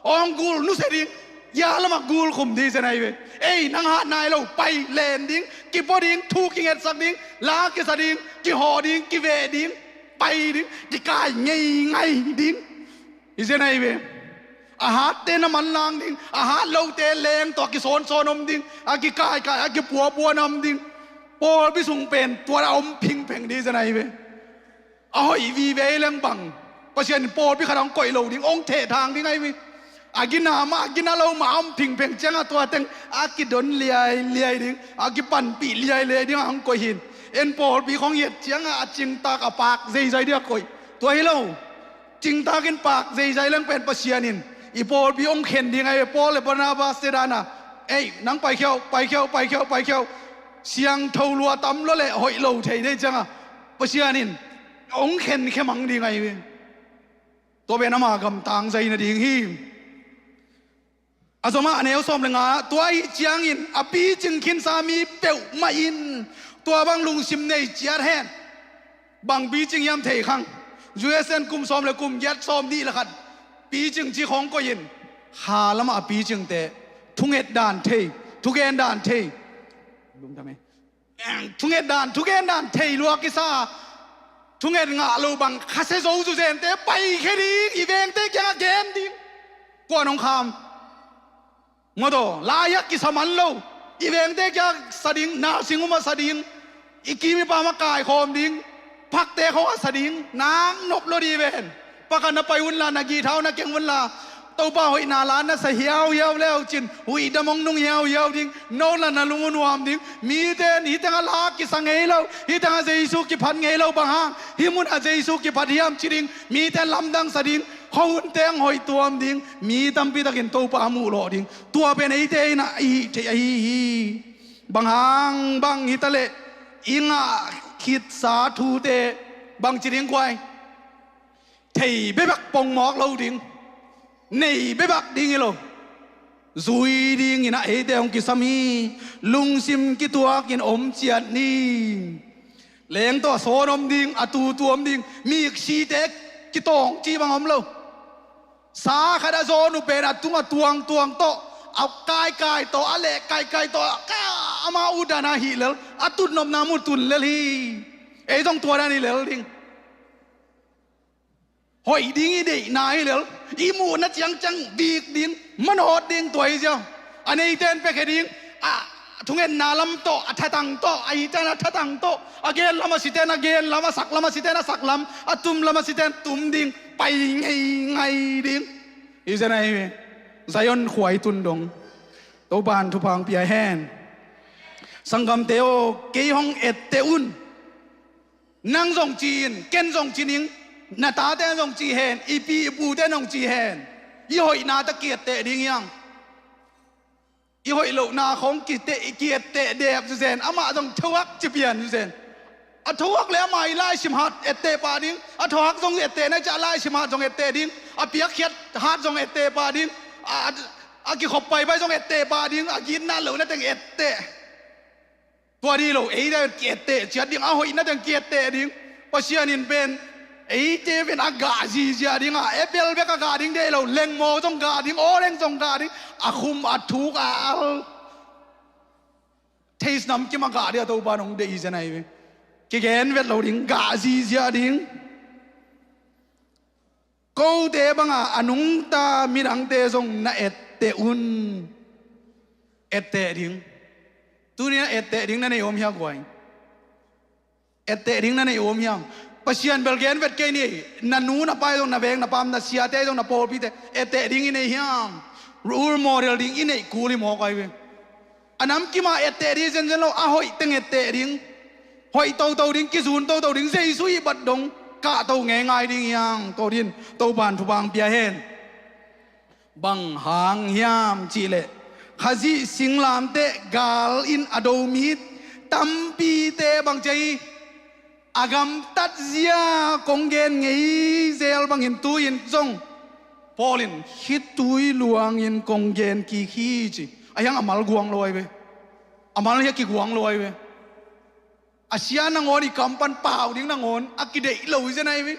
Awng gul nusia ding, hia lamah gul khum dih zen ahi ve. Ei, nang hat nai lo, pai len ding, kipua ding, thu kingetsak ding, la kisa ding, kihawh ding, kiveh ding, pai ding, kikai ngeingai ding. Hi zen ahi ve. A hatte na manlang ding, a hat lote leng tawh a kisawnsawn om ding, a kikaikai, a kipuapua na om ding. Pawlpi sung pen tua a om phingpheng ding hi zen ahi ve. A hoih vive leng bang, Pasian in pawlpi khat a hong koih lo ding, hong thehthang ding ahi ve. A gina mah, a gina lo mah a om phingpheng ciangah tua teng a kidon liailiai ding, a kipanpih liailiai ding a hong koih hi. En pawlpi khong i et ciangah a cingtak a pak zeizai ding a koih. Tua hi lo. Cingtakin pak zeizai leng pen Pasian in i pawlpi hong khen ding ahi ve. Paul le Barnabas te dana, ei, nang paikhia uh, paikhia uh, paikhia uh, paikhia uh. Siangtho lua tam lua le hoih lo thei dei ciangah Pasian in hong khenkhia mang ding ahi ve. Tua pen ama gamtang zai nading hi. A zomah a neu sawm le nga, tua ahih ciangin a picing khinsa mi peuhmah in tua bang lungsim nei ciat hen. Bang picing hiam thei khang. U S A kum sawm le kum giat, sawm nih le khat picing ci khong koih in, kha lamah a picingte thunget dan thei, thugen dan thei. Lungdam e. Thunget dan, thugen dan thei lua kisa, thunget ngah lo bang khasia zo zuzente paikhia ding, i vengte kiangah gen ding. Kuan hong kham. Mawtaw, lai-ah kisa man lo. I vengte kiangah sa ding, nursing home ah sa ding, i kim i pam ah kaikhawm ding, phakte khawng ah sa ding, nak nop lo ding ven. Pakhat na pai unla, na githau na keng unla, Topa hoihna la na sa hiauhiau leu cin, huih dam hong nung hiauhiau ding, no la na lung uh nuam ding. Mite in hih tengah la kisa ngei lo, hih tengah Jesu kiphat ngei lo, bang hang hih munah Jesu kiphat hiam ci ding. Mite lamdang sa ding, khuahunte hong hoih tuam ding, mi tampi takin Topa muh lawh ding. Tua pen eite in a i hih theih ahi hi. Bang hang bang hi ta leh i ngah khitsa thute bang ci ding kuai. Thei bekbek pongmawk lo ding, nei bekbek ding hi lo. Zui dingin a eite hong kisam hi. Lungsim kituakin om ciat ni. Leng tawh a sawn om ding, a tutu om ding, miksite kitawng cih bang om lo. Sa khat a zawn uh pen a tung a tuangtuang tawh, a kaikai tawh, a leh kaikai tawh, ka, ama uh dan a hih lel, a tutnopna mun tun lel hi. Ei zong tua dan hi lel ding. Hoih ding i deihna hi lel, i muhna ciangciang bik ding, manawt ding tua hi ziau. A neite in piakhia ding, a thungetna lam tawh, a thatang tawh, a hihten a thatang tawh, a gen lam a siten a gen lam, a sak lam a siten a sak lam, a tum lam a siten tum ding, pai ngeingai ding. Hi zen ahi ve. Zion khua i tun dong. Topa'n thupha hong pia hen. Sanggamte aw, kei hong etteh un. Nang zong ci in, ken zong ci ning, na tate zong ci hen, i pi i pute zong ci hen. I hoihna tawh ki-etteh ding hiam? I hoih lohna khong ki-etteh, ki-etteh dep zuzen, amah zong thohak ci pian zuzen. A thohak le amah i laisim hat etteh pah ding, a thohak zong etteh na ciah laisim hat zong etteh ding, a piakkhiat hat zong etteh pah ding, a, a, a kikhop paipai zong etteh pah ding, a gitna lohna teng etteh. Tua dih lo, eite ki-etteh ciat ding, a hoihna teng ki-etteh ding. Pasian in pen eite pen a gah zizia ding a, apple bek a gah ding deih lo, lengmaw zong gah ding, aw leng zong gah ding, a khum a thuk a al. Taste namkim a gah ding a Topa nong deih hi zen ahi ve. Kigen vet lo ding, gah zizia ding. Kote banga a nungta midangte zong na etteh un. Etteh ding. Tuni a etteh ding na nei om hiam guai? Etteh ding na nei om hiam? Pasian bel gen vet kei ni. Na nu na pa zong, na veng na pam, na siate zong, na pawlpite etteh ding i nei hiam? Role model ding i neih kul hi mawk ahi ve. A namkima etteh ding zenzen lo, a hoih teng etteh ding. Hoih toto ding, kizun toto ding, Jesu i bat dong kahto ngeingai ding hiang. Tua din Topa'n thupha hong pia hen. Bang hang hiam cihleh, Khazih singlamteh gal in a do mi tampite bang ci a hi. A gamtat zia kong gen ngei zel bangin tu-in zong Paul in khitui luangin kong gen kik hi ci. A hiang a mal guang lo ahi ve. A mal hi a kiguang lo ahi ve. A sia nangawn i kam pan pau ding nangawn a kideih lo hi zen ahi ve.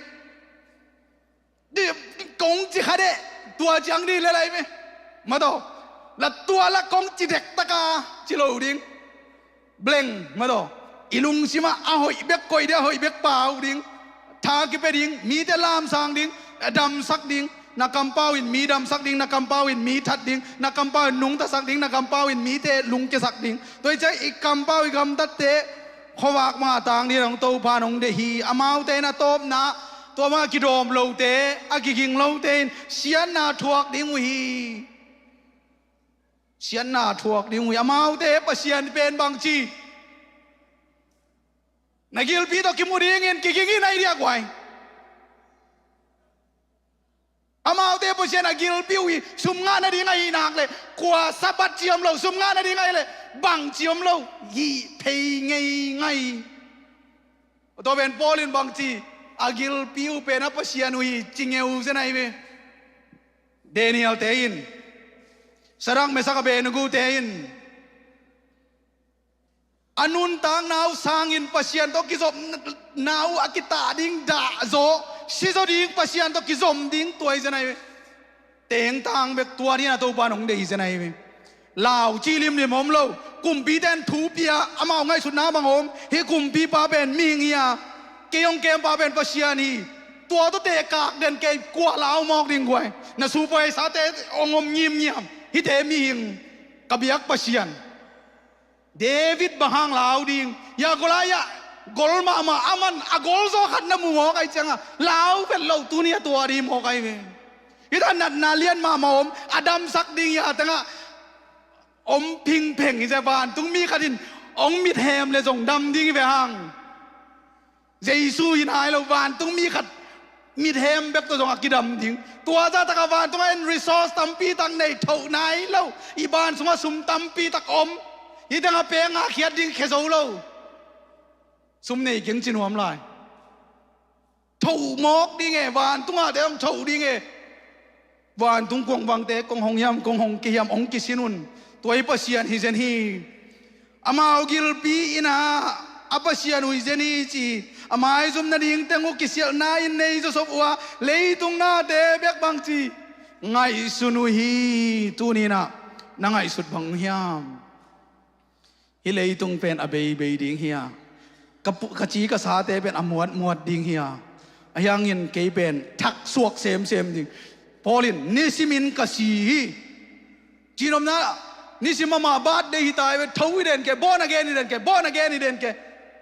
Di, kong ci kha deh, tua ciang di lel ahi ve. Mataw, la tua la kong ci dektak a ci lo ding. Bleng, mataw, i lungsimah a hoih bek koih ding, a hoih bek pau ding. Tha kipia ding, mite lamsang ding, damsak ding. Na kampau in mi damsak ding, na kampau in mi that ding, na kampau in nungtasak ding, na kampau in mite lungkiasak ding. Tua hi ciang i kampau i gamtatte khuavak mah a tang ding a dong Topa in hong deih hi. Amaute in a tawpna, tua bang a kidawm lote, a kiging lote in siatna thuak ding uh hi. Siatna thuak ding uh hi. Amaute Pasian pen bangci, na gilpi tawh kimu dingin kiging in a hi diak uh hi. Amaute Pasian a gilpi uh hi. Sum ngah nading ahih nak leh kua Sabbath ci om lo, sum ngah nading ahih leh bangci om lo, hih phei ngeingai. Tua pen Paul in bangci, a gilpi uh pen a Pasian uh hi ci ngeu zen ahi ve. Daniel-te in, Sadrak, Mesak, Abednego-te in a nuntakna uh sangin Pasian tawh kizopna uh a kitah ding dah zaw, si zaw ding, Pasian tawh kizom ding tua hi zen ahi ve. Tengtang bek tua ni a Topa in hong deih hi zen ahi ve. Lau cih limlim om lo. Kumpite in thu pia, amau ngaihsutna bang om, hih kumpipa pen mihing hi a, kei hong kempa pen Pasian hi. Tua tawh tekak den kei, kua lau mawk ding guai. Na supaisate hong om ngimngiam, hihte mihing, ka biak Pasian. David bang hang lau ding? Hia Goliath gol mahmah, aman a gol zaw khat na mu mawk ahih ciangah lau vet loh tuni a tua ding mawk ahi ve. Hih tan natna lian mahmah om, a damsak ding hia tengah om phingpheng hi cia, vantung mi khat in hong mithem le zong dam ding hi ve hang. Jesu hi nai lo, vantung mi khat mithem bek tawh zong a kidam ding. Tua zahtakah vantungah in resource tampi tak nei thoh nai lo. I ban sungah sum tampi tak om. Hih tengah pek ngahkhiat ding khia zo lo. Sum nei keng ci nuam lai. Thoh mawk ding e, vantungahte hong thoh ding e. Vantung kongvangte kong hong hiam, kong hong kihiam, hong kisin un. Tua hi Pasian hi zen hi. Amau gilpi in a, a Pasian uh hi zen hi ci. A maizum nading teng uh kisialhna in nei zawsop uh a, leitung nate bek bangci ngaihsun uh hi. Tuni in a na ngaihsut bang hiam? Hih leitung pen a beibei ding hi a, ka pu-, ka ci ka sate pen a muatmuat ding hi a, ahi hangin kei pen thak suak semsem ding. Paul in nisimin ka si hi. Cihnopna, nisim amah birthday hi ta hi ve, tho hi den kei, born again hi den kei, born again hi den kei.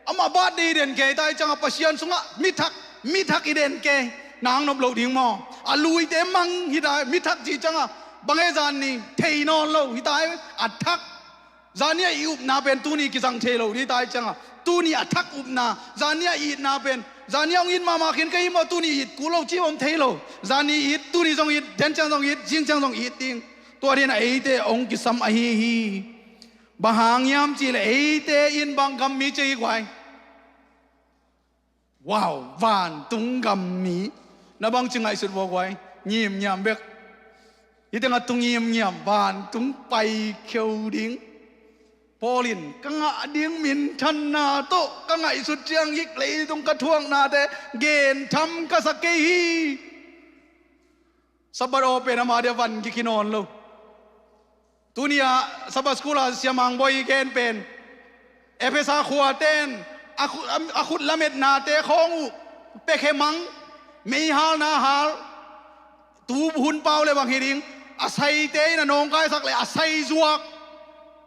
Amah birthday hi den kei, ta hi ciangah Pasian sungah mi thak, mi thak hi den kei. Nang nop loh ding maw? A luite mang hi ta hi, mi thak cih ciangah bang e, zan ni thei nawn lo hi ta hi ve, a thak. Zan ni a i upna pen tuni kizang thei lo ding ta hi ciangah, tuni a thak upna, zan ni a i itna pen, zan ni a hong it mahmah khin ka hi maw, tuni it kul lo cih om thei lo. Zan ni it, tuni zong it, den ciang zong it, zing ciang zong it ding. Tua dingin a eite hong kisam ahi hi. Bang hang hiam cihleh eite in bang gam mi ci hi guai? Wow, vantung gam mi. Na bangci ngaihsut vua guai? Ngimngiam bek. Hih tengah tu ngimngiam, vantung paikheu ding. Paul in ka ngah ding minthanna tawh ka ngaihsut ciang hih leitung ka thuaknate gentham ka sa kei hi. Sabbath aw pen ama dia van kikhi nawn lo. Tuni-ah Sabbath school-ah siamang bawi gen pen, Efesa khuate in a khu-, a khut lametnate khawng uh pekhe mang, meihalna hal, tu hun pau le bang hi ding, a saite in a nawngkaisak le a sai zuak,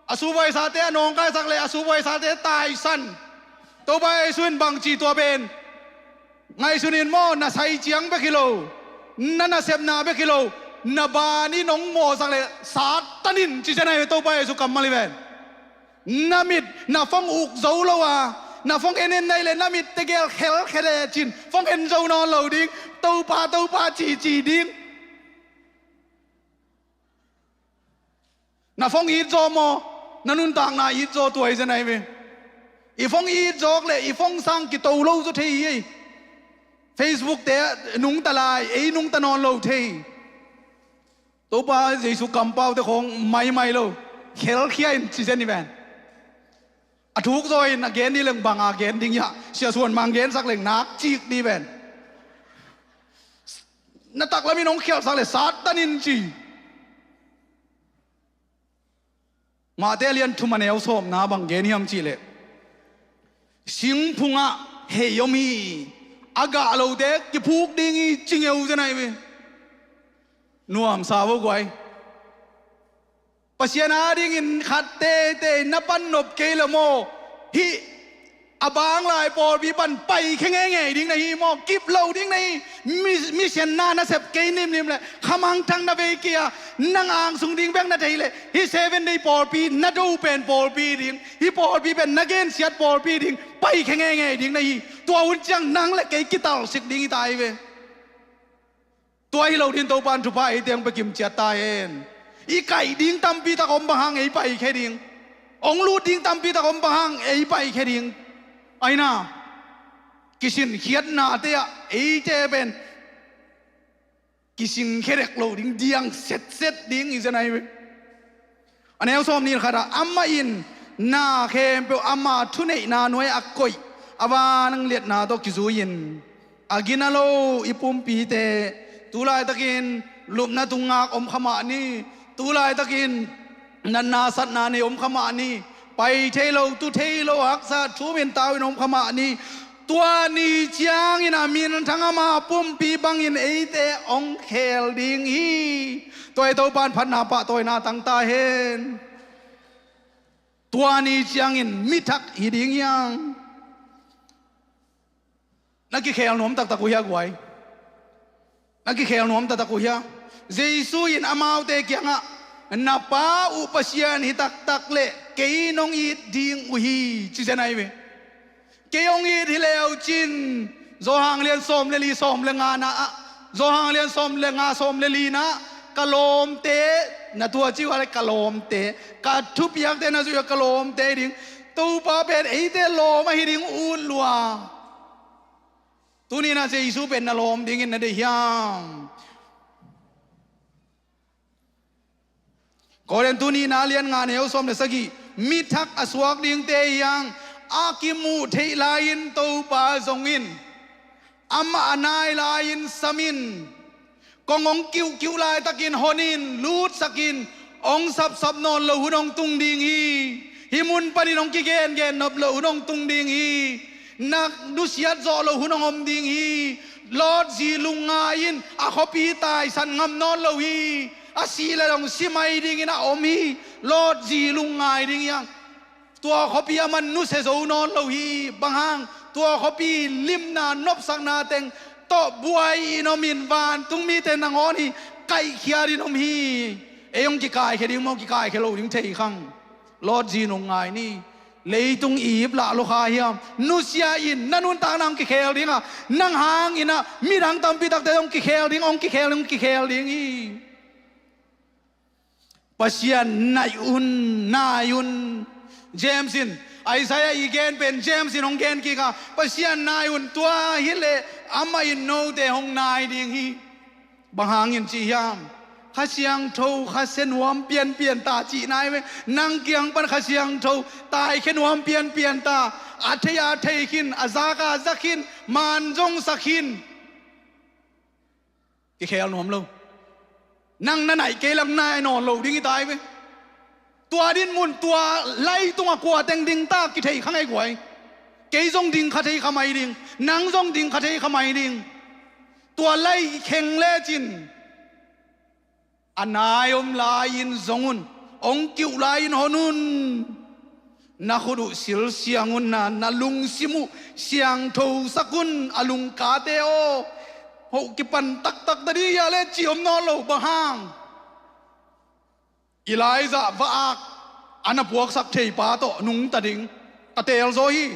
a subaisate a nawngkaisak le a subaisate taisan. Topa Jesu in bangci tua pen, ngaihsun in maw, na sai ciang bek hi lo, na nasepna bek hi lo, na ban in hong mawhsak le Satan in ci cian ahi ve, Topa Jesu kammal hi ven. Na mit, na phone uk zo lo a, na phone en en na hih leh na mit tegel khelkhia le cin phone en zo nawn lo ding, Topa, Topa cici ding. Na phone it zaw maw? Na nuntakna it zaw tua hi zen ahi ve. I phone it zawk le i phone sang kito lo zaw thei hi ei. Facebook-te nungta lai, ei nungta nawn lo thei. Topa Jesu kampaute khawng maimai lo, khelkhia in ci zen hi ven. A thuk zaw in a gen dih leng bang a gen ding hiah, siasuan mang gensak leng nak cik dih ven. Na taklam in hong khialhsak le Satan in ci. Mate lian thum a neu sawmna bang gen hiam cihleh, singphungah hei om hi, a gah lote kiphuk ding hi ci ngeu zen ahi ve. Nuamsa vo guai. Pasian adingin khat teitei na pan nop kei le maw, hih a banglai pawlpi pan paikhia ngeingei ding na hi maw? Kip lo ding na hi. Mi, mi sianna na sep kei nimnim le khamangthang na vei kei a, nang angsung ding bek na thei le, hih Seven Day pawlpi na do pen pawlpi ding, hih pawlpi pen na gensiat pawlpi ding, paikhia ngeingei ding na hi. Tua hun ciang nang le kei kitalsik ding hi ta hi ve. Tua hi lo ding Topan thupha ei teng pe kimciat ta hen. I kaih ding tampi tak om, bang hang ei paikhia ding? Ong lut ding tampi tak om, bang hang ei paikhia ding? Aina, kisinkhiatnate ah eite pen kisinkhia dek lo ding, diang setset ding hi zen ahi ve. A neu sawm nih khat ah, amah in na khempeuh ama thuneihna nuai a koih, a vangliatna tawh kizui-in a gina lo i pumpite tu laitakin lupna tungak om kha mah ni. Tu laitakin natna satna nei om kha mah ni. Pai thei lo, tu thei lo, haksa thumin tau in om kha mah ni. Tua ni ciangin a minthang ama pumpi bangin eite ong khel ding hi. Tua hi Topan phatna pahtawina tang ta hen. Tua ni ciangin mi thak hi ding hiang. Na kikhel nuam taktak uh hia guai? Na kikhel nuam taktak uh hia? Jesu in amaute kiangah, na Pa uh Pasian hi taktak leh kei nong it ding uh hi, ci zen ahi ve. Kei hong it hi leu cin, Johan lian sawm le li, sawm le nga na ah, Johan lian sawm le nga, sawm le li na ah, ka lawmte, na tua ci uh a le ka lawmte, ka thupiakte na zuih a ka lawmte hi ding. Topa pen eite lawm ahi ding ut lua. Tuni na Jesu pen na lawm dingin na deih hiam? Korin tuni na lian nga neu sawm le sagih, mi thak a suak dingte hiang, a kimuh theih lai-in Topa zongin, amah a nai lai-in samin, kong hong kiuhkiuh laitakin honin, lutsakin, hong sapsap nawn lo hun hong tung ding hi. Hih mun panin hong kigengen nop lo hun hong tung ding hi. Na nusiat zawh lo hun hong om ding hi. Lot zi lungngai in a khuapi taisan ngam nawn lo hi. A sih le dong si mai dingin a om hi. Lot zi lungngai ding hiang. Tua khuapi a man nusia zo nawn lo hi. Bang hang? Tua khuapi limna nopsakna teng tawh buai in om in, vantung mite nangawn hi kaikhiat in om hi. Ei hong kikaikhia ding maw, kikaikhia lo ding thei khang. Lot zi nungngai ni. Leitung i ip lah lo kha hiam? Nusia in, na nuntakna hong kikhel ding a, nang hangin a midang tampi takte hong kikhel ding, hong kikhel ding, hong kikhel ding hi. Pasian nai un, nai un. James in, Isaiah i gen pen James in hong gen kik a, Pasian nai un, tua hileh amah in note hong nai ding hi. Bang hangin ci hiam? Kha Siangtho, Kha Sia nuam pianpian ta cihna hi ve. Nang kiang pan Kha Siangtho taikhia nuam pianpian ta. A thei a thei khin, a zak a zak khin, man zong sak khin. Kikhel nuam lo. Nang na naih kei lang nai nawn lo ding hi ta hi ve. Tua dinmun, tua lai tungah kua teng ding ta kithei kha ngei guai. Kei zong ding kha thei kha mai ding. Nang zong ding kha thei kha mai ding. Tua lai kheng lecin a nai om lai-in zong un. Hong kiuh lai-in hon un. Na khut uh silsiang un na, na lungsim uh siangthosak un, a lungkate aw. Hoh kipan taktak ta dih hia le ci om nawn lo, bang hang? Elijah va-ak a na puaksak thei pa tawh nungta ding ka teel zaw hi.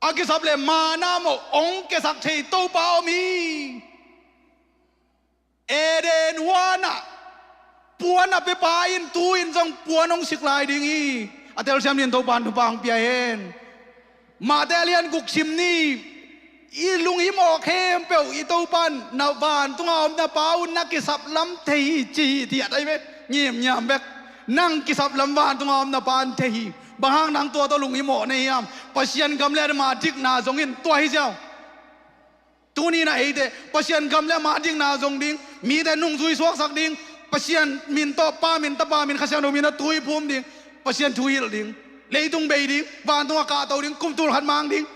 A kisap le mana mawh hong kiasak thei Topa om hi. Eden huanah puan a pia pa in tu-in zong puan hong sik lai ding hi. A telsiam dingin Topan thupha hong pia hen. Mate a lian guk sim ni. I lunghimawh khempeuh i Topan na vantunga om na Pa un na kisap lam thei hi ci hi, tiat ahi ve. Ngimngiam bek. Nang kisap lam vantunga om na Pa un thei hi. Bang hang nang tua tawh lunghimawh na hiam? Pasian gam le ama dikna zongin tua hi ziau. Tuni na eite Pasian gam le ama dikna zong ding, mite nungzui suaksak ding, Pasian min tawh, Pa min, Tapa min, Kha Siangtho min a tuiphum ding, Pasian thu hilh ding, leitung bei ding, vantung a kahto ding, kum tul khat mang ding.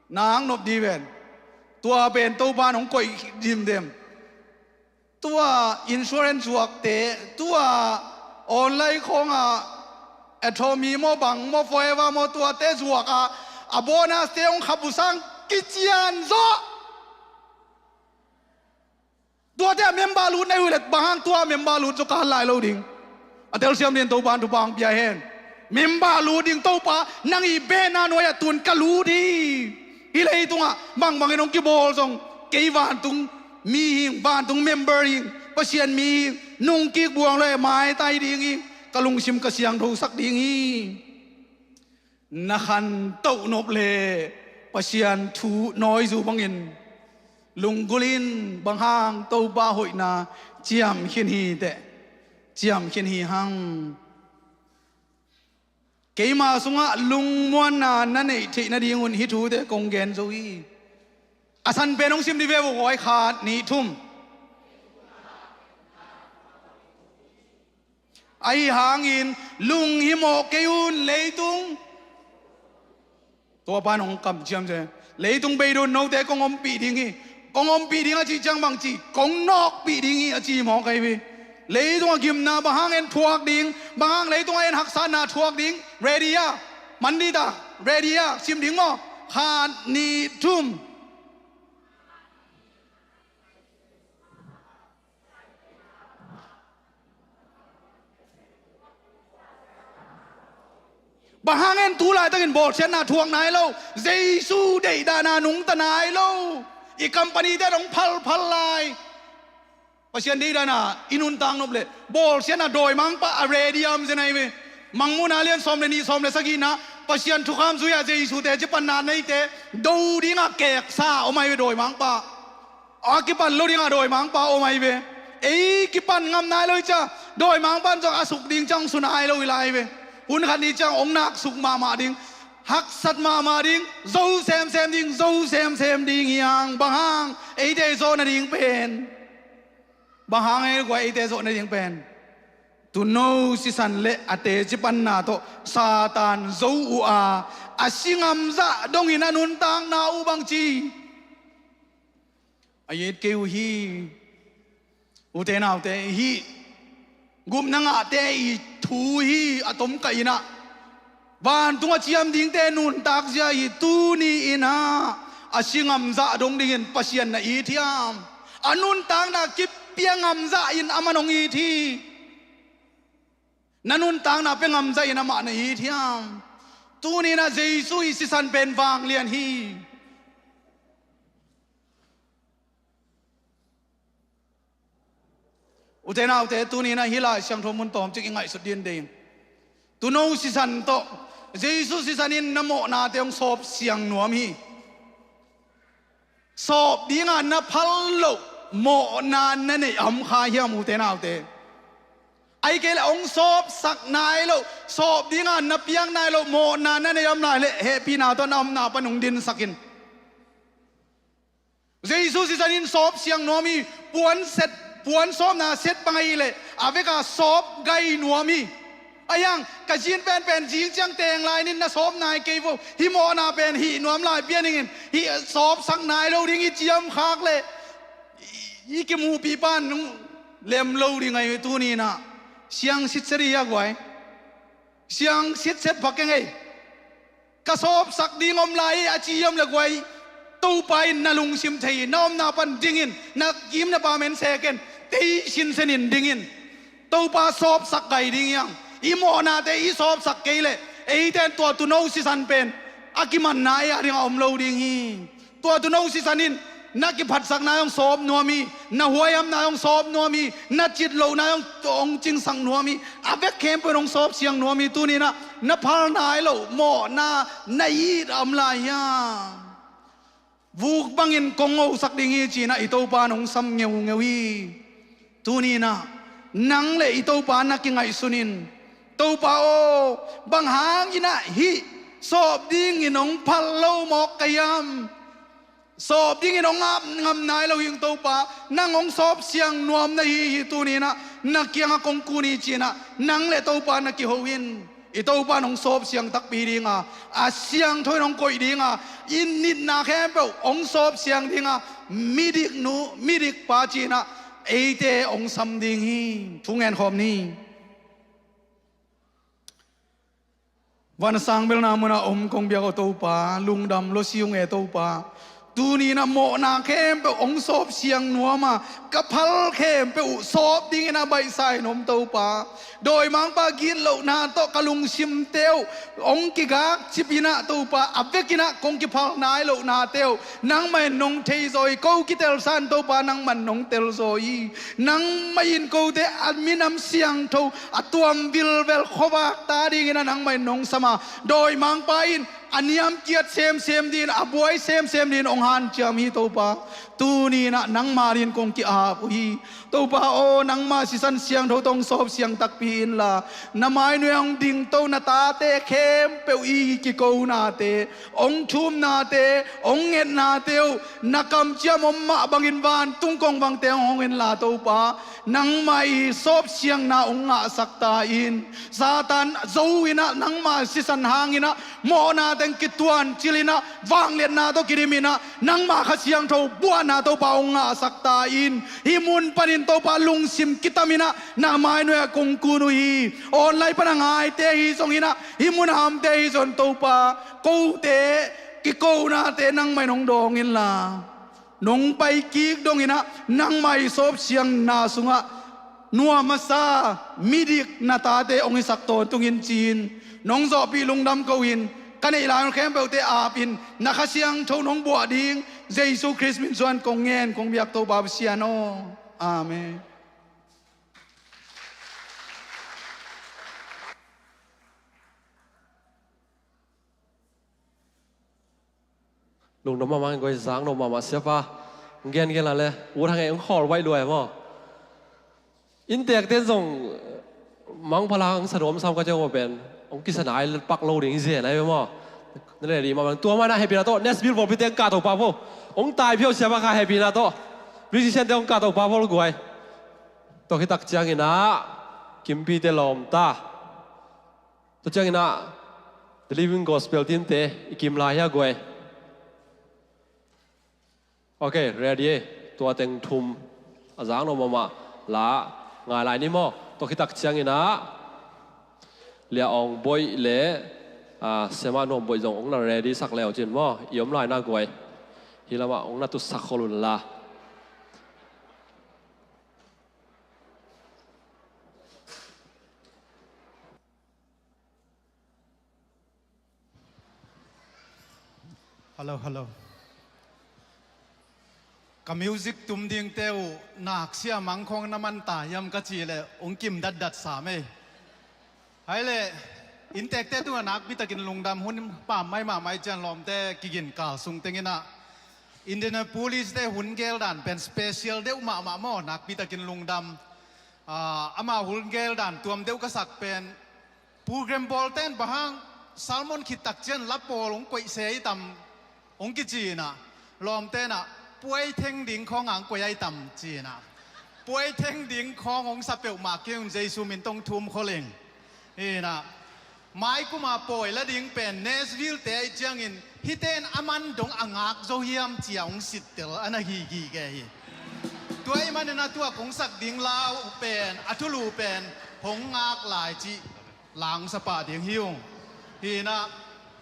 Nang nop di ven. Tua pen Topa nong koih dimdem. Tua insurance zuakte, tua online khawngah Atomy maw, bang maw, Forever maw, tuate zuakah a bonuste hong khap uh sang kician zawh. Tuate a member lut na hi uh leh bang hang tua a member lut zaw kal lai lo ding. A telsiam dingin Topa'n thupha hong pia hen. Member lut ding, Topa nang i bena nuai-ah tun ka lut hi. Hih leitungah bangbangin hong kibawl zong kei vantung mi hing, vantung member hing, Pasian mi hing, nungkik buang lo-e maitai ding hi. Ka lungsim ka siangthosak ding hi. Na khantoh nop leh Pasian thu nawizu bangin lunggulh in. Bang hang? Topa hoihna ciam khin hi teh, ciam khin hi hang. Keima sungah lungmuanna na neih theih nadingun hih thute kong gen zo hi. A san pen hong sim dih ve vo, khat, nih, thum. Ahi hangin lunghimawh kei un, leitung. Topa'n hong kamciam zen. Leitung beidong note kong ompih ding hi. Kong ompih ding a cih ciang bang ci? Kong nawkpih ding hi a ci mawk ahi ve. Leitung a gimna bang hang en thuak ding, bang hang leitung a en haksatna thuak ding. Ready a? Man dih ta. Ready a? Sim ding maw? Khat, nih, thum. Bang hang en tu laitakin bawlsiatna thuak nai lo, Jesu deihdanna nungta nai lo, i company te dong phalphal lai. Pasian deihdanna i nuntak nop leh bawlsiatna dawimangpa a ready a om zen ahi ve. Mangmuhna lian sawm le nih, sawm le sagihna, Pasian thukham zui-ah Jesu teci panna neite do dingah keksa om ahi ve dawimangpa. A kipan lo dingah dawimangpa om ahi ve. Ei kipan ngam nai lo hi ciang dawimangpa'n zong a suk ding ciang hong su nai lo hi lai ve. Hun khat ni ciang hong naksuk mahmah ding, haksat mahmah ding, zo semsem ding, zo semsem ding hi hang. Bang hang? Eite zawh nading pen. Bang hang ei guai eite zawh nading pen? Tuuno sisan le a teci panna tawh Satan zo uh a, a si ngamzah dongin a nuntakna uh bang ci? A it kei uh hi. Ute naute, hih gupna ngahte i thu hi. A tomkah in ah vantung a ciam dingte nuntak zia hi. Tuni in ah a si ngamzah dong dingin Pasian na it hiam? A nuntakna kipia ngamzah in aman hong it hi. Na nuntakna pia ngamzah in amah na it hiam? Tuni in ah Jesu i sisan pen vanglian hi. Ute naute, tuni in ah hih Lai Siangtho mun tawmcik i ngaihsut ding deih ing. Tuuno sisan tawh Jesu sisan in na mawhnate hong sawp siang nuam hi. Sawp dinga na phal loh mawhna na neih a om kha hiam, ute naute? Ahih kei leh hong sawpsak nai loh, sawp dinga na piak nai loh mawhna na neih a om lai leh hehpihna tawh na omna pan hong dinsak in. Jesu sisan in sawp siang nuam hi. Puan set, puan sawpna set bang ahih leh a veka sawp gai nuam hi. Ahi hang ka zin penpen zing ciang teng lai-in na sawp nai kei vo. Hih mawhna pen hih nuam lai pian ing in, hih sawpsak nai lo ding i ciam khak leh i kimuhpih pan hong lem lo ding ahi. Tuni in ah siang sitset hi a guai. Siang sitset pha keng ei. Ka sawpsak ding om lai hi a ci hiam leh guai, Topa in na lungsim thei hi. Na omna pan ding in, na kim na pam en sek in, tei sinsen in ding in. Topa sawpsak gai ding hi hang. I mawhnate i sawpsak kei leh eite in tua tuuno sisan pen a kimanna ei a dingah om lo ding hi. Tua tuuno sisan in na kiphatsakna hong sawp nuam hi. Na huaihamna hong sawp nuam hi. Na citlohna hong, hong cingsak nuam hi. A vek khempeuh in hong sawp siang nuam hi. Tuni in ah na phal nai loh mawhna na it a om lai hiam? Vuk bangin kong ngosak ding hi ci-in ah i Topa in hong sam ngeungeu hi. Tuni in ah nang le i Topa na kingaihsun in, Topa aw, bang hangin ah hih sawp dingin hong phal lo mawk ka hiam? Sawp dingin hong ap ngam nai lo hi ing Topa, nang hong sawp siang nuam na hi hi. Tuni in ah na kiangah kong kun hi ci-in ah nang le Topa na kiho in. I Topa in hong sawp siang takpi ding a, a siangtho in hong koih ding a, i nitna khempeuh hong sawp siang ding a, midiknu midikpa ci-in ah eite hong sam ding hi. Thu ngen khawm ni. Vansang belna munah om kong biak aw Topa, lungdam lua si ung e Topa. Tuni-in ah mawhna khempeuh hong sawp siang nuam a, ka phal khempeuh uh sawp dingin ah baihsa in om Topa. Dawimangpa gitlohna tawh ka lungsimte uh hong kigakcip in ah Topa, a vekin ah kong kiphal nai lohnate uh nangmah in nong theizaw hi. Ko kitelsa in Topa, nangmah in nong telzaw hi. Nangmah in kote a minam siangtho a tuam vilvel khuavak ta dingin ah nangmah in nong sam a, dawimangpa in a niamkiat semsem dingin, a buai semsem dingin hong hanciam hi Topa. Tuni-in ah nangma dingin kong ki-ap uh hi. Topa aw, nangma sisan siangtho tawh hong sawp siang takpi inla, na mai nuai-ah hong dingto na tate khempeuh i kikonate, hong thumnate, hong ngetnate uh na kamciam om mah bangin vantung kongvangte hong hong inla Topa, nangmah i sawp siangna hong ngahsak ta in. Satan zo in ah nangma sisan hangin ah mawhna teng kituancil in ah, vangliatna tawh kidim in ah, nangma Kha Siangtho buahna Topa hong ngahsak ta in. Hih mun panin Topa lungsim kitam in ah na mai nuai-ah kong kun uh hi. Online pan a ngaite hi zongin ah, hih mun a omte hi zongin Topa, kote kikonate nangmah in hong dawng inla, nong pai kik dongin ah nangmah i sawp siangna sungah nuam a sa, midik na tate hong hisak tawntung in ci-in, nong zawhpih lungdam ko-in, ka neih lai-un khempeuhte ap-in, na Kha Siangtho nong buah ding Jesu Khrist min suang kong ngen kong biak Topa Pasian aw. Amen. Lungdam mahmah, guai, zang no mahmah siapa. Gen gen la le, ut hang e, hong khawl baih lua e maw. Innteekte zong mangpha la, hong sa nuam sam ka ciang maw pen, hong kisa nai pak lo ding hi zen ai maw. Na le dih mahmah, tua mah na hehpihna tawh, Nashville pawlpite hong kahto pah vo. Hong tai phiau siapa kha hehpihna tawh. Musiciante hong kahto pah vo guai. Tua khit tak ciangin ah, Kimpite lawm ta. Tua ciangin ah, The Living Gospel teamte i kim lai hia guai. Ok, ready e. Tua teng thum a zang no mahmah la ngai lai ni maw. Tua khit tak ciangin ah, Lia Aung Boih le, ah, Sema Nuam Boih zong hong na ready sak leu cin maw. I om lai na guai. Hih lamah hong na tutsak khol un la. Hello, hello. Ka music tum dingte uh naksia mang khawng na man ta hiam ka cih leh hong kim datdat sam ei. Hai leh, innteekte tungah nakpi takin lungdam, hun pam maimah mai cian lawmte kiginkal sung teng in ah, Indianapolis-te hun gel dan pen special deuh mahmah maw, nakpi takin lungdam. Ah, ama hun gel dan tuam deuh ka sak pen, program bawlte in bang hang sermon khit tak ciang la pawl hong koih se hi tam, hong kici in ah, lawmte in ah, puai theng ding khawng hong koih hi tam ci in ah, puai theng ding khawng hong sa peuhmah kei un, Jesu min tawh thum khol ing. Hi in ah, mai kum a pawi la ding pen Nashville-te ahih ciangin, hihte in a man dong a ngak zo hiam ci-a hong sittel a na hihgige hi. Tua ahih manin ah tua kong sak ding la uh pen, a thulu pen, Hong Ngak Lai cih la hong sa pah ding hi ung. Hi in ah,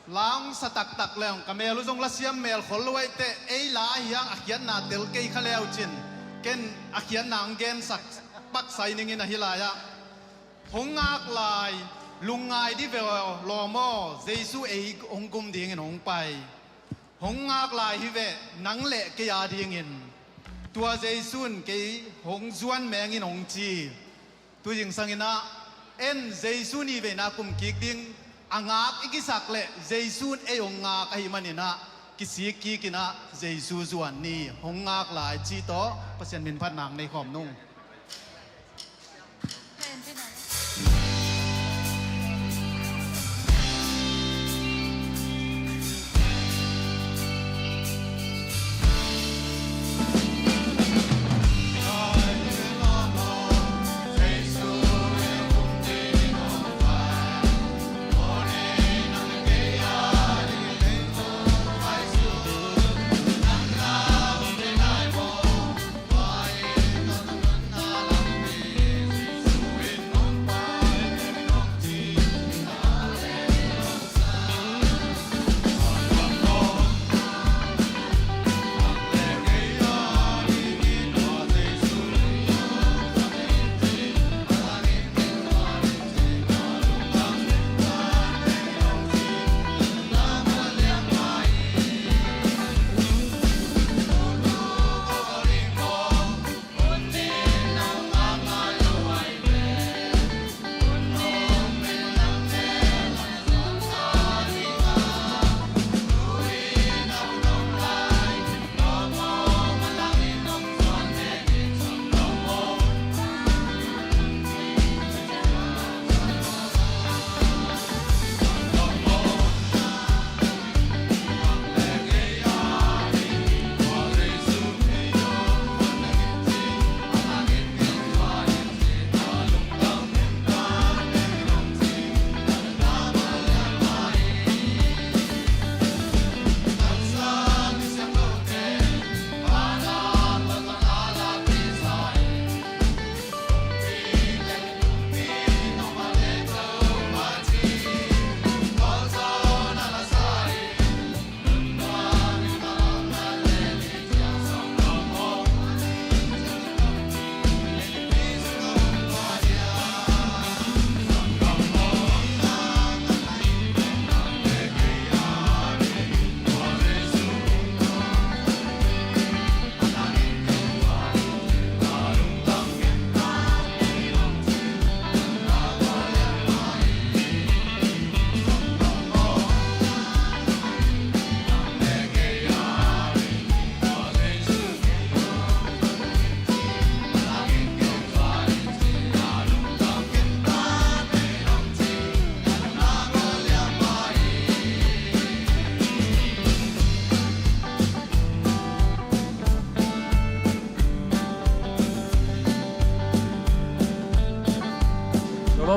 la hong sa taktak leng, ka mel uh zong la siam mel khol lo ahih teh, ei la ahi hang a khiatna tel kei kha leu cin, ken a khiatna hong gensak pak sai ning in ahi lai ah. Hong ngak lai, lungngai dih ve aw, lawm aw, Jesu ei hong gum dingin hong pai. Hong ngak lai hi veh, nang le kei a dingin. Tua Jesu in kei hong zuan meng in hong ci. Tu zingsang in ah, en Jesu nihveina kum kik ding, a ngak i kisak leh Jesu in ei hong ngak ahih manin ah, kisik kik in ah Jesu zuan ni, Hong Ngak Lai cih tawh Pasian min phat nang nei khawm nung.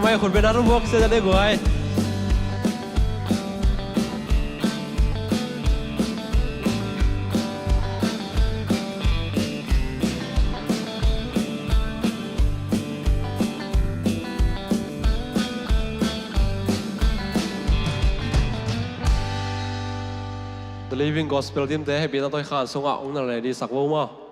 Khut beng na rung buak sia ding guai. The Living Gospel team te, hehpihna tawh i khan sungah hong na ready sak vo maw.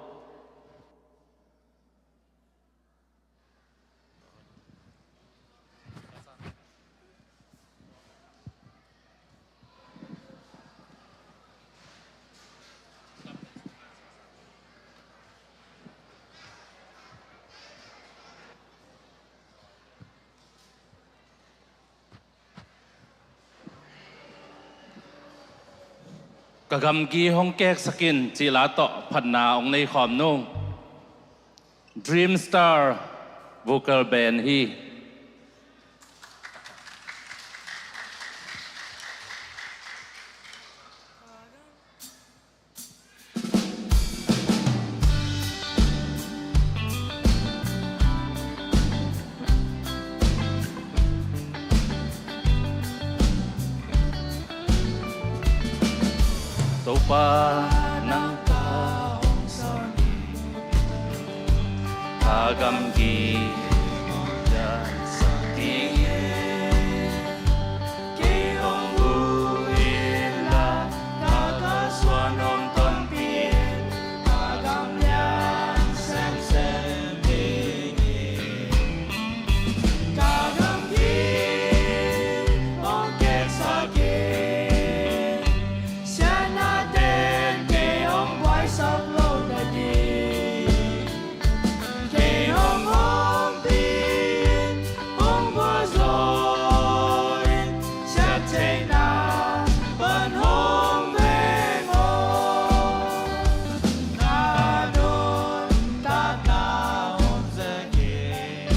Ka gamgi hong keksak in cih la tawh phatna hong nei khawm nung Dream Star Vocal Band hi. Topa nang ka hong sawm in, ka gamgi hong piangsak ding hi. Kei hong huh in la, ka, ka suan hong tonpih in, ka gam lian semsem ding hi. Ka gamgi hong keksak in, siatna ten kei hong buaisak lo nading. Kei hong ompih in, hong vualzawl in, siattheihna pan hong veng aw. Na nuntakna hong zek in,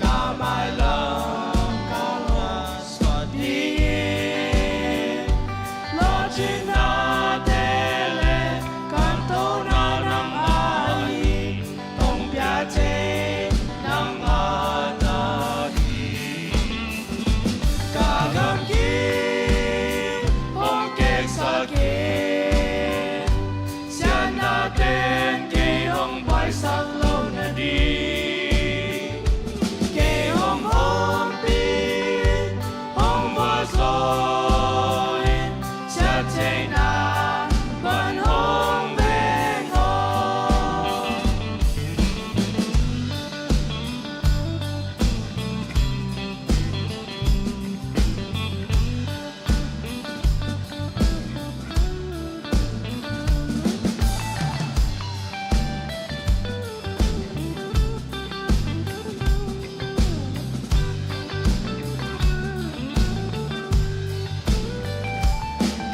ka mailam ka luahsuah ding hi. Lawhcinna te le kantona nangmah hi, tawmpia thei nangmah na hi. Ka gamgi hong keksak in, siatna ten kei hong buaisak lo nading. Kei hong ompih in, hong vualzawl in, siattheihna pan hong veng aw.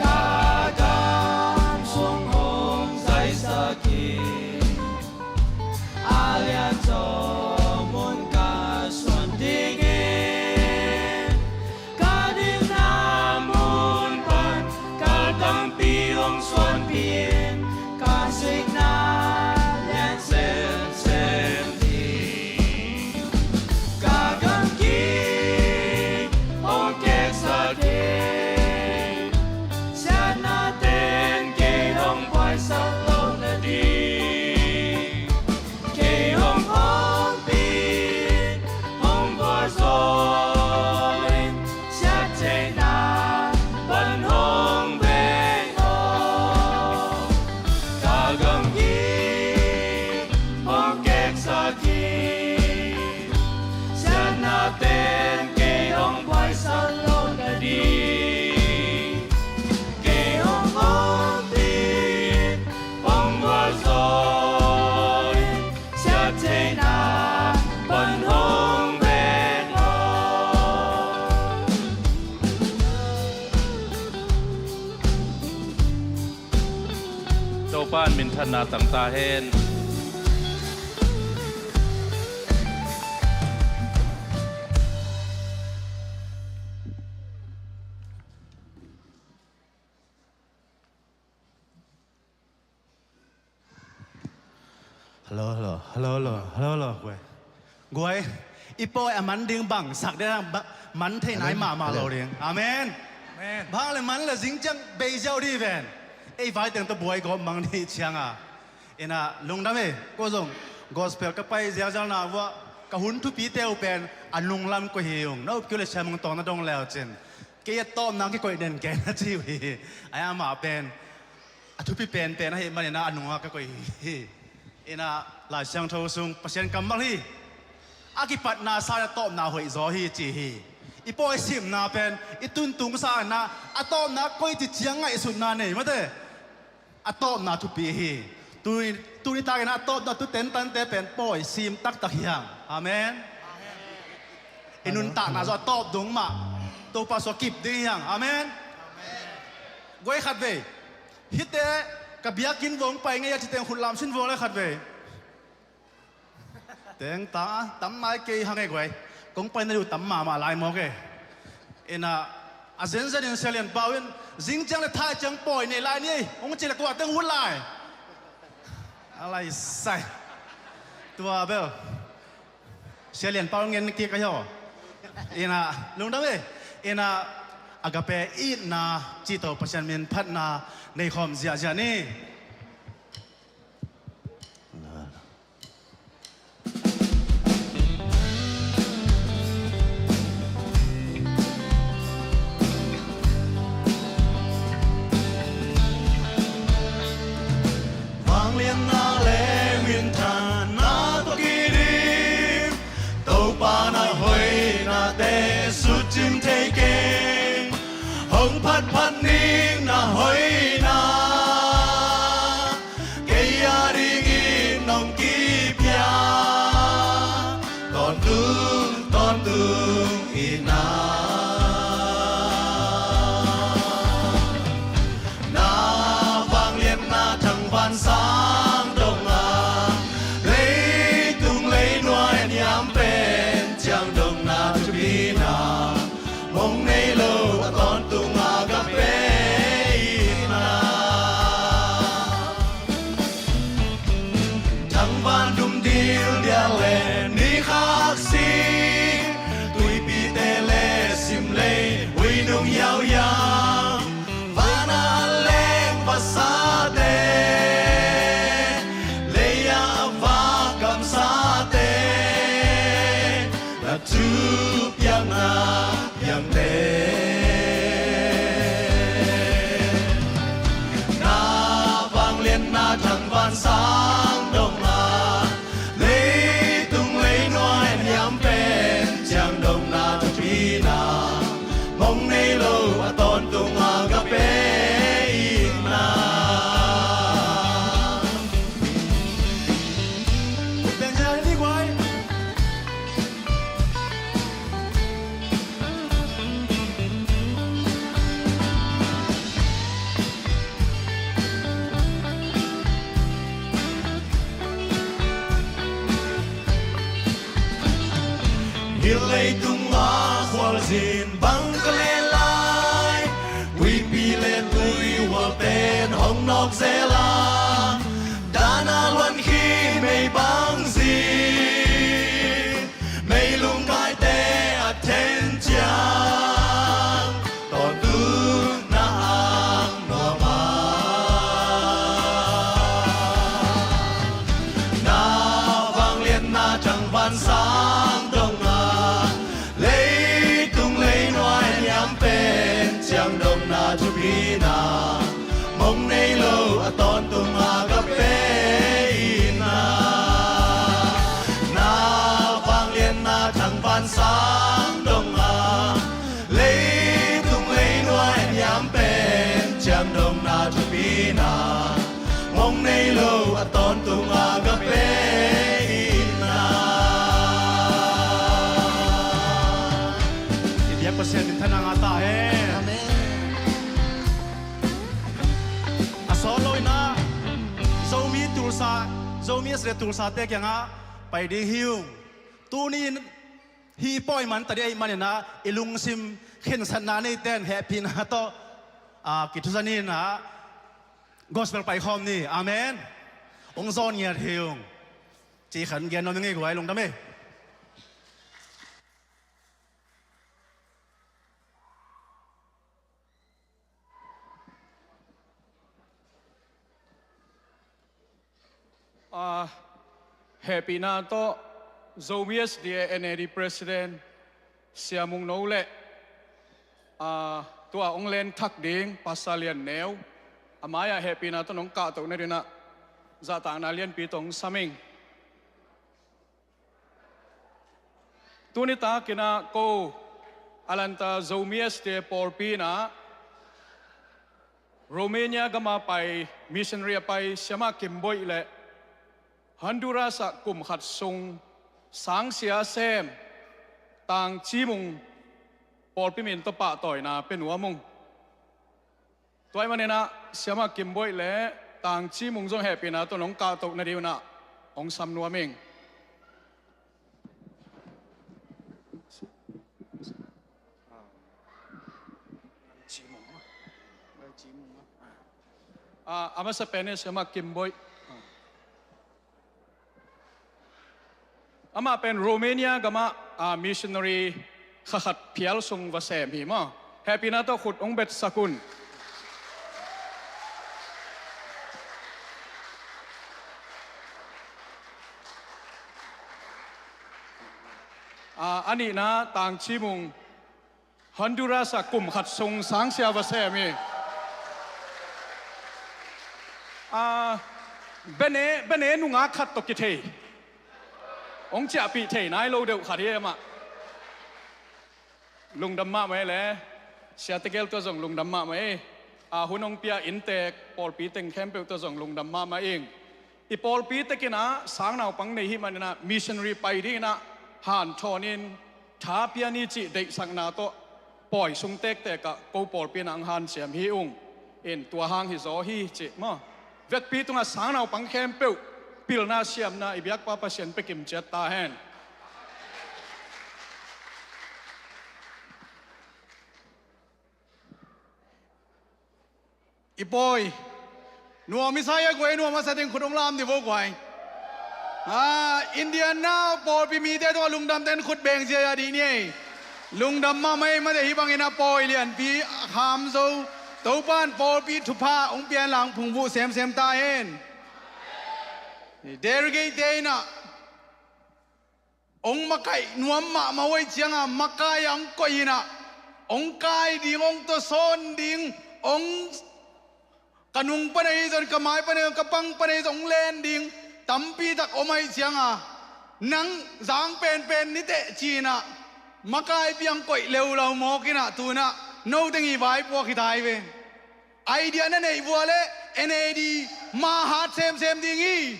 Ka gam sung hong zaisak in, a lianzaw mun ka suan ding hi. Ka dinna mun pan ka tampi hong suanpih in, ka sikna lian semsem ding. Ka gamgi hong keksak in, siatna ten kei hong buaisak lo nading. Kei hong ompih in, hong vualzawl in, siattheihna pan hong veng aw. Ka gamgi hong keksak in, siatna ten kei hong buaisak lo nading. Kei hong ompih in, hong vualzawl in, siattheihna pan hong veng aw. Topa'n minthanna tang ta hen. Hello, hello, hello, hello, hello, hello, guai. Guai, i pawi a man ding bang sak ding, man thei nai mahmah lo ding. Amen. Amen. Bang le man le zing ciang bei ziau dih ven. Ei vai teng tawh buai gawp mang dih ciang a. Ina lungdam e, ko zong gospel ka pai ziauziau na vua, ka hun thupi teu pen a nunglam ko hi ung. Na up kio le siam ung tawng na dong leu cin. Kei a tawpna kikoih den ken a ci uh hi. Ai amah pen a thupi penpen ahi manina a nunga ka koih hi. Ina Lai Siangtho sung Pasian kammal hi. A kipatna sa a tawpna hoih zaw hi ci hi. I pawi simna pen i tuntung sa na a tawpna koici ciang ngaihsutna nei mate. A tawpna thupi hi. Tuni, tuni takin a tawpna tu tentante pen pawi sim taktak hi hang. Amen. I nuntakna zaw a tawp dong mah Topa sua kip ding hi hang. Amen. Guai khat vei. Hite ka biakinn vong pai ngei a ci teng khut lam sin vong le khat vei. Teng ta tam nai kei hang e guai. Kong pai na lu tam mahmah lai mawk e. Ina a zenzen in Sia Lian Pau in zing ciang le thai ciang pawi nei lai ni ei. Hong ci le kua teng hun lai. A lai sai. Tua bel Sia Lian Pau ngen kik a hi aw. Ina lungdam e. Ina Agape itna cih tawh Pasian min phatna nei khawm ziahziah ni. Vanglianna le minthanna tawh kidim, Topa na hoihnate sutcim thei keng. Hong phatphat ning na hoihna, kei a dingin nong kipia, tawntung tawntung ina. Na vangliatna thangvan sang donga, leitung leinuai niam pen ciang dongna thupina, mong nei lo a tawntung Agape itna. Thangvan dum dildial le ni khak si, tuipite le sim lei huinung yauya, vana leng vasate, leia va kamsate, na thupiakna piangte. Na vangliatna thangvan sang donga, leitung leinuai niam pen ciang dongna thupina, mong nei lo a tawntung Agape itna. Khut beng ciang ni guai. Hih leitung a khualzin bang ka len lai, tuipi le tuihual ten hong nawk zel a, dan a luan khi mei bang zin, meilung kaite a then ciang, tawntung na ang nuam a. Na vangliatna thangvan sang donga, leitung leinuai niam pen ciang dongna thupina, mong nei lo a tawntung Agape itna. Na vangliatna thangvan sang donga, leitung leinuai niam pen ciang dongna thupina, mong nei lo a tawntung Agape itna. I biak Pasian minthanna ngah ta hen. Amen. A sawt lo ina Zomi Tulsa, Zomi a si le Tulsate kiangah pai ding hi ung. Tuni in hih pawi man ta dih ahih manin ah i lungsim khensatna neite in hehpihna tawh, a, kithuza ni in ah gospel paikhawm ni. Amen. Hong zawn ngiat hi ung. Ci khat gen nuam ing ei guai, lungdam ei. A, hehpihna tawh Zomi S D A N A D President Sia Mung No le, a, tua hong len thak ding Pastor Lian Neu, a mai-ah hehpihna tawh nong kahtoh nadinah zahtakna lianpi tawh hong sam ing. Tuni takinah ko Alanta Zomi S D A pawlpi inah Romania gama pai missionary a pai Siamah Kimboih le Honduras ah kum khat sung sangsia sem Tang Ci Mung pawlpi min tawh pahtawina pia nuam ung. Tua ahih maninah Siamah Kimboih le Tang Ci Mung zong hehpihna tawh nong kahtoh nadingunah hong sam nuam ing. A, a masa pen in Siamah Kimboih. Amah pen Romania gamah, a, missionary kha khat phial sung va sem hi maw. Hehpihna tawh khut hong betsak un. A, a nihna Tang Ci Mung Honduras ah kum khat sung sangsia va sem hi. A, bene, bene nungak khat tawh kithei, hong ciahpih thei nai lo deuh khat hi amah. Lungdam mahmah ei le, Sia Tegel tua zong lungdam mahmah ei. A, hun hong pia inntek pawlpi teng khempeuh tua zong lungdam mahmah ing. I pawlpi tekinah sangnaupang nei hih maninah missionary pai dinginah hanthawnin tha pia ni cih deihsakna tawh pawi sung tektekah ko pawlpi inah ang hanciam hi ung. In tua hang hizaw hi cih maw. Vekpi tungah sangnaupang khempeuh pilna siamna i biakpa Pasian pekim ciat ta hen. I pawi nuam i sa ia guai, nuam a sa ding khut hong lam dih vo guai. A, India na pawlpi mite tawh lungdam ten khut beng zia ia dih ni ei. Lungdam mahmah ei, mate hih bangin a pawi lianpi a kham zo Topan pawlpi thupha hong pian lang phungvuh semsem ta hen. Delegate te inah hong makaih nuam mahmah uh ahih cianga makai ah hong koih inah hong kai ding, hong tawsawn ding, hong ka nung pan ahi zong, ka mai pan ahi zong, ka pang pan ahi zong hong len ding tampi tak om ahih cianga nang zang penpen niteh cinah makaipi hong koih leuleu mawk inah tunah noteng i vaipuak hi ta hi ve. Idea na neih vua leh N A D mahat semsem ding hi.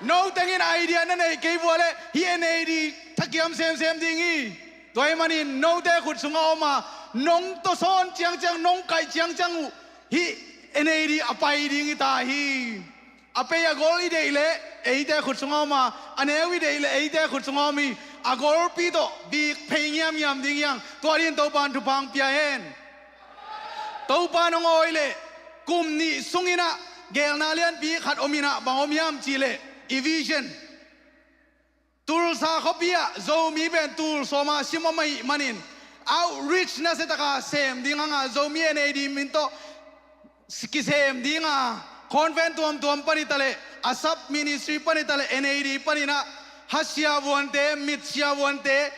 Noteng in idea na neih kei vua leh hih N A D thakiam semsem ding hi. Tua ahih manin note khut sungah om a, nong tawsawn ciangciang, nong kaih ciangciang uh hih N A D a pai ding hi ta hi. A pei a gol i deih leh eite khut sungah om a, a neu i deih leh eite khut sungah om hi. A golpi tawh bik phei ngiamngiam ding hi hang. Tua dingin Topan thupha hong pia hen. Topa nong awi leh kum nih sunginah geelna lianpi khat om inah bang om hiam cihleh i vision. Tulsa khuapi ah Zomi pen tul sawma sim om ahih manin outreach nasiataka sem ding hanga Zomi N A D min tawh kisem dinga conference tuamtuam pan hi taleh, a sub ministry pan hi taleh, N A D paninah ha siavuante, mit siavuante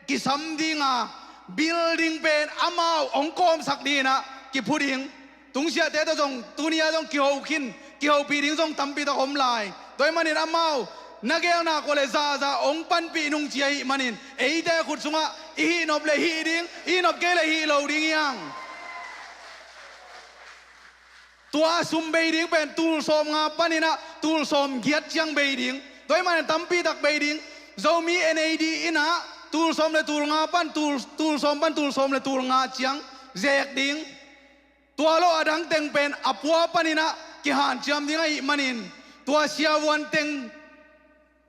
kisam dinga building pen amau hong kawmsak dinginah kiphu ding. Tungsiahte tawh zong tuni-a zong kiho khin, kihopih ding zong tampi tak om lai. Tua ahih manin amau na geelna kua le zaza hong panpih nung ci ahih manin eite khut sungah i hih nop le hih ding, i hih nop kei le hih lo ding hi hang. Tua sum bei ding pen tul sawmnga paninah tul sawmgiat ciang bei ding. Tua ahih manin tampi tak bei ding. Zomi N A D inah tul sawm le tul nga pan tul, tul sawm pan tul sawm le tul nga ciang zek ding. Tua lo a dang teng pen a pua paninah kihanciam ding ahih manin tua siavuan teng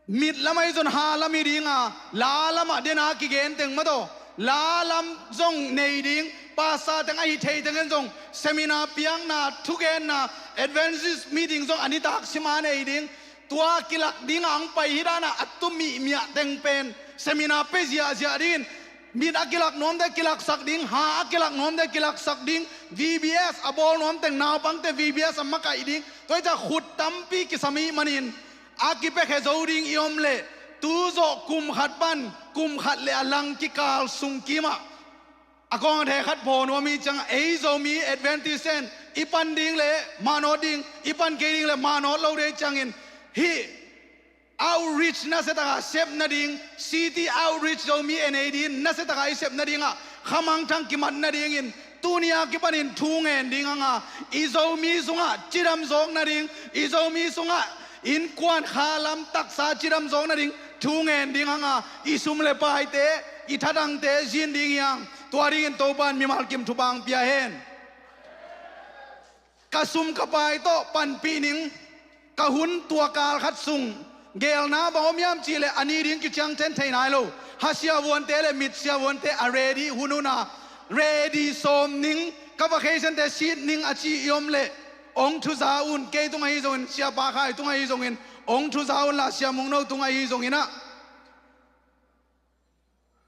mit lam ahi zong ha lam hi dinga, la lamah dena kigen teng mataw, la lam zong nei ding, pastor teng ahi thei teng en zong seminar piakna, thugenna, evangelist meeting zong a nitak sima nei ding. Tua kilak dinga ang pai hi dana a tu mihmiah teng pen seminar pe ziahziah dingin Mit a kilak nuamte kilaksak ding, ha a kilak nuamte kilaksak ding, V B S a bawl nuamteng naupangte V B S a makaih ding. Tua hi ciah khut tampi kisam ih manin a kipiakhia zo ding i om leh, tu zawh kum khat pan kum khat le a lang kikal sung kimah a kawng a the khat phaw nuam ih ciangah ei Zomi Adventist ten i pan ding le manawt ding, i pan kei ding le manawt lo ding ih ciangin hih outreach nasia takah sep nading, City Outreach Zomi N A D nasia takah i sep nadingah khamangthang kimat nadingin tuni a kipanin thu ngen ding hang a, i Zomi sungah cidam zawk nading, i Zomi sungah innkuan khalam taksa cidam zawk nading thu ngen ding hang a, i sum le paite, i thatangte zin ding hi hang. Tua dingin Topan mimal kim thupha hong pia hen. Ka sum ka pai tawh panpih ning, ka hun tua kal khat sung geelna bang om hiam cihleh a ni ding kiciangcian thei nai lo. Ha siavuante le mit siavuante a ready hun hun a ready sawm ning, ka vacation te sit ning a ci i om leh hong thuza un, kei tung ahi zongin, siapa khai tung ahi zongin hong thuza un la, siamungno tung ahi zongin ah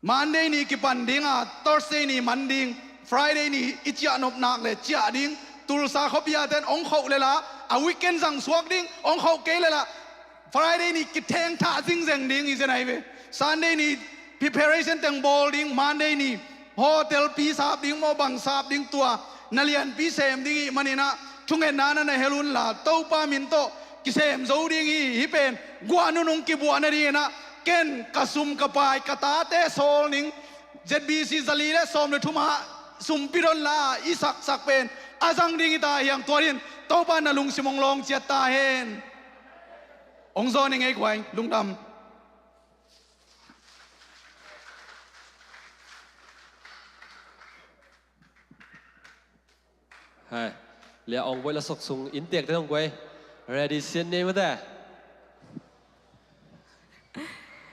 Monday ni kipan ding a, Thursday ni man ding, Friday ni i ciah nop nak le ciah ding. Tulsa khuapi a ten hong khoh le la, a weekend zang suak ding, hong khoh kei le la, Friday ni kitheng thah zingzeng ding hi zen ahi ve. Sunday ni preparation teng bawl ding, Monday ni hotel pi sap ding maw, bang sap ding, tua na lianpi sem ding ih manin ah thungetna na na hel un la, Topa min tawh kisem zo ding hi. Hih pen guah nunung kibuah nadingin ah ken ka sum ka pai, ka tate sawl ning, Z B C zali le sawm le thum ah sumpi don la i saksak pen a zang ding hi ta hi hang. Tua dingin Topa na lungsim hong lawng ciat ta hen. Hong zawn ing ei guai, lungdam. Hai, lia ong buai la sok sung inntekte hong guai. Ready, sian nei mate.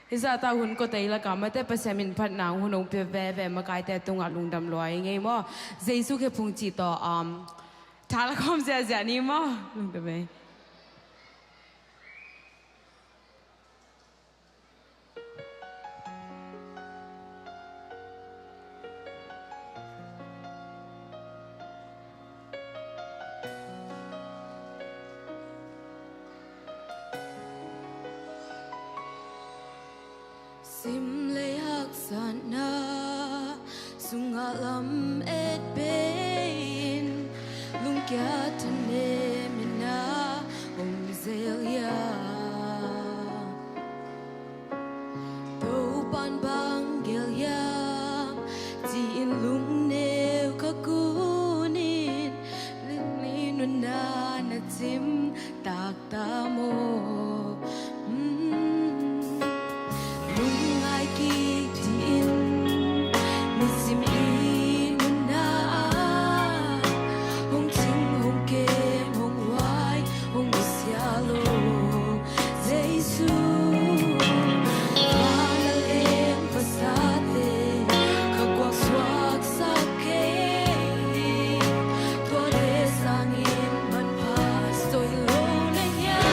Hih zahta hun kotei laka mate Pasian min phatna hun hong pia veve makaite tungah lungdam lua ing ei maw. Jesu khe phung cih tawh, um, tha la khawm ziahziah ni maw. Lungdam ei. Simlei haksatna sungah lam et bei-in lungkia thanem in a om zel hiam? Topan bang gel hiam ci-in lungneu ka kunin, lungli nunna na cim tak ta maw? Mm. Lungngai kik dih in, nisim i nunna ah hong cing, hong kem, hong huai, hong nusia lo Jesu. Vanleng pasate ka guak suaksak kei, tuate sangin manpha soi lo na hiam?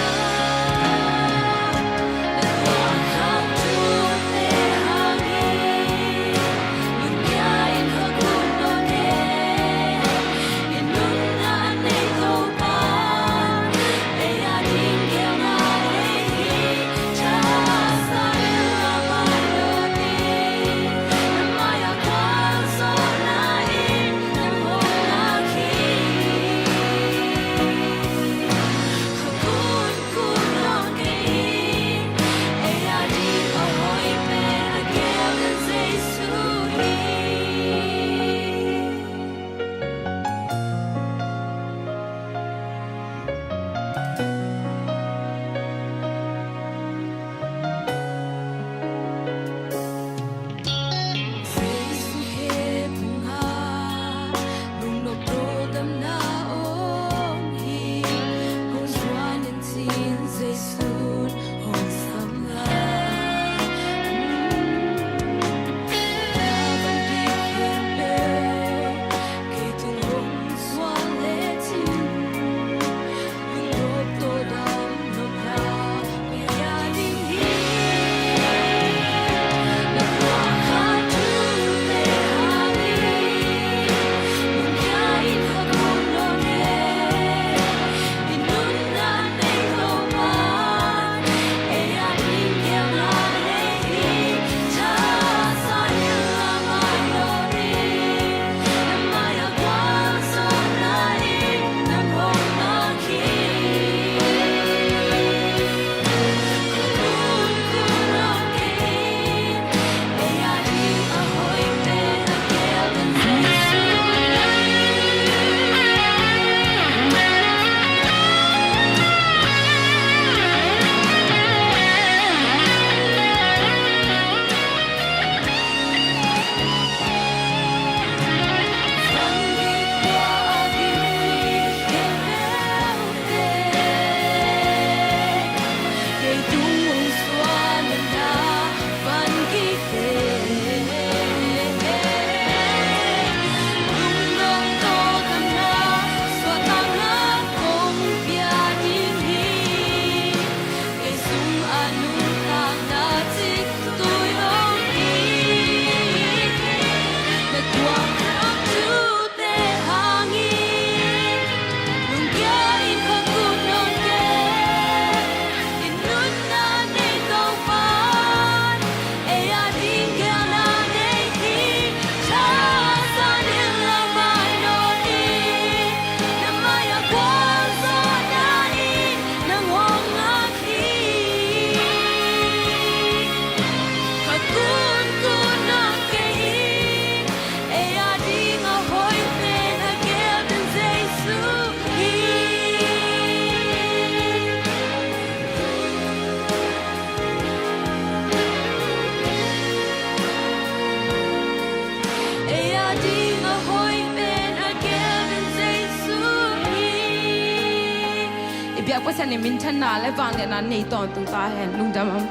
Pasian in minthanna le vangliatna nei tawntung ta hen. Lungdam am?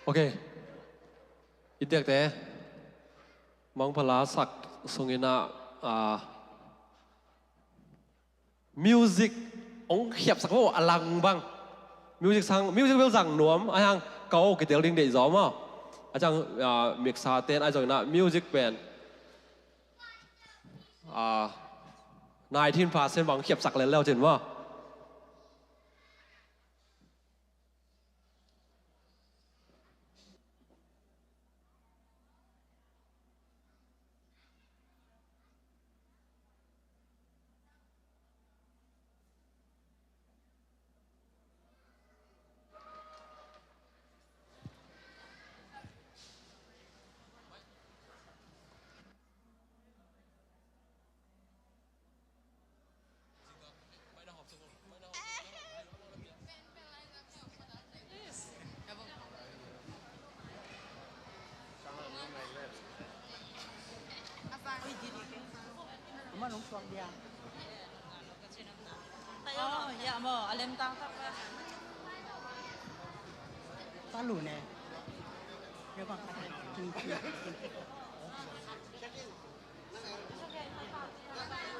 Ok. I tekte mangphala sak sungin ah, ah, music hong khiapsak vo a lang bang. Music sang, music bel zang nuam a hang ka aw kitel ding deih zaw maw. A ciang, ah, miksa ten a zong inah music pen, ah, nineteen percent bang khiapsak lel leu cin maw.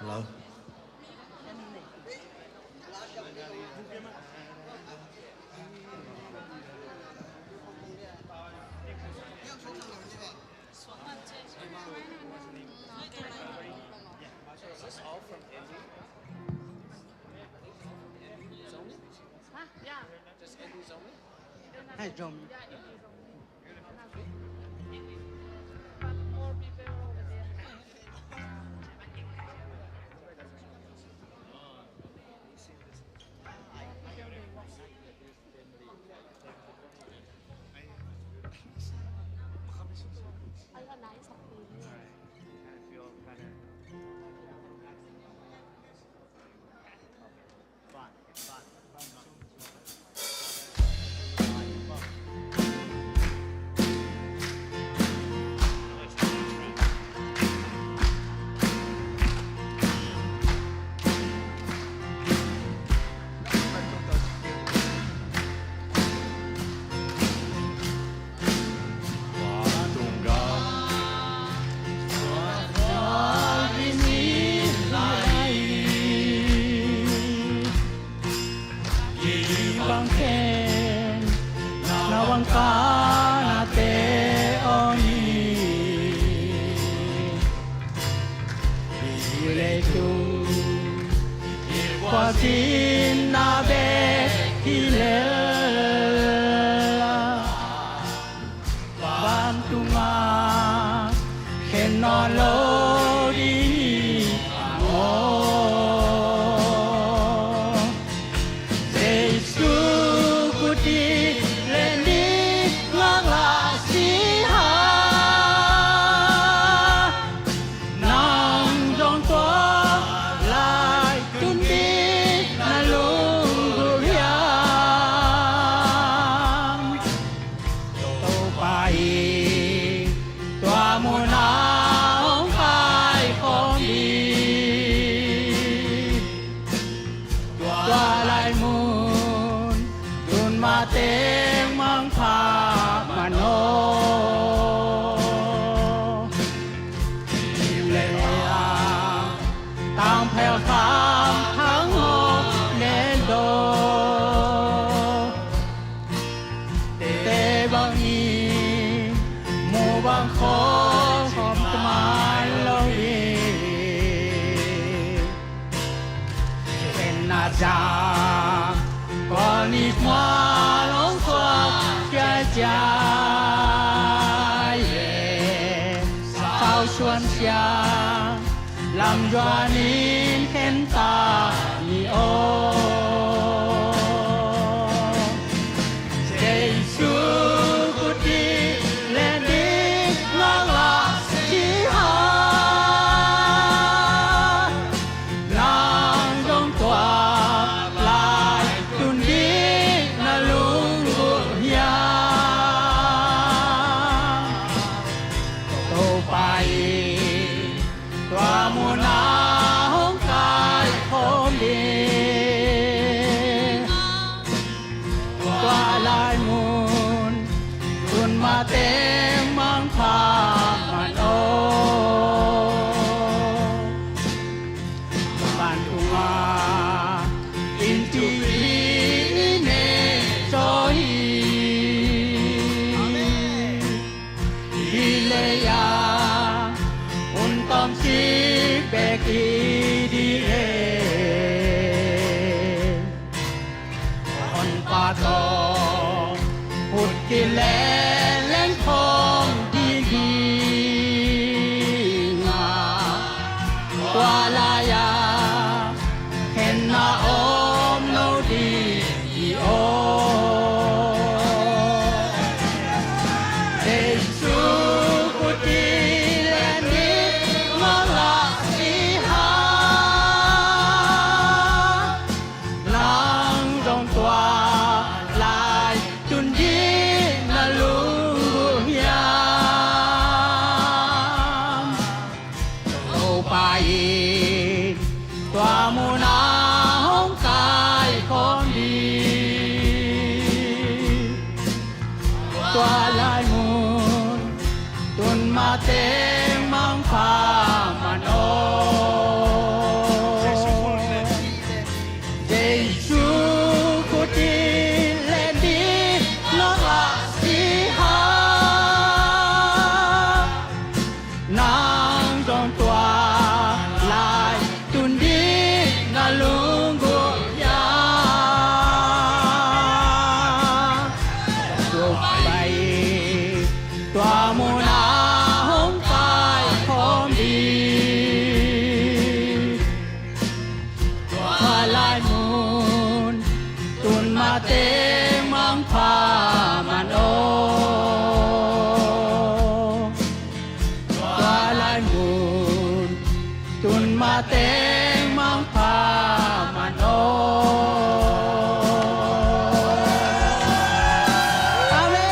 Hello. Hi, John. Vantungah khen nawn lo ding hi maw. Jesu kut i len ding ngaklah si hang. Nang zong tua lai tun ding na lunggulh hiam? Topa in tua munah hong kaikhawm ding. Tua lai mun tun mateng mangpha man aw. Lim le a tangphel kham thang hawm nen daw. Te bangin mu bang khawm khawm ta man lo hi. Khen na ciang kawlni mual hong suak ciaicia ye. Sau suan ciang lamzuan in khen ta ni aw. Jesu kut i len ding ngaklah si hang. Nang zong tua lai Kileleng khawm ding hi nga, tua lai-a khenna om lo ding hi aw. Jesu khuti len ding ngawng lah si hang. Nang zong tua lai tun ding na lunggulh hiam? Topa in tua munah hong kaikhawm ding. Tua lai mun tun mateng mangpha man aw. Jesu khuti len ding ngawng lah si hang. Nang zong tua lai tun ding na lunggulh hiam? Topa in tua munah hong kaikhawm ding. Tua lai mun tun mateng mangpha man aw. Tua lai mun tun mateng mangpha man aw. Amen.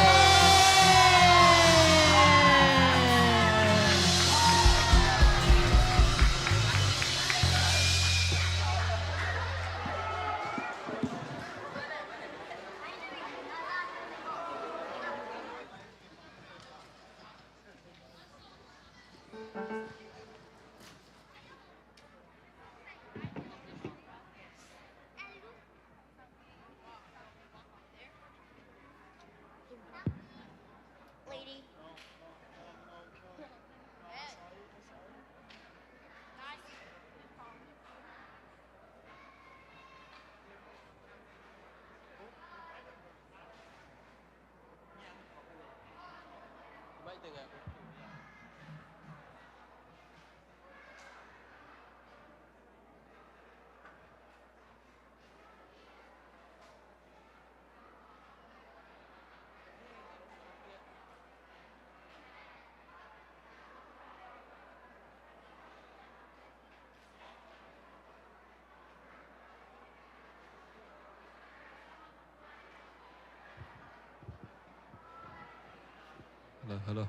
Hello, hello.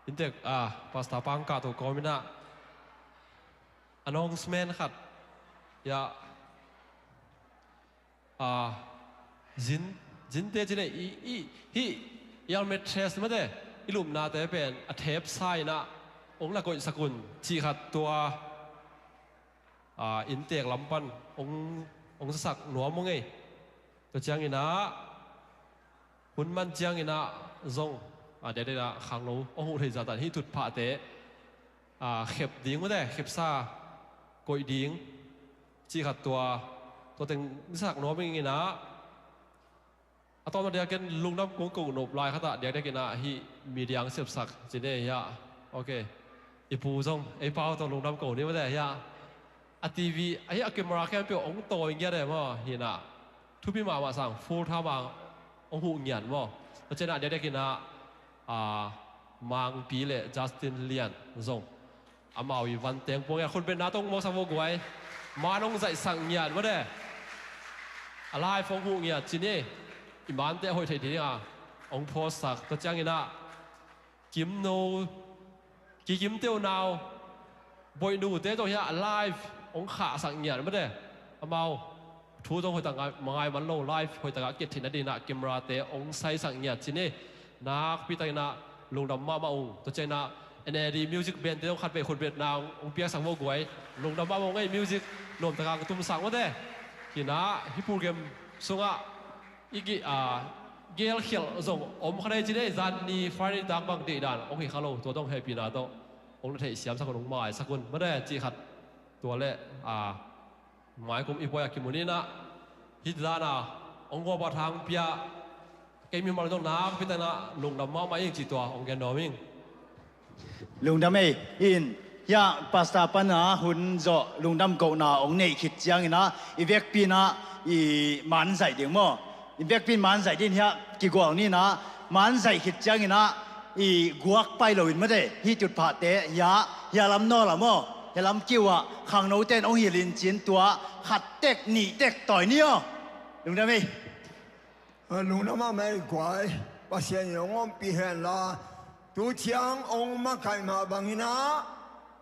Inntek, ah, Pastor Pangkah tawh kawmin ah announcement khat. Ya, ah, zin, zinte cih leh i, i, hih, i al mattress mate, i lupnate pen a thep sa in ah hong la koihsak un cih khat tua, ah, inntek lam pan hong, hong sasak nuam uh ngei. Tua ciangin ah hun man ciangin ah zong, ah, diakdiak in ah khangno hong huh thei zahtan hih tutphahte, ah, khep ding mate, khepsa koih ding cih khat tua, tua teng sasak nuam ing in ah. A tawmna diakin lungdam kong ko nop lai khat ah diakdiak in ah hih media hong sepsak cih ne hiah. Ok. I pu zong ei pau tawh lungdam ko ni mate hiah. A TV ahi a camera khempeuh hong tawi ngiat e maw, hi in ah. Thupi mahmah sang, full time a hong huh ngiat maw. Tua ciangin ah diakdiak in ah, ah, Mangpi le Justin Lian zong amau i van teng puang ngiat, khutbetna tawh hong mawksak vo guai. Man hong zaihsak ngiat mate. A live hong huh ngiat cih ni. I mante a hoih theih ding a hong phawksak. Tua ciangin ah Kimno, Kikim Teu Nau, Boih Nute tawh hiah a live hong khahsak ngiat mate. Amau thu zong hoih tak ngai, mangai man lo, live hoih takah kiat theih nading in ah camera te hong saisak ngiat cih ni. Nakpi takin ah lungdam mahmah ung. Tua ciangin ah NAD music band te zong khatvei khutbetna hong, hong piaksak vo guai. Lungdam mahmah ung ei, music nuam takah hong tumsak mate. Hi in ah hih program sungah i gi, ah, gelkhialh zong om kha dei cih ni, zan ni Friday tak bang deihdan hong hi kha lo, tua zong hehpihna tawh hong na theih siamsak un, hong maisak un mate cih khat. Tua leh, ah, maikum i puai a kimu ni in ah hih dan a hong gualpha thang pia Kei mimal zong nakpi takin lungdam mahmah ing cih tua hong gen nuam ing. Lungdam ei. In, hiah pastor pana hun zawh lungdam kohna hong neih khit ciangin ah i vekpi in ah i man zaih ding maw? I vekpi in man zaih ding, hiah kigual ni in ah man zaih khit ciangin ah i guak pai loin mate, hih tutphahte hiah, hiah lam nawl ah maw, hiah lam kiu ah khangnote in hong hilh in cin, tua khat tek nih tek tawi ni aw. Lungdam ei. A, lungdam mahmah ei guai. Pasian in hong ompih hen la, tu ciang hong makaih mah bangin ah,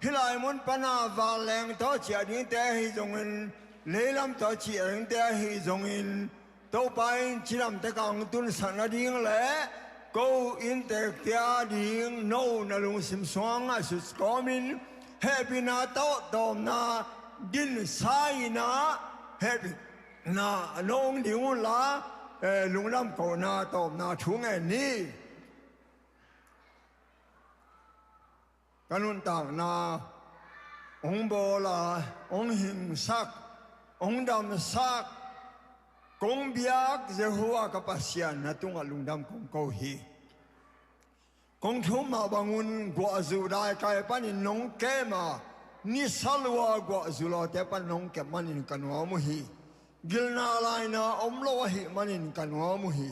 hih lai mun pana vanleng tawh ciah dingte ahi zongin, leilam tawh ciah dingte ahi zongin, Topa in cidamte ka hong tunsak nading le ko inntekte ading no na lungsim sungah ngaihsut kawmin, hehpihna tawh tawpna dinsa in ah, hehpihna na hong ding unla, eh, lungdam kohna tawpna thu ngen ni. Ka nuntakna hong bawl a, hong hingsak, hong damsak, kong biak Jehovah ka Pasian na tungah lungdam kong ko hi. Kong thum mah bangun guahzu daikai panin nong kem a, nisa lua guahzu lawte pan nong kep manin ka nuam uh hi. Gilna laina om lo ahih manin ka nuam uh hi.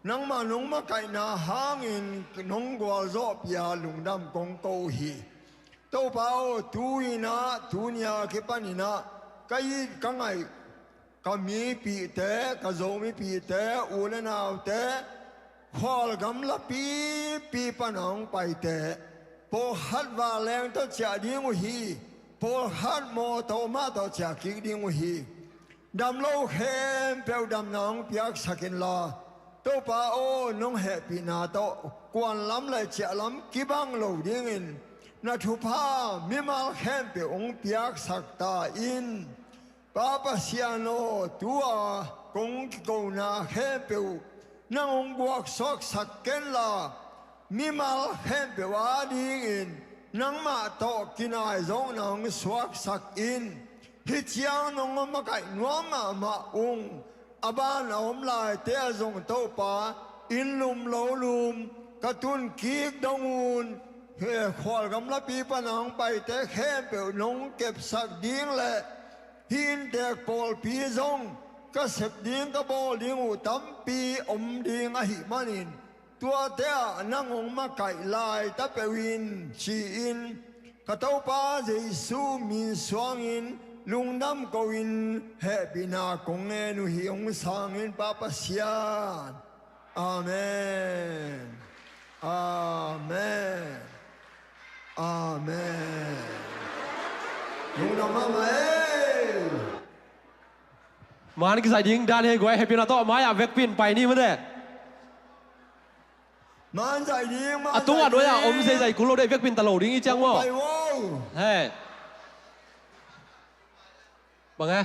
Nangmah nong makaihna hangin nong gualzawhpih a lungdam kong ko uh hi. Topa aw, tu-in ah, tuni a kipanin ah ka it ka ngaih, ka mipihte, ka Zomipihte, u le naute, khualgam lapipi pana hong paite, pawlkhat vanleng tawh ciah ding uh hi, pawlkhat mawtaw mah tawh ciah kik ding uh hi. Dam lo khempeuh damna hong piaksak inla, Topa aw, nong hehpihna tawh kuanlam le ciahlam kibang lo dingin na thupha mimal khempeuh hong piaksak ta in. Pa Pasian aw, tu-a kong kikona khempeuh nang hong guaksuaksak kenla, mimal khempeuh adingin nangmah tawh kinaizawhna hong suaksak in. Hih ciang nong makaih nuam mahmah ung. A ban a om laite ah zong Topa, inn lum lo lum ka tun kik dong un. He, khualgam lapi pana hong paite khempeuh nong kepsak ding le hih inntek pawlpi zong ka sep ding, ka bawl ding uh tampi om ding ahih manin, tuate ah nang hong makaih laita peuh in, ci-in ka Topa Jesu min suangin lungdam ko-in hehpihna kong ngen uh hi, hong sangin Pa Pasian. Amen. Amen. Amen. Lungdam mahmah ei. Man kizaih ding dan hi guai, hehpihna tawh mai-ah vekpi in pai ni mate. Man zaih ding, man a tungah zaih nuai-ah ding. Om zeizai kul lo deh, vekpi in ta lo ding i ciang maw. Pai wow. He. Bang he.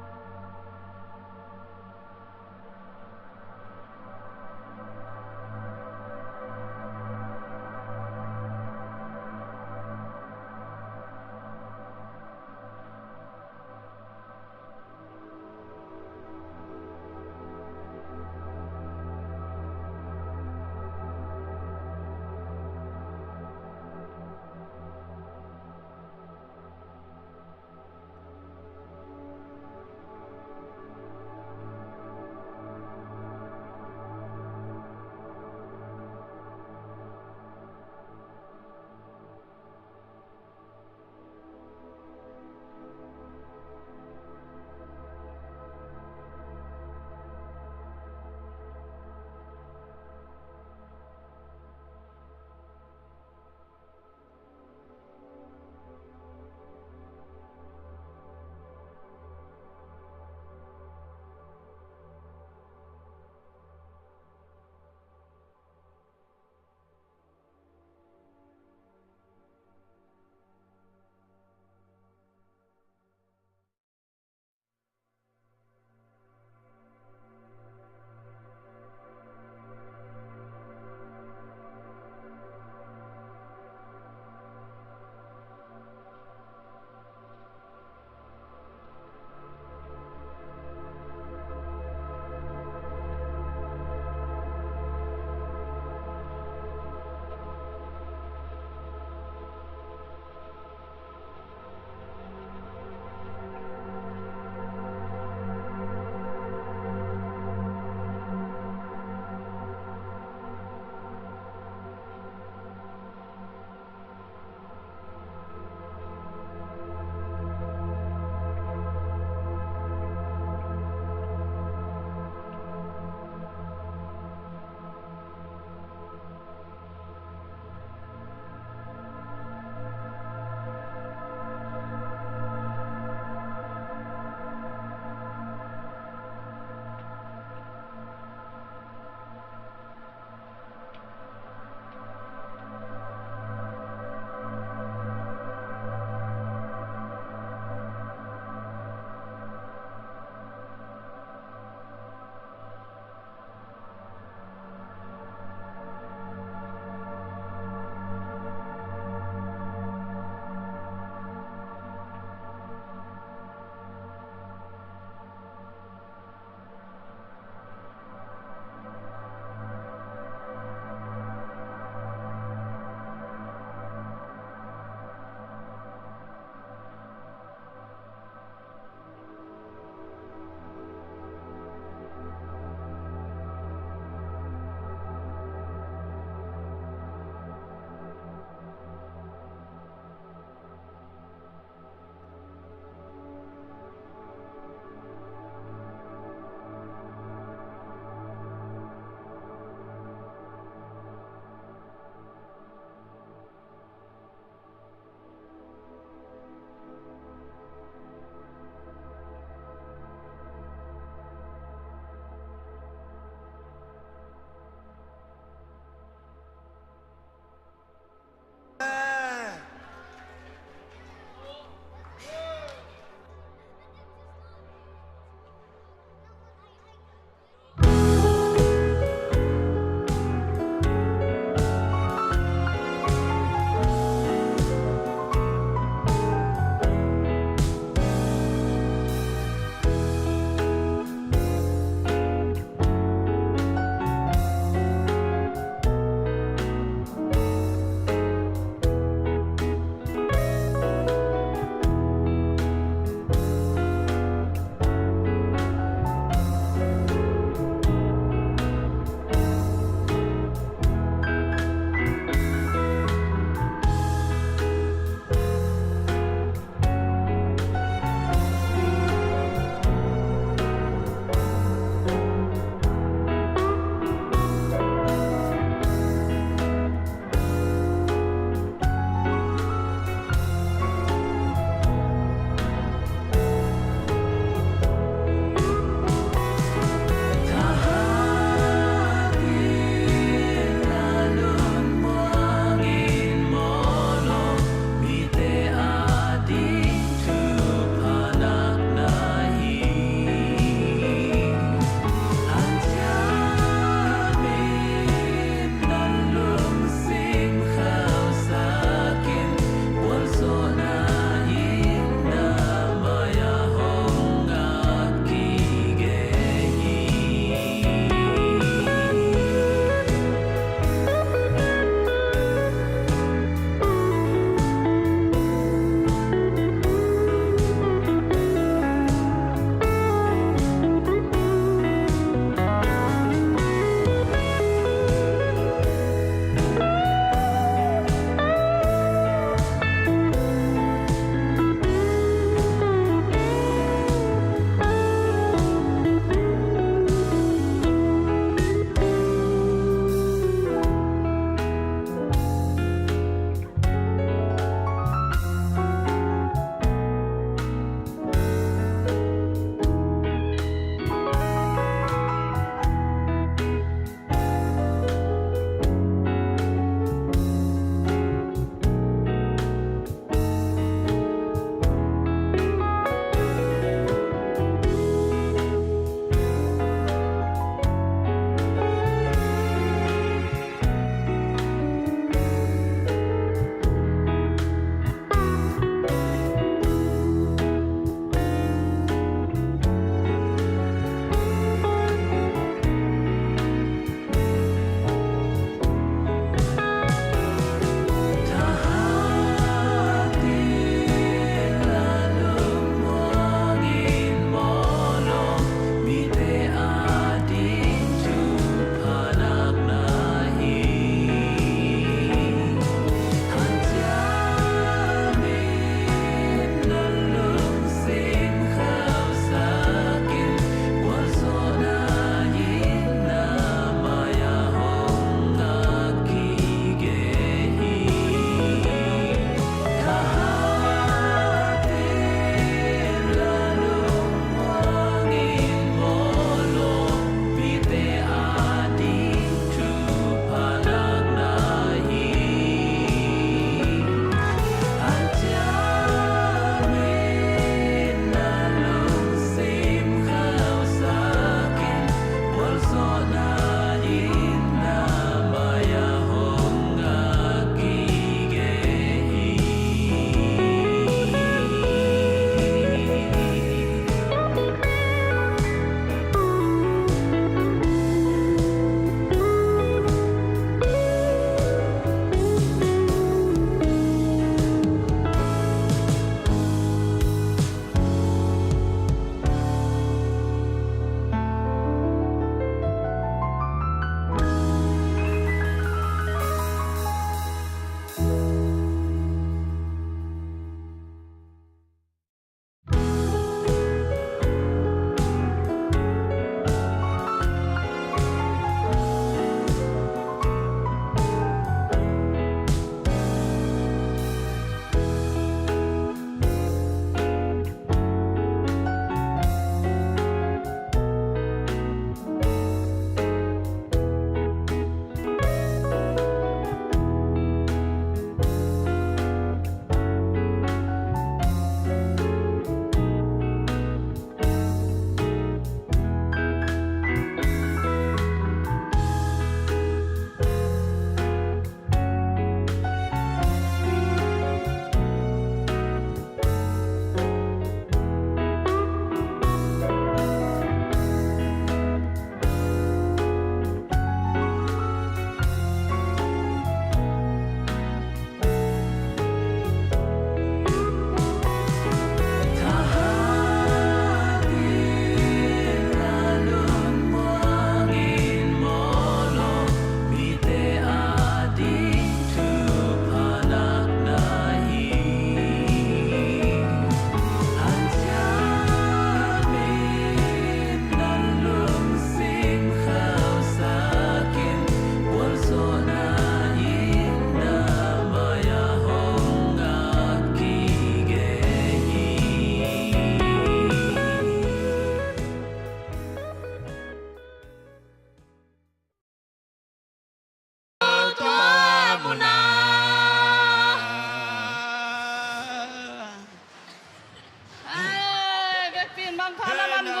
Mangpha na man vo.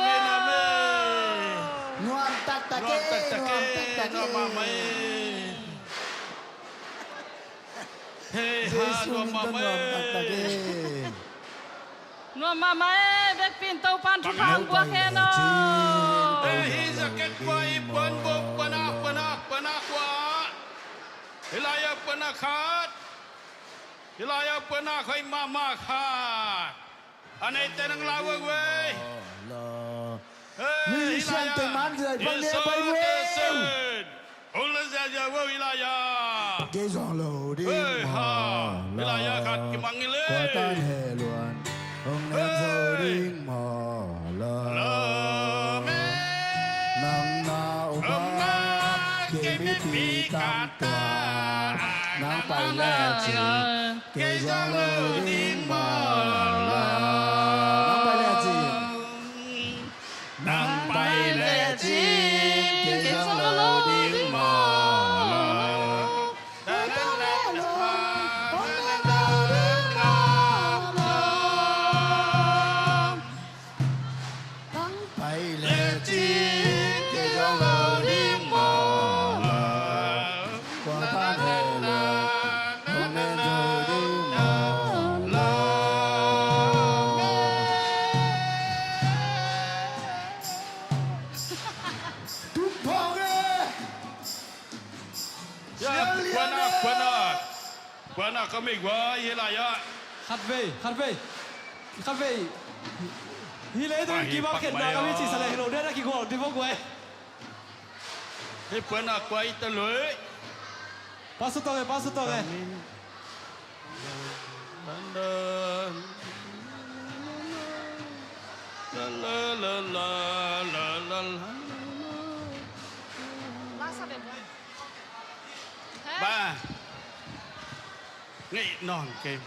Nuam taktak e, nuam taktak e. Nuam mahmah e. Hei ha, nuam mahmah e. Nuam mahmah e, vekpi in Topa'n thupha hong buak hen aw. Hei, hi zakat kua i puan buk, puan a, puan a, puan a kua. Hi lai-ah puan a khat. Hi lai-ah puan a hoih mahmah khat. A neite nang la uh ei. Hei, hi lai-ah. Hong la ziahziah uh ei, hi lai-ah. Kei zong lo ding maw la. Hi lai-ah khat kimang hi le. Kua tan he luan. Hong nem zo ding maw la. Nang na om a kei mipi kamta. Nang pai le cin. Kei zong lo ding maw la. Nang pai le cin. Nang pai le cin. Kei zong lo ding maw la. Nang pai le cin, kei zong lo ding maw la. Kua tan he la, hong en zo ding maw la. Tum phawng e. Ya, kua na, kua na. Kua na ka mi gua hi lai-ah. Khatvei, khatvei. Khatvei. Hi leitung kimak khenna ka mi cih sa le hi lo, dena kigual ti bok guai. Hei puan a kua i ta lui. Pasu tong e, pasu tong e. La la la la la la la. Ba. Ngeih nawn kei.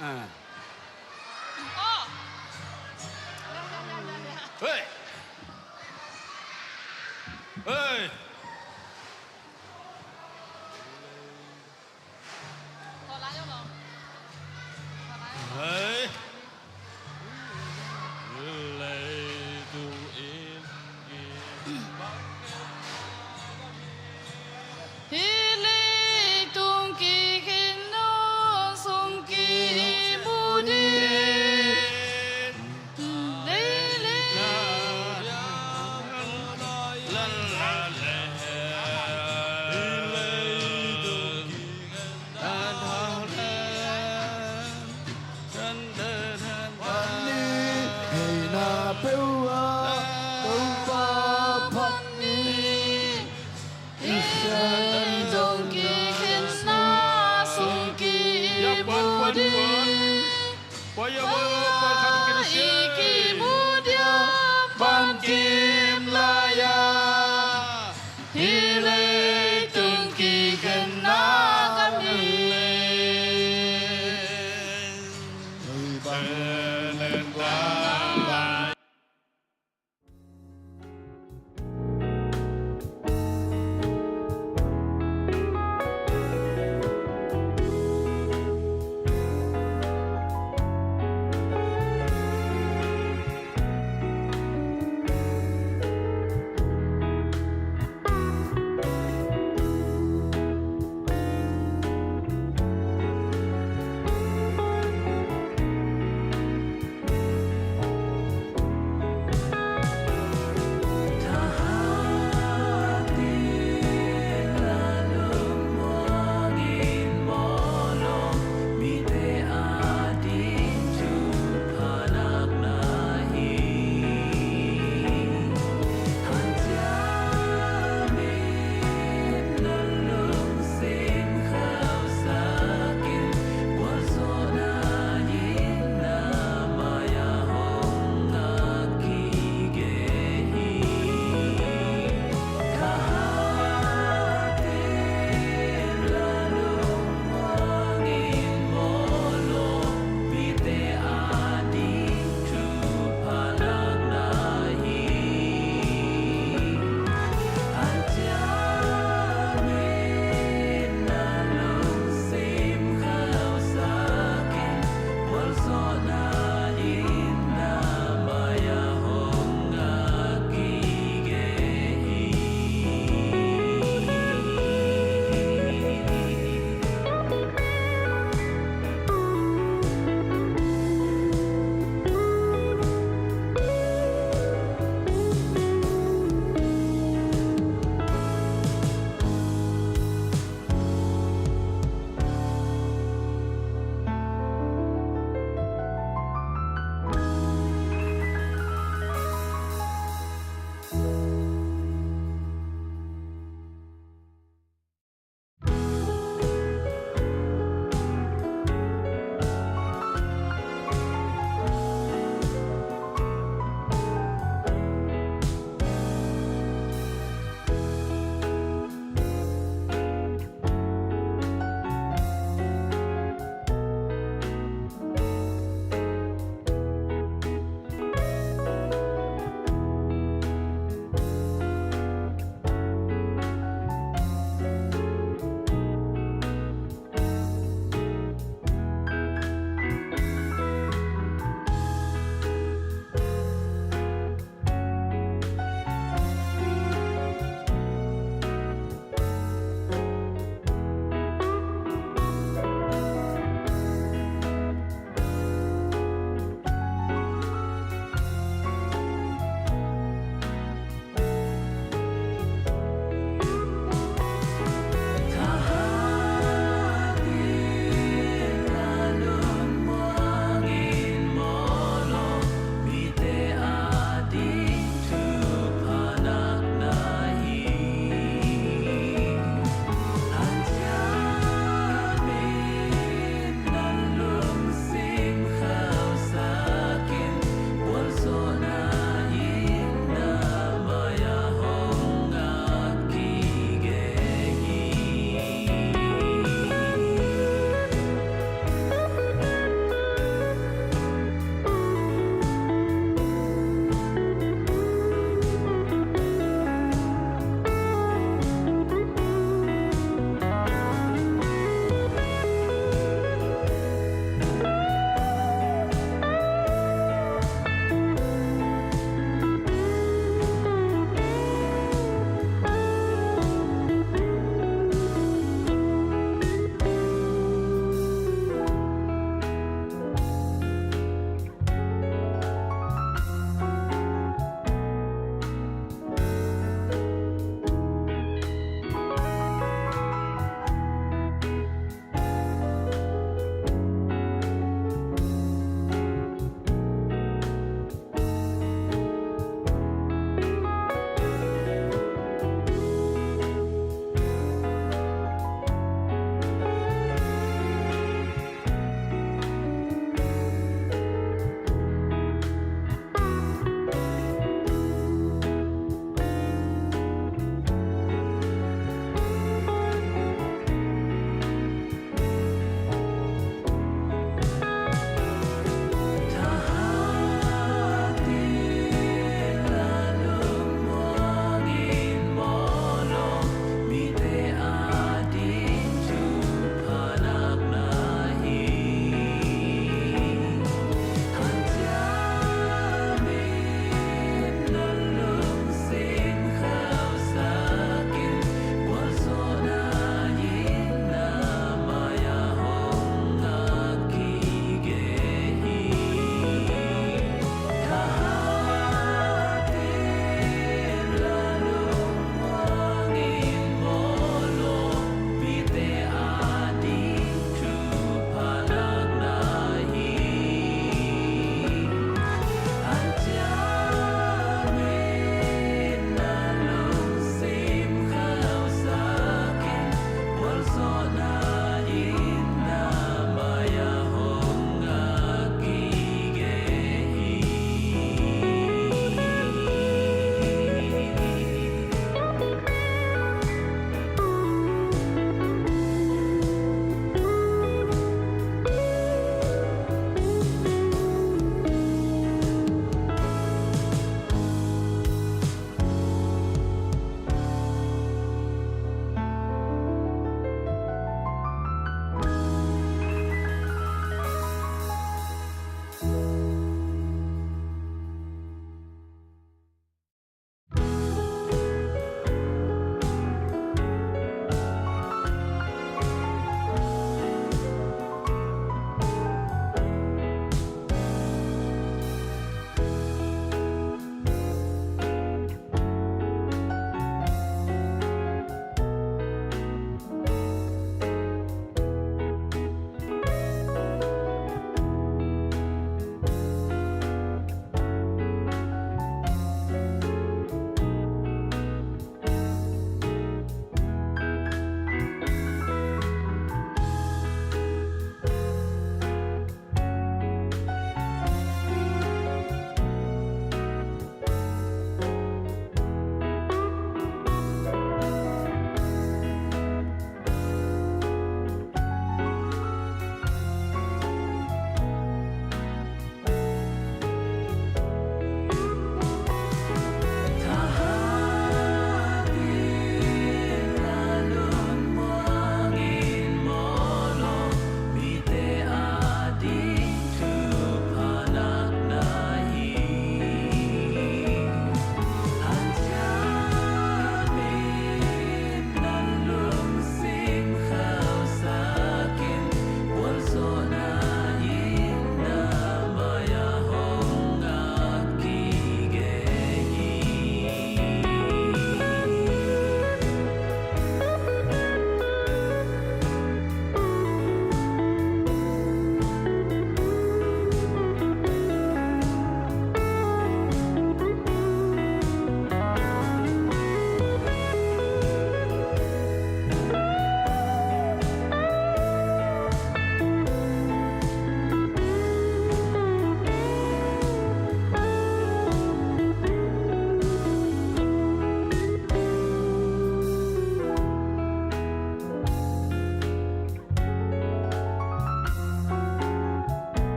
Ah. Hei. Hei. Hei. Hih leitung kikhin nong sung kimu ding. Phat ni, hei na peuh a, Topa phat ni. Israel zong kikhenna sung kimu ding.